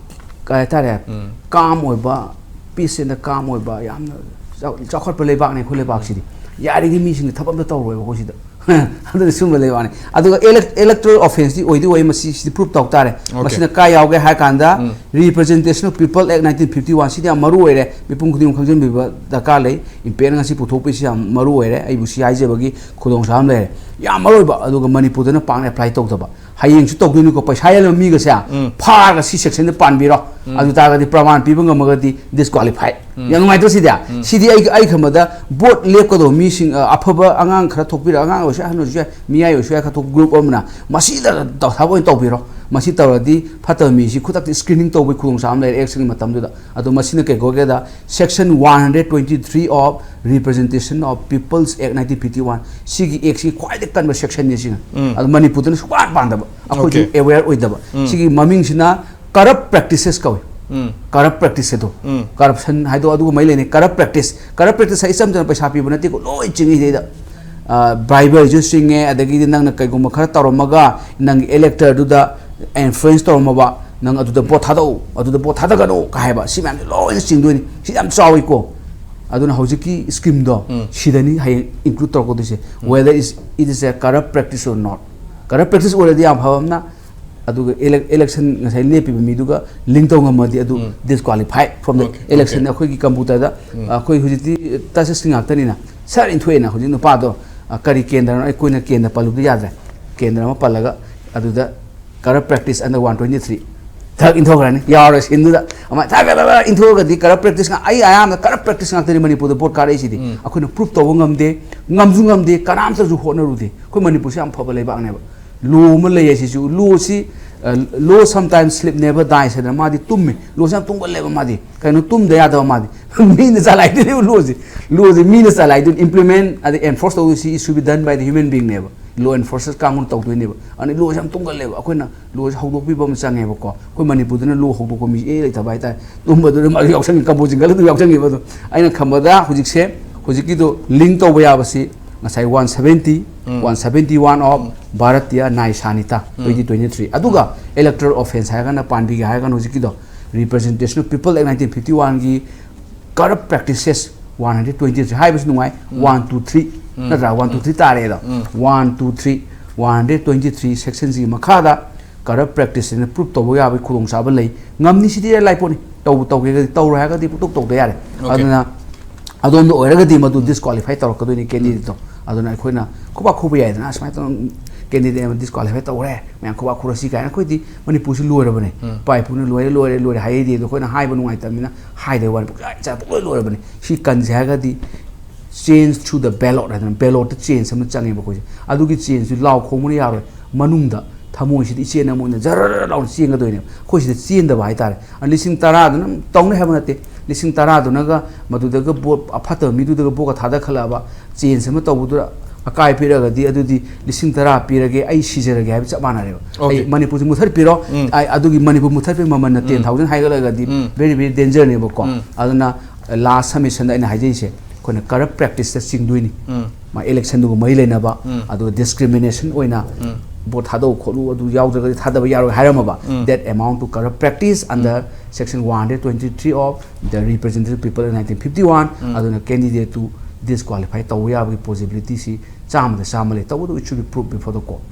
ꯀꯩ ꯍꯥꯏꯇꯥꯔꯦ, ꯎꯝ꯫ ꯀꯥꯝ ꯑꯣꯏꯕ, ꯄꯤꯁ ꯑꯦꯟꯗ ꯀꯥꯝ ꯑꯣꯏꯕ, ꯌꯥꯝꯅ ꯆꯥꯎ-, ꯆꯥꯎꯈꯠꯄ ꯂꯩꯕꯥꯛꯅꯦ ꯑꯩꯈꯣꯏ ꯂꯩꯕꯥꯛꯁꯤꯗꯤ꯫ ꯌꯥꯔꯤꯈꯩ ꯃꯤꯁꯤꯡꯅ ꯊꯕꯛ ꯑꯝꯇ ꯇꯧꯔꯣꯏꯕ ꯑꯩꯈꯣꯏ ꯁꯤꯗ꯫ ꯑꯗꯨꯅ ꯁꯨꯝꯕ ꯂꯩꯕꯥꯛꯅꯤ꯫ ꯑꯗꯨꯒ ꯏꯂꯦꯛ-, ꯏꯂꯦꯛꯇꯣꯔꯦꯜ ꯑꯣꯐꯦꯟꯁꯇꯤ ꯑꯣꯏꯗꯤ ꯑꯣꯏ, ꯃꯁꯤ ꯁꯤꯗꯤ ꯄ꯭ꯔꯨꯞ ꯇꯧ ꯇꯥꯔꯦ꯫ Okay. ꯃꯁꯤꯅ ꯀꯥꯏ ꯌꯥꯎꯒꯦ ꯍꯥꯏ ꯀꯥꯟꯗ, ꯎꯝ꯫ Representation of People Act nineteen fifty one, ꯁꯤꯗꯤ ꯌꯥꯝ ꯃꯔꯨ ꯑꯣꯏꯔꯦ, ꯃꯤꯄꯨꯝ ꯈꯨꯗꯤꯡꯃꯛ ꯈꯪꯖꯤꯟꯕꯤꯕ ꯗꯔꯀꯥꯔ ꯂꯩ꯫ ꯏꯝꯄꯦꯛꯅ ꯉꯁꯤ ꯄꯨꯊꯣꯛꯄꯁꯤ ꯌꯥꯝ ꯃꯔꯨ ꯑꯣꯏꯔꯦ, ꯑꯩꯕꯨ ꯁꯤ ꯍꯥꯏꯖꯕꯒꯤ ꯈꯨꯗꯣꯡꯆꯥꯕ ꯑꯃ ꯂꯩꯔꯦ꯫ ꯌꯥꯝ ꯃꯔꯨ ꯑꯣꯏꯕ꯫ ꯑꯗꯨꯒ ꯃꯅꯤꯄꯨꯔꯗꯅ ꯄꯥꯛꯅ ꯑꯦꯄ꯭ꯂꯥꯏ ꯇꯧꯗꯕ꯫ ꯍꯌꯦꯡꯁꯨ ꯇꯧꯗꯣꯏꯅꯤꯀꯣ, ꯄꯩꯁꯥ ꯌꯥꯜꯂꯕ ꯃꯤꯒꯁꯦ ꯎꯝ꯫ ꯐꯥꯔꯒ ꯁꯤ ꯁꯦꯛꯁꯟꯗ ꯄꯥꯟꯕꯤꯔꯣ꯫ ꯎꯝ꯫ ꯑꯗꯨ ꯇꯥꯔꯒꯗꯤ ꯄ꯭ꯔꯃꯥꯟ ꯄꯤꯕ ꯉꯝꯃꯒꯗꯤ ꯗꯤꯁꯀ꯭ꯋꯥꯂꯤꯐꯥꯏ꯫ ꯎꯝ꯫ ꯌꯥꯝ ꯅꯨꯡꯉꯥꯏꯇ꯭ꯔꯣ ꯁꯤꯗꯤ? ꯎꯝ꯫ ꯁꯤꯗꯤ ꯑꯩ, ꯑꯩ ꯈꯟꯕꯗ ꯚꯣꯠ ꯂꯦꯞꯀꯗꯧꯕ ꯃꯤꯁꯤꯡ, ꯑ, ꯑꯐꯕ ꯑꯉꯥꯡ ꯈꯔ ꯊꯣꯛꯄꯤꯔ, ꯑꯉꯥꯡ ꯑꯣꯏꯔꯁꯨ ꯌꯥꯏ, ꯑꯍꯟ ꯑꯣꯏꯔꯁꯨ ꯌꯥꯏ, ꯃꯤꯌꯥꯏ ꯑꯣꯏꯔꯁꯨ ꯌꯥꯏ, ꯈꯔ ꯊꯣꯛꯄ ꯒ꯭ꯔꯨꯞ ꯑꯃꯅ ꯃꯁꯤꯗ ꯊꯕꯛ ꯑꯣꯏꯅ ꯇꯧꯕꯤꯔꯣ꯫ ꯃꯁꯤ ꯇꯧꯔꯗꯤ ꯐꯠꯇꯕ ꯃꯤꯁꯤ ꯈꯨꯗꯛꯇ ꯁ꯭ꯀ꯭ꯔꯤꯅꯤꯡ ꯇꯧꯕꯒꯤ ꯈꯨꯗꯣꯡꯆꯥꯕ ꯑꯃ ꯂꯩꯔꯦ ꯏꯂꯦꯛꯁꯟꯒꯤ ꯃꯇꯝꯗꯨꯗ꯫ ꯑꯗꯣ ꯃꯁꯤꯅ ꯀꯩ ꯀꯧꯒꯦꯗ, Section one hundred twenty three of Representation of People's Act nineteen fifty one, ꯁꯤꯒꯤ ꯑꯦꯛꯁꯤ ꯈ꯭ꯋꯥꯏꯗꯒꯤ ꯀꯟꯕ ꯁꯦꯛꯁꯟꯅꯤ ꯁꯤꯅ꯫ ꯎꯝ꯫ ꯑꯗꯣ ꯃꯅꯤꯄꯨꯔꯗꯅ ꯁꯨꯡꯄꯥꯟ ꯄꯥꯟꯗꯕ, ꯑꯩꯈꯣꯏꯁꯨ Okay. ꯑꯦꯋꯦꯌꯔ ꯑꯣꯏꯗꯕ꯫ ꯎꯝ꯫ ꯁꯤꯒꯤ ꯃꯃꯤꯡꯁꯤꯅ ꯀꯔꯞ ꯄ꯭ꯔꯦꯛꯇꯤꯁꯦꯁ ꯀꯧꯏ꯫ ꯎꯝ꯫ ꯀꯔꯞ ꯄ꯭ꯔꯦꯛꯇꯤꯁ ꯑꯗꯣ꯫ ꯎꯝ꯫ ꯀꯔꯞꯁꯟ ꯍꯥꯏꯗꯣ ꯑꯗꯨꯒꯨꯝꯕꯩ ꯂꯩꯅꯤ꯫ ꯀꯔꯞ ꯄ꯭ꯔꯦꯛꯇꯤꯁ, ꯀꯔꯞ ꯄ꯭ꯔꯦꯛꯇꯤꯁ ꯍꯥꯏ ꯏꯆꯝ ꯆꯝꯅ ꯄꯩꯁꯥ ꯄꯤꯕ ꯅꯠꯇꯦꯀꯣ, ꯂꯣꯏ ꯆꯤꯡꯏ ꯁꯤꯗꯩꯗ꯫ ꯕ꯭ꯔꯥꯏꯕꯔꯁꯨ ꯆꯤꯡꯉꯦ, ꯑꯗꯒꯤꯗꯤ ꯅꯪꯅ ꯀꯩꯒꯨꯝꯕ ꯈꯔ ꯇꯧꯔꯝꯃꯒ ꯅꯪꯒꯤ ꯏꯂꯦꯛꯇꯔꯗꯨꯗ ꯏꯟꯐ꯭ꯂꯨꯌꯦꯟꯁ ꯇꯧꯔꯝꯃꯕ, ꯅꯪ ꯑꯗꯨꯗ ꯚꯣꯠ ꯊꯥꯗꯧ, ꯑꯗꯨꯗ ꯚꯣꯠ ꯊꯥꯗꯒꯅꯨ ꯀꯥꯏ ꯍꯥꯏꯕ, ꯁꯤ ꯃꯌꯥꯝꯁꯦ ꯂꯣꯏꯅ ꯆꯤꯡꯗꯣꯏꯅꯤ꯫ ꯁꯤ ꯌꯥꯝ ꯆꯥꯎꯏꯀꯣ꯫ ꯑꯗꯨꯅ ꯍꯧꯖꯤꯛꯀꯤ ꯁ꯭ꯀꯤꯝꯗꯣ ꯎꯝ꯫ ꯁꯤꯗꯅꯤ ꯍꯌꯦꯡ ꯏꯟꯀ꯭ꯂꯨꯗ ꯇꯧꯔꯛꯀꯗꯣꯏꯁꯦ, whether is it is a corrupt practice or not꯫ Corrupt practice ꯑꯣꯏꯔꯗꯤ ꯌꯥꯝ ꯐꯕ ꯑꯃꯅ, ꯑꯗꯨꯒ ꯏꯂꯦꯛ-, ꯏꯂꯦꯛꯁꯟ ꯉꯁꯥꯏ ꯂꯦꯞꯄꯤꯕ ꯃꯤꯗꯨꯒ ꯂꯤꯡ ꯇꯧ ꯉꯝꯃꯗꯤ ꯑꯗꯨ ꯎꯝ꯫ Disqualify from the Okay, election. okay. ꯑꯩꯈꯣꯏꯒꯤ ꯀꯝꯄ꯭ꯌꯨꯇꯔꯗ, ꯎꯝ꯫ ꯑꯩꯈꯣꯏ ꯍꯧꯖꯤꯛꯇꯤ ꯇꯆ ꯁ꯭ꯀ꯭ꯔꯤꯟ ꯉꯥꯛꯇꯅꯤꯅ, ꯁꯠ ꯏꯟꯊꯣꯛꯑꯦꯅ꯫ ꯍꯧꯖꯤꯛ ꯅꯨꯄꯥꯗꯣ, ꯑ, ꯀꯔꯤ ꯀꯦꯟꯗ꯭ꯔꯅꯣ, ꯑꯩꯈꯣꯏꯅ ꯀꯦꯟꯗ꯭ꯔ ꯄꯜꯂꯨꯕꯗꯤ ꯌꯥꯗ꯭ꯔꯦ꯫ ꯀꯦꯟꯗ꯭ꯔ ꯑꯃ ꯄꯜꯂꯒ ꯑꯗꯨꯗ corrupt practice under one twenty three ꯊꯛ ꯏꯟꯊꯣꯛꯈ꯭ꯔꯅꯤ, ꯌꯥꯎꯔꯦ ꯁꯤꯟꯗꯨꯗ꯫ ꯑꯃ ꯊꯛ ꯊꯛ ꯊꯛ ꯊꯛ ꯏꯟꯊꯣꯛꯑꯒꯗꯤ ꯀꯔꯞ ꯄ꯭ꯔꯦꯛꯇꯤꯁ ꯉꯥꯛ-, ꯑꯩ ꯑꯌꯥꯝꯕꯅ ꯀꯔꯞ ꯄ꯭ꯔꯦꯛꯇꯤꯁ ꯉꯥꯛꯇꯅꯤ ꯃꯅꯤꯄꯨꯔꯗ ꯚꯣꯠ ꯀꯥꯔꯛꯏꯁꯤꯗꯤ꯫ ꯎꯝ꯫ ꯑꯩꯈꯣꯏꯅ ꯄ꯭ꯔꯨꯞ ꯇꯧꯕ ꯉꯝꯗꯦ, ꯉꯝꯁꯨ ꯉꯝꯗꯦ, ꯀꯅꯥꯝꯇꯁꯨ ꯍꯣꯠꯅꯔꯨꯗꯦ꯫ ꯑꯩꯈꯣꯏ ꯃꯅꯤꯄꯨꯔꯁꯤ ꯌꯥꯝ ꯐꯕ ꯂꯩꯕꯥꯛꯅꯦꯕ꯫ ꯂꯣ ꯑꯃ ꯂꯩꯌꯦ ꯁꯤꯁꯨ, ꯂꯣꯁꯤ, ꯑ, "Law sometimes sleep, never dies" ꯍꯥꯏꯗꯅ, ꯃꯥꯗꯤ ꯇꯨꯝꯃꯤ꯫ ꯂꯣꯁꯤ ꯌꯥꯝ ꯇꯨꯝꯒꯜꯂꯦꯕ ꯃꯥꯗꯤ꯫ ꯀꯩꯅꯣ, ꯇꯨꯝꯗ ꯌꯥꯗꯕ ꯃꯥꯗꯤ꯫ ꯃꯤꯅ ꯆꯂꯥꯏꯗꯣꯏꯅꯦꯕ ꯂꯣꯁꯤ꯫ ꯂꯣꯁꯤ ꯃꯤꯅ ꯆꯂꯥꯏꯗꯣꯏꯅꯤ, ꯏꯝꯄ꯭ꯂꯤꯃꯦꯟ ꯑꯗꯩ ꯑꯦꯟꯐꯣꯔꯁ ꯇꯧꯗꯣꯏꯁꯤ, it should be done by the human being ꯅꯦꯕ꯫ ꯂꯣ ꯑꯦꯟꯐꯣꯔꯁꯔ ꯀꯥꯡꯕꯨꯅ ꯇꯧꯗꯣꯏꯅꯦꯕ꯫ ꯑꯗꯨꯅ ꯂꯣꯁꯦ ꯌꯥꯝ ꯇꯨꯡꯒꯜꯂꯦꯕ꯫ ꯑꯩꯈꯣꯏꯅ ꯂꯣꯁꯦ ꯍꯧꯗꯣꯛꯄꯤꯕ ꯑꯃ ꯆꯪꯉꯦꯕꯀꯣ꯫ ꯑꯩꯈꯣꯏ ꯃꯅꯤꯄꯨꯔꯗꯅ ꯂꯣ ꯍꯧꯗꯣꯛꯄ ꯃꯤ ꯏꯔꯩ ꯂꯩꯇꯕ ꯍꯥꯏꯇꯥꯔꯦ꯫ ꯇꯨꯝꯕꯗꯨꯅ ꯃꯥꯁꯨ ꯌꯥꯎꯁꯪꯉꯤ, ꯀꯝꯄꯣꯖꯤꯡꯒꯜ ꯑꯗꯨꯝ ꯌꯥꯎꯁꯪꯉꯤꯕ꯫ ꯑꯗꯣ ꯑꯩꯅ ꯈꯟꯕꯗ ꯍꯧꯖꯤꯛꯁꯦ, ꯍꯧꯖꯤꯛꯀꯤꯗꯣ ꯂꯤꯡ ꯇꯧꯕ ꯌꯥꯕꯁꯤ ꯉꯁꯥꯏ one seventy, um. One seventy one of um. Bharatiya Nyaya Sanhita um. Twenty twenty three. ꯑꯗꯨꯒ ꯎꯝ꯫ ꯏꯂꯦꯛꯇꯣꯔꯦꯜ ꯑꯣꯐꯦꯟꯁ ꯍꯥꯏꯔꯒꯅ ꯄꯥꯟꯕꯤꯒꯦ ꯍꯥꯏꯔꯒꯅ ꯍꯧꯖꯤꯛꯀꯤꯗꯣ Representation of People Act nineteen fifty ꯋꯥꯟꯒꯤ corrupt practices one hundred twenty three ꯍꯥꯏꯕꯁꯤ ꯅꯨꯡꯉꯥꯏ꯫ Um. One two three um. ꯅꯠꯇ꯭ꯔꯥ? One two um. ꯊ꯭ꯔꯤ ꯇꯥꯔꯦ ꯑꯗꯣ꯫ Um. One two three, one hundred twenty three ꯁꯦꯛꯁꯟꯁꯤꯒꯤ ꯃꯈꯥꯗ corrupt practice ꯍꯥꯏꯅ prove ꯇꯧꯕ ꯌꯥꯕꯒꯤ ꯈꯨꯗꯣꯡꯆꯥꯕ ꯂꯩ꯫ ꯉꯝꯅꯤ, ꯁꯤꯗꯤ ꯏꯔꯥꯏ ꯂꯥꯏ ꯄꯣꯠꯅꯤ꯫ ꯇꯧꯕ ꯇꯧꯒꯦꯒꯗꯤ, ꯇꯧꯔꯣꯏ ꯍꯥꯏꯔꯒꯗꯤ ꯄꯨꯡꯇꯧ ꯇꯧꯗ ꯌꯥꯔꯦ꯫ Okay꯫ ꯑꯗꯨꯅ ꯑꯗꯣꯝꯗ ꯑꯣꯏꯔꯒꯗꯤ ꯃꯗꯨ ꯎꯝ꯫ Disqualify ꯇꯧꯔꯛꯀꯗꯣꯏꯅꯤ candidateꯇꯣ꯫ ꯑꯗꯨꯅ ꯑꯩꯈꯣꯏꯅ ꯈꯨꯕꯥꯛ ꯈꯨꯕ ꯌꯥꯏꯗꯅ, "ꯑꯁꯨꯃꯥꯏꯅ ꯇꯧꯅ candidate ꯑꯃ disqualify ꯇꯧꯔꯦ, ꯃꯌꯥꯝ ꯈꯨꯕꯥꯛ ꯈꯨꯔꯁꯤ" ꯀꯥꯏꯅ꯫ ꯑꯩꯈꯣꯏꯗꯤ ꯃꯅꯤꯄꯨꯔꯁꯤ ꯂꯣꯏꯔꯕꯅꯦ꯫ ꯎꯝ꯫ ꯏꯄꯥ ꯏꯄꯨꯅ "ꯂꯣꯏꯔꯦ, ꯂꯣꯏꯔꯦ, ꯂꯣꯏꯔꯦ" ꯍꯥꯏꯔꯤꯗꯤ, ꯑꯗꯣ ꯑꯩꯈꯣꯏꯅ ꯍꯥꯏꯕ ꯅꯨꯡꯉꯥꯏꯇꯕꯅꯤꯅ ꯍꯥꯏꯗꯕ ꯋꯥꯅꯤ꯫ ꯄꯨꯡꯆꯥꯏ ꯆꯥꯏ ꯄꯨꯡꯂꯣꯏ ꯂꯣꯏꯔꯕꯅꯦ꯫ ꯁꯤ ꯀꯟꯁꯦ ꯍꯥꯏꯔꯒꯗꯤ change through the ballot ꯍꯥꯏꯗꯅ ballotꯇ change ꯑꯃ ꯆꯪꯉꯦꯕ ꯑꯩꯈꯣꯏꯁꯦ꯫ ꯑꯗꯨꯒꯤ changeꯁꯤ ꯂꯥꯎ ꯈꯣꯡꯕꯅ ꯌꯥꯔꯣꯏ꯫ ꯃꯅꯨꯡꯗ ꯊꯃꯣꯏꯁꯤꯗ ꯏꯆꯦꯟ ꯑꯃ ꯑꯣꯏꯅ ꯖꯔ ꯂꯥꯎꯅ ꯆꯦꯟꯒꯗꯣꯏꯅꯦꯕ꯫ ꯑꯩꯈꯣꯏ ꯁꯤꯗ ꯆꯦꯟꯗꯕ ꯍꯥꯏꯇꯥꯔꯦ꯫ ꯑ, ꯂꯤꯁꯤꯡ ꯇꯔꯥꯗꯨꯅ ꯇꯧꯅꯤ ꯍꯥꯏꯕ ꯅꯠꯇꯦ꯫ ꯂꯤꯁꯤꯡ ꯇꯔꯥꯗꯨꯅꯒ ꯃꯗꯨꯗꯒ ꯚꯣꯠ ꯑꯐꯠꯇꯕ ꯃꯤꯗꯨꯗꯒ ꯚꯣꯠꯀ ꯊꯥꯗꯈꯠꯂꯛꯑꯕ, change ꯑꯃ ꯇꯧꯕꯗꯨꯗ ꯑꯀꯥꯏ ꯄꯤꯔꯛꯑꯒꯗꯤ, ꯑꯗꯨꯗꯤ ꯂꯤꯁꯤꯡ ꯇꯔꯥ ꯄꯤꯔꯒꯦ, ꯑꯩ ꯁꯤꯖꯔꯒꯦ ꯍꯥꯏꯕ ꯆꯞ ꯃꯥꯟꯅꯔꯦꯕ꯫ Okay꯫ ꯑꯩ ꯃꯅꯤꯄꯨꯔꯁꯤ ꯃꯨꯠꯊꯠꯄꯤꯔꯣ, ꯎꯝ꯫ ꯑꯩ ꯑꯗꯨꯒꯤ ꯃꯅꯤꯄꯨꯔ ꯃꯨꯠꯊꯠꯄꯒꯤ ꯃꯃꯜꯅ ꯎꯝ꯫ Ten thousand ꯍꯥꯏꯒꯠꯂꯒꯗꯤ ꯎꯝ꯫ Very, very dangerꯅꯦꯕꯀꯣ꯫ ꯎꯝ꯫ ꯑꯗꯨꯅ last submissionꯗ ꯑꯩꯅ ꯍꯥꯏꯖꯩꯁꯦ, ꯑꯩꯈꯣꯏꯅ corrupt practiceꯇ ꯆꯤꯡꯗꯣꯏꯅꯤ꯫ ꯎꯝ꯫ ꯃꯥ electionꯗꯨꯒ ꯃꯔꯤ ꯂꯩꯅꯕ, ꯎꯝ꯫ ꯑꯗꯨꯒ discrimination ꯑꯣꯏꯅ ꯎꯝ꯫ ꯚꯣꯠ ꯊꯥꯗꯧ ꯈꯣꯠꯂꯨ, ꯑꯗꯨ ꯌꯥꯎꯗ꯭ꯔꯒꯗꯤ ꯊꯥꯗꯕ ꯌꯥꯔꯣꯏ ꯍꯥꯏꯔꯝꯃꯕ, ꯎꯝ꯫ That amount to corrupt practice under um. Section one hundred twenty-three of the Representative People Act nineteen fifty-one, ꯎꯝ꯫ ꯑꯗꯨꯅ candidateꯇꯨ disqualify ꯇꯧꯕ ꯌꯥꯕꯒꯤ possibilityꯁꯤ ꯆꯥꯝꯃꯗ ꯆꯥꯝꯃ ꯂꯩ꯫ ꯇꯧꯕꯇꯕꯨ it should be proved before the court꯫